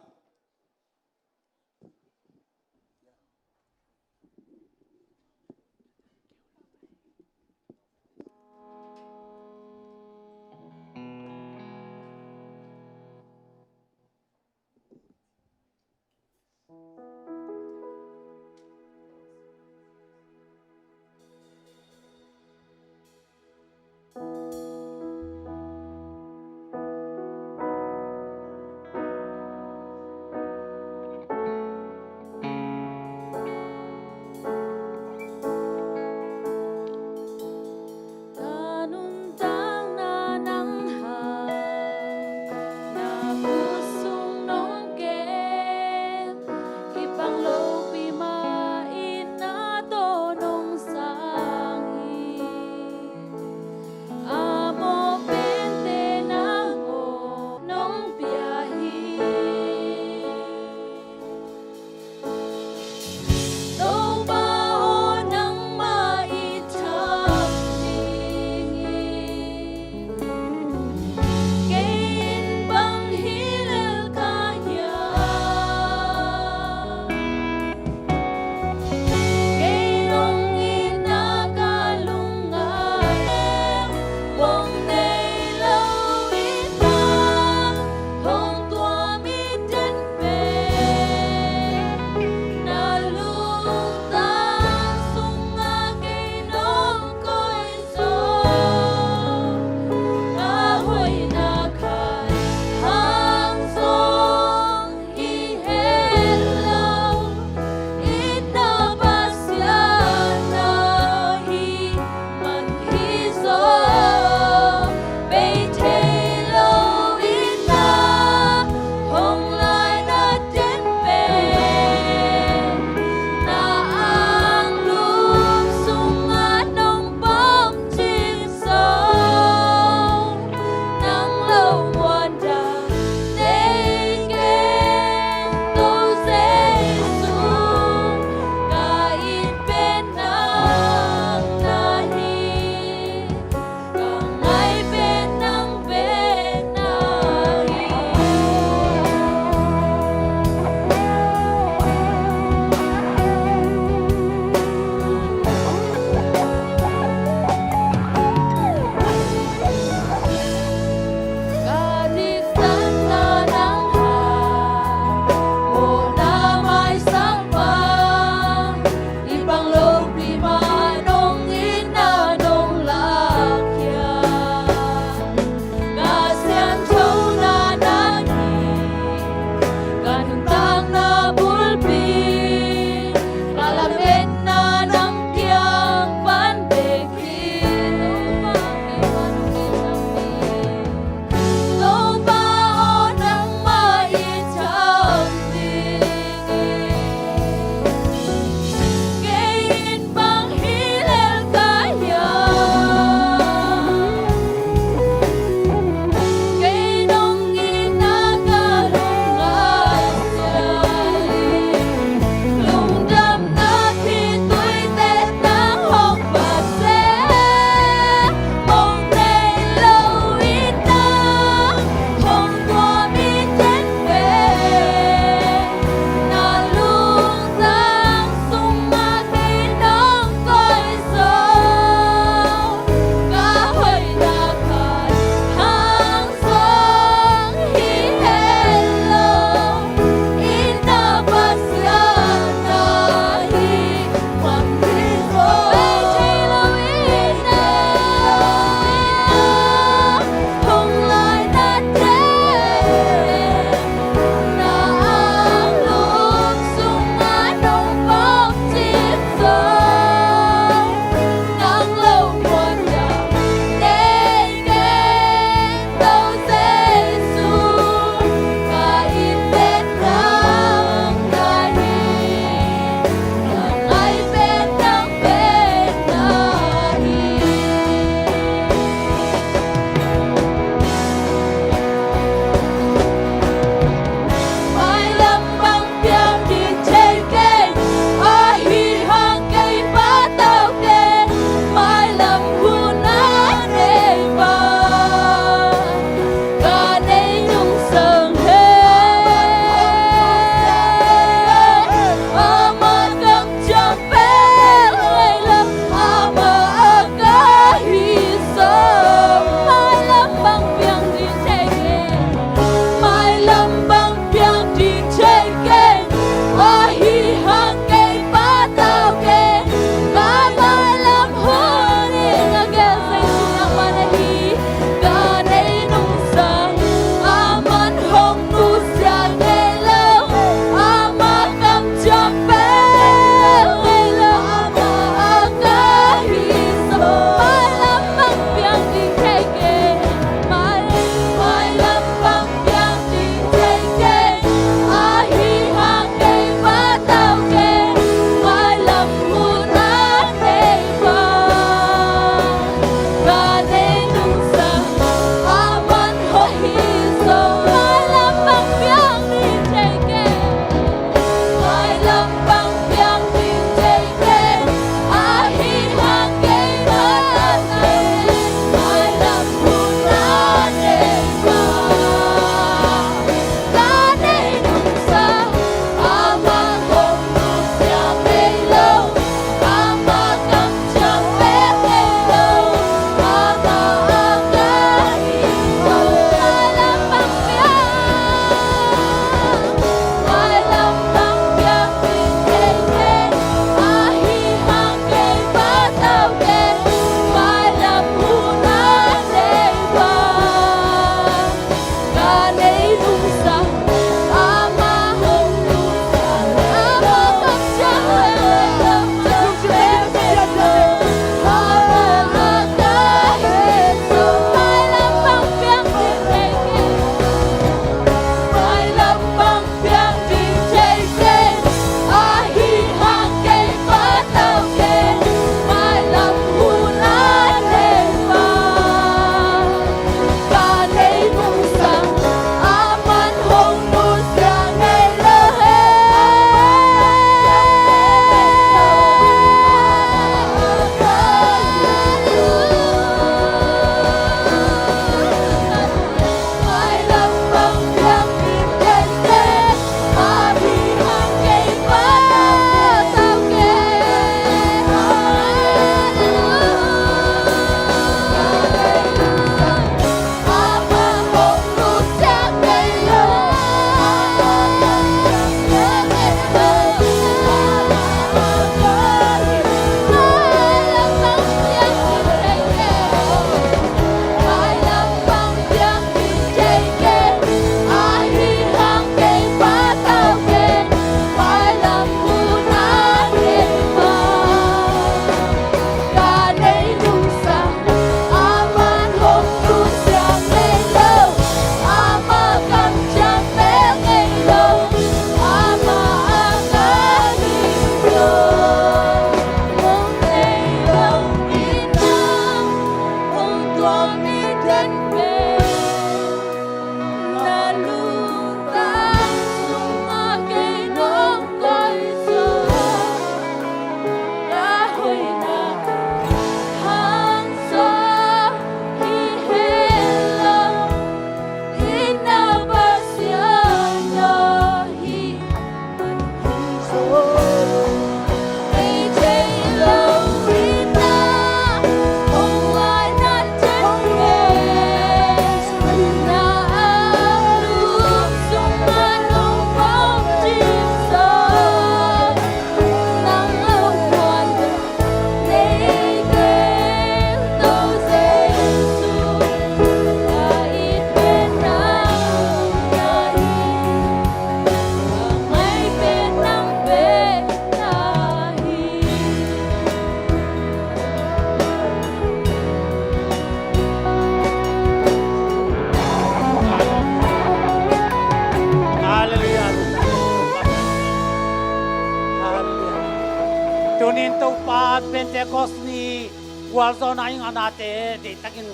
Pentecost ni gualzawhna i ngahnate deihtakin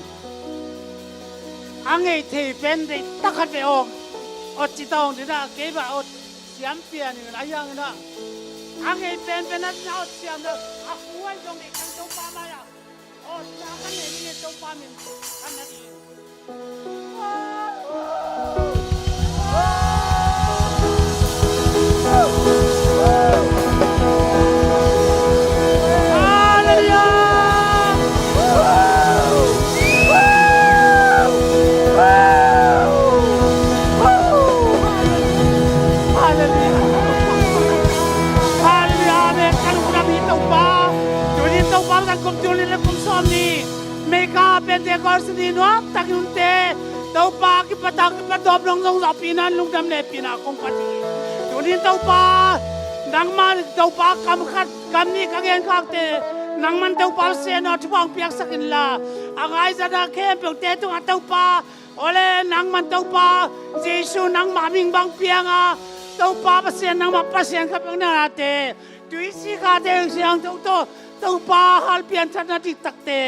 a ngei thei pen deihtak khat ve awng awt ci ta awng dinah kei bah awt siam pian in a hiang inah a ngei penpen a na awt siam lo a kuai zong deihtak Topa mai-ah awtna kan nei ni Topa min kan na ding. Hallelujah. Amen. Kan unam hi Topa. Tunin Topa kan kum tunin le kum sawm ni. Meika Pentecost ni nuam takin unte Topa kipata kipat dawp nong zong zawhpihna lungdam le pina kong phat hi. Tunin Topa nangmah Topa kam khat kam nih ka genkhakte nangman Topa Pasian aw thupha hong piaksak inla a ngaizatna khempeuhte tungah Topa awle nangman Topa Jesu nangmah ming bang pianga Topa Pasian nangmah Pasian khat bang nanate tui sikhate siangtho tawh Topa hal pianthatna diktakte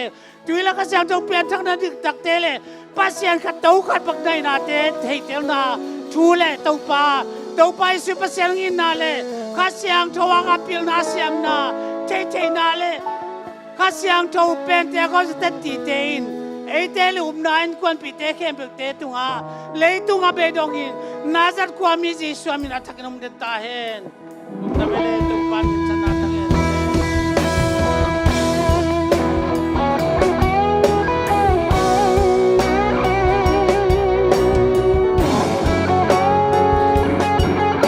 tui le Kha Siangtho pianthakna diktakte le Pasian khat to khat bak nainate theitelna thu le Topa Topa Jesu Pasian nginna le Kha Siangtho a pilna siamna theitheina le Kha Siangtho Pentecost tettite in eite le upna innkuanpihte khempeuhte tungah leitungah beidongin Nazareth khuami Jesu a min a thakin om den ta hen. Kum na vele Topa min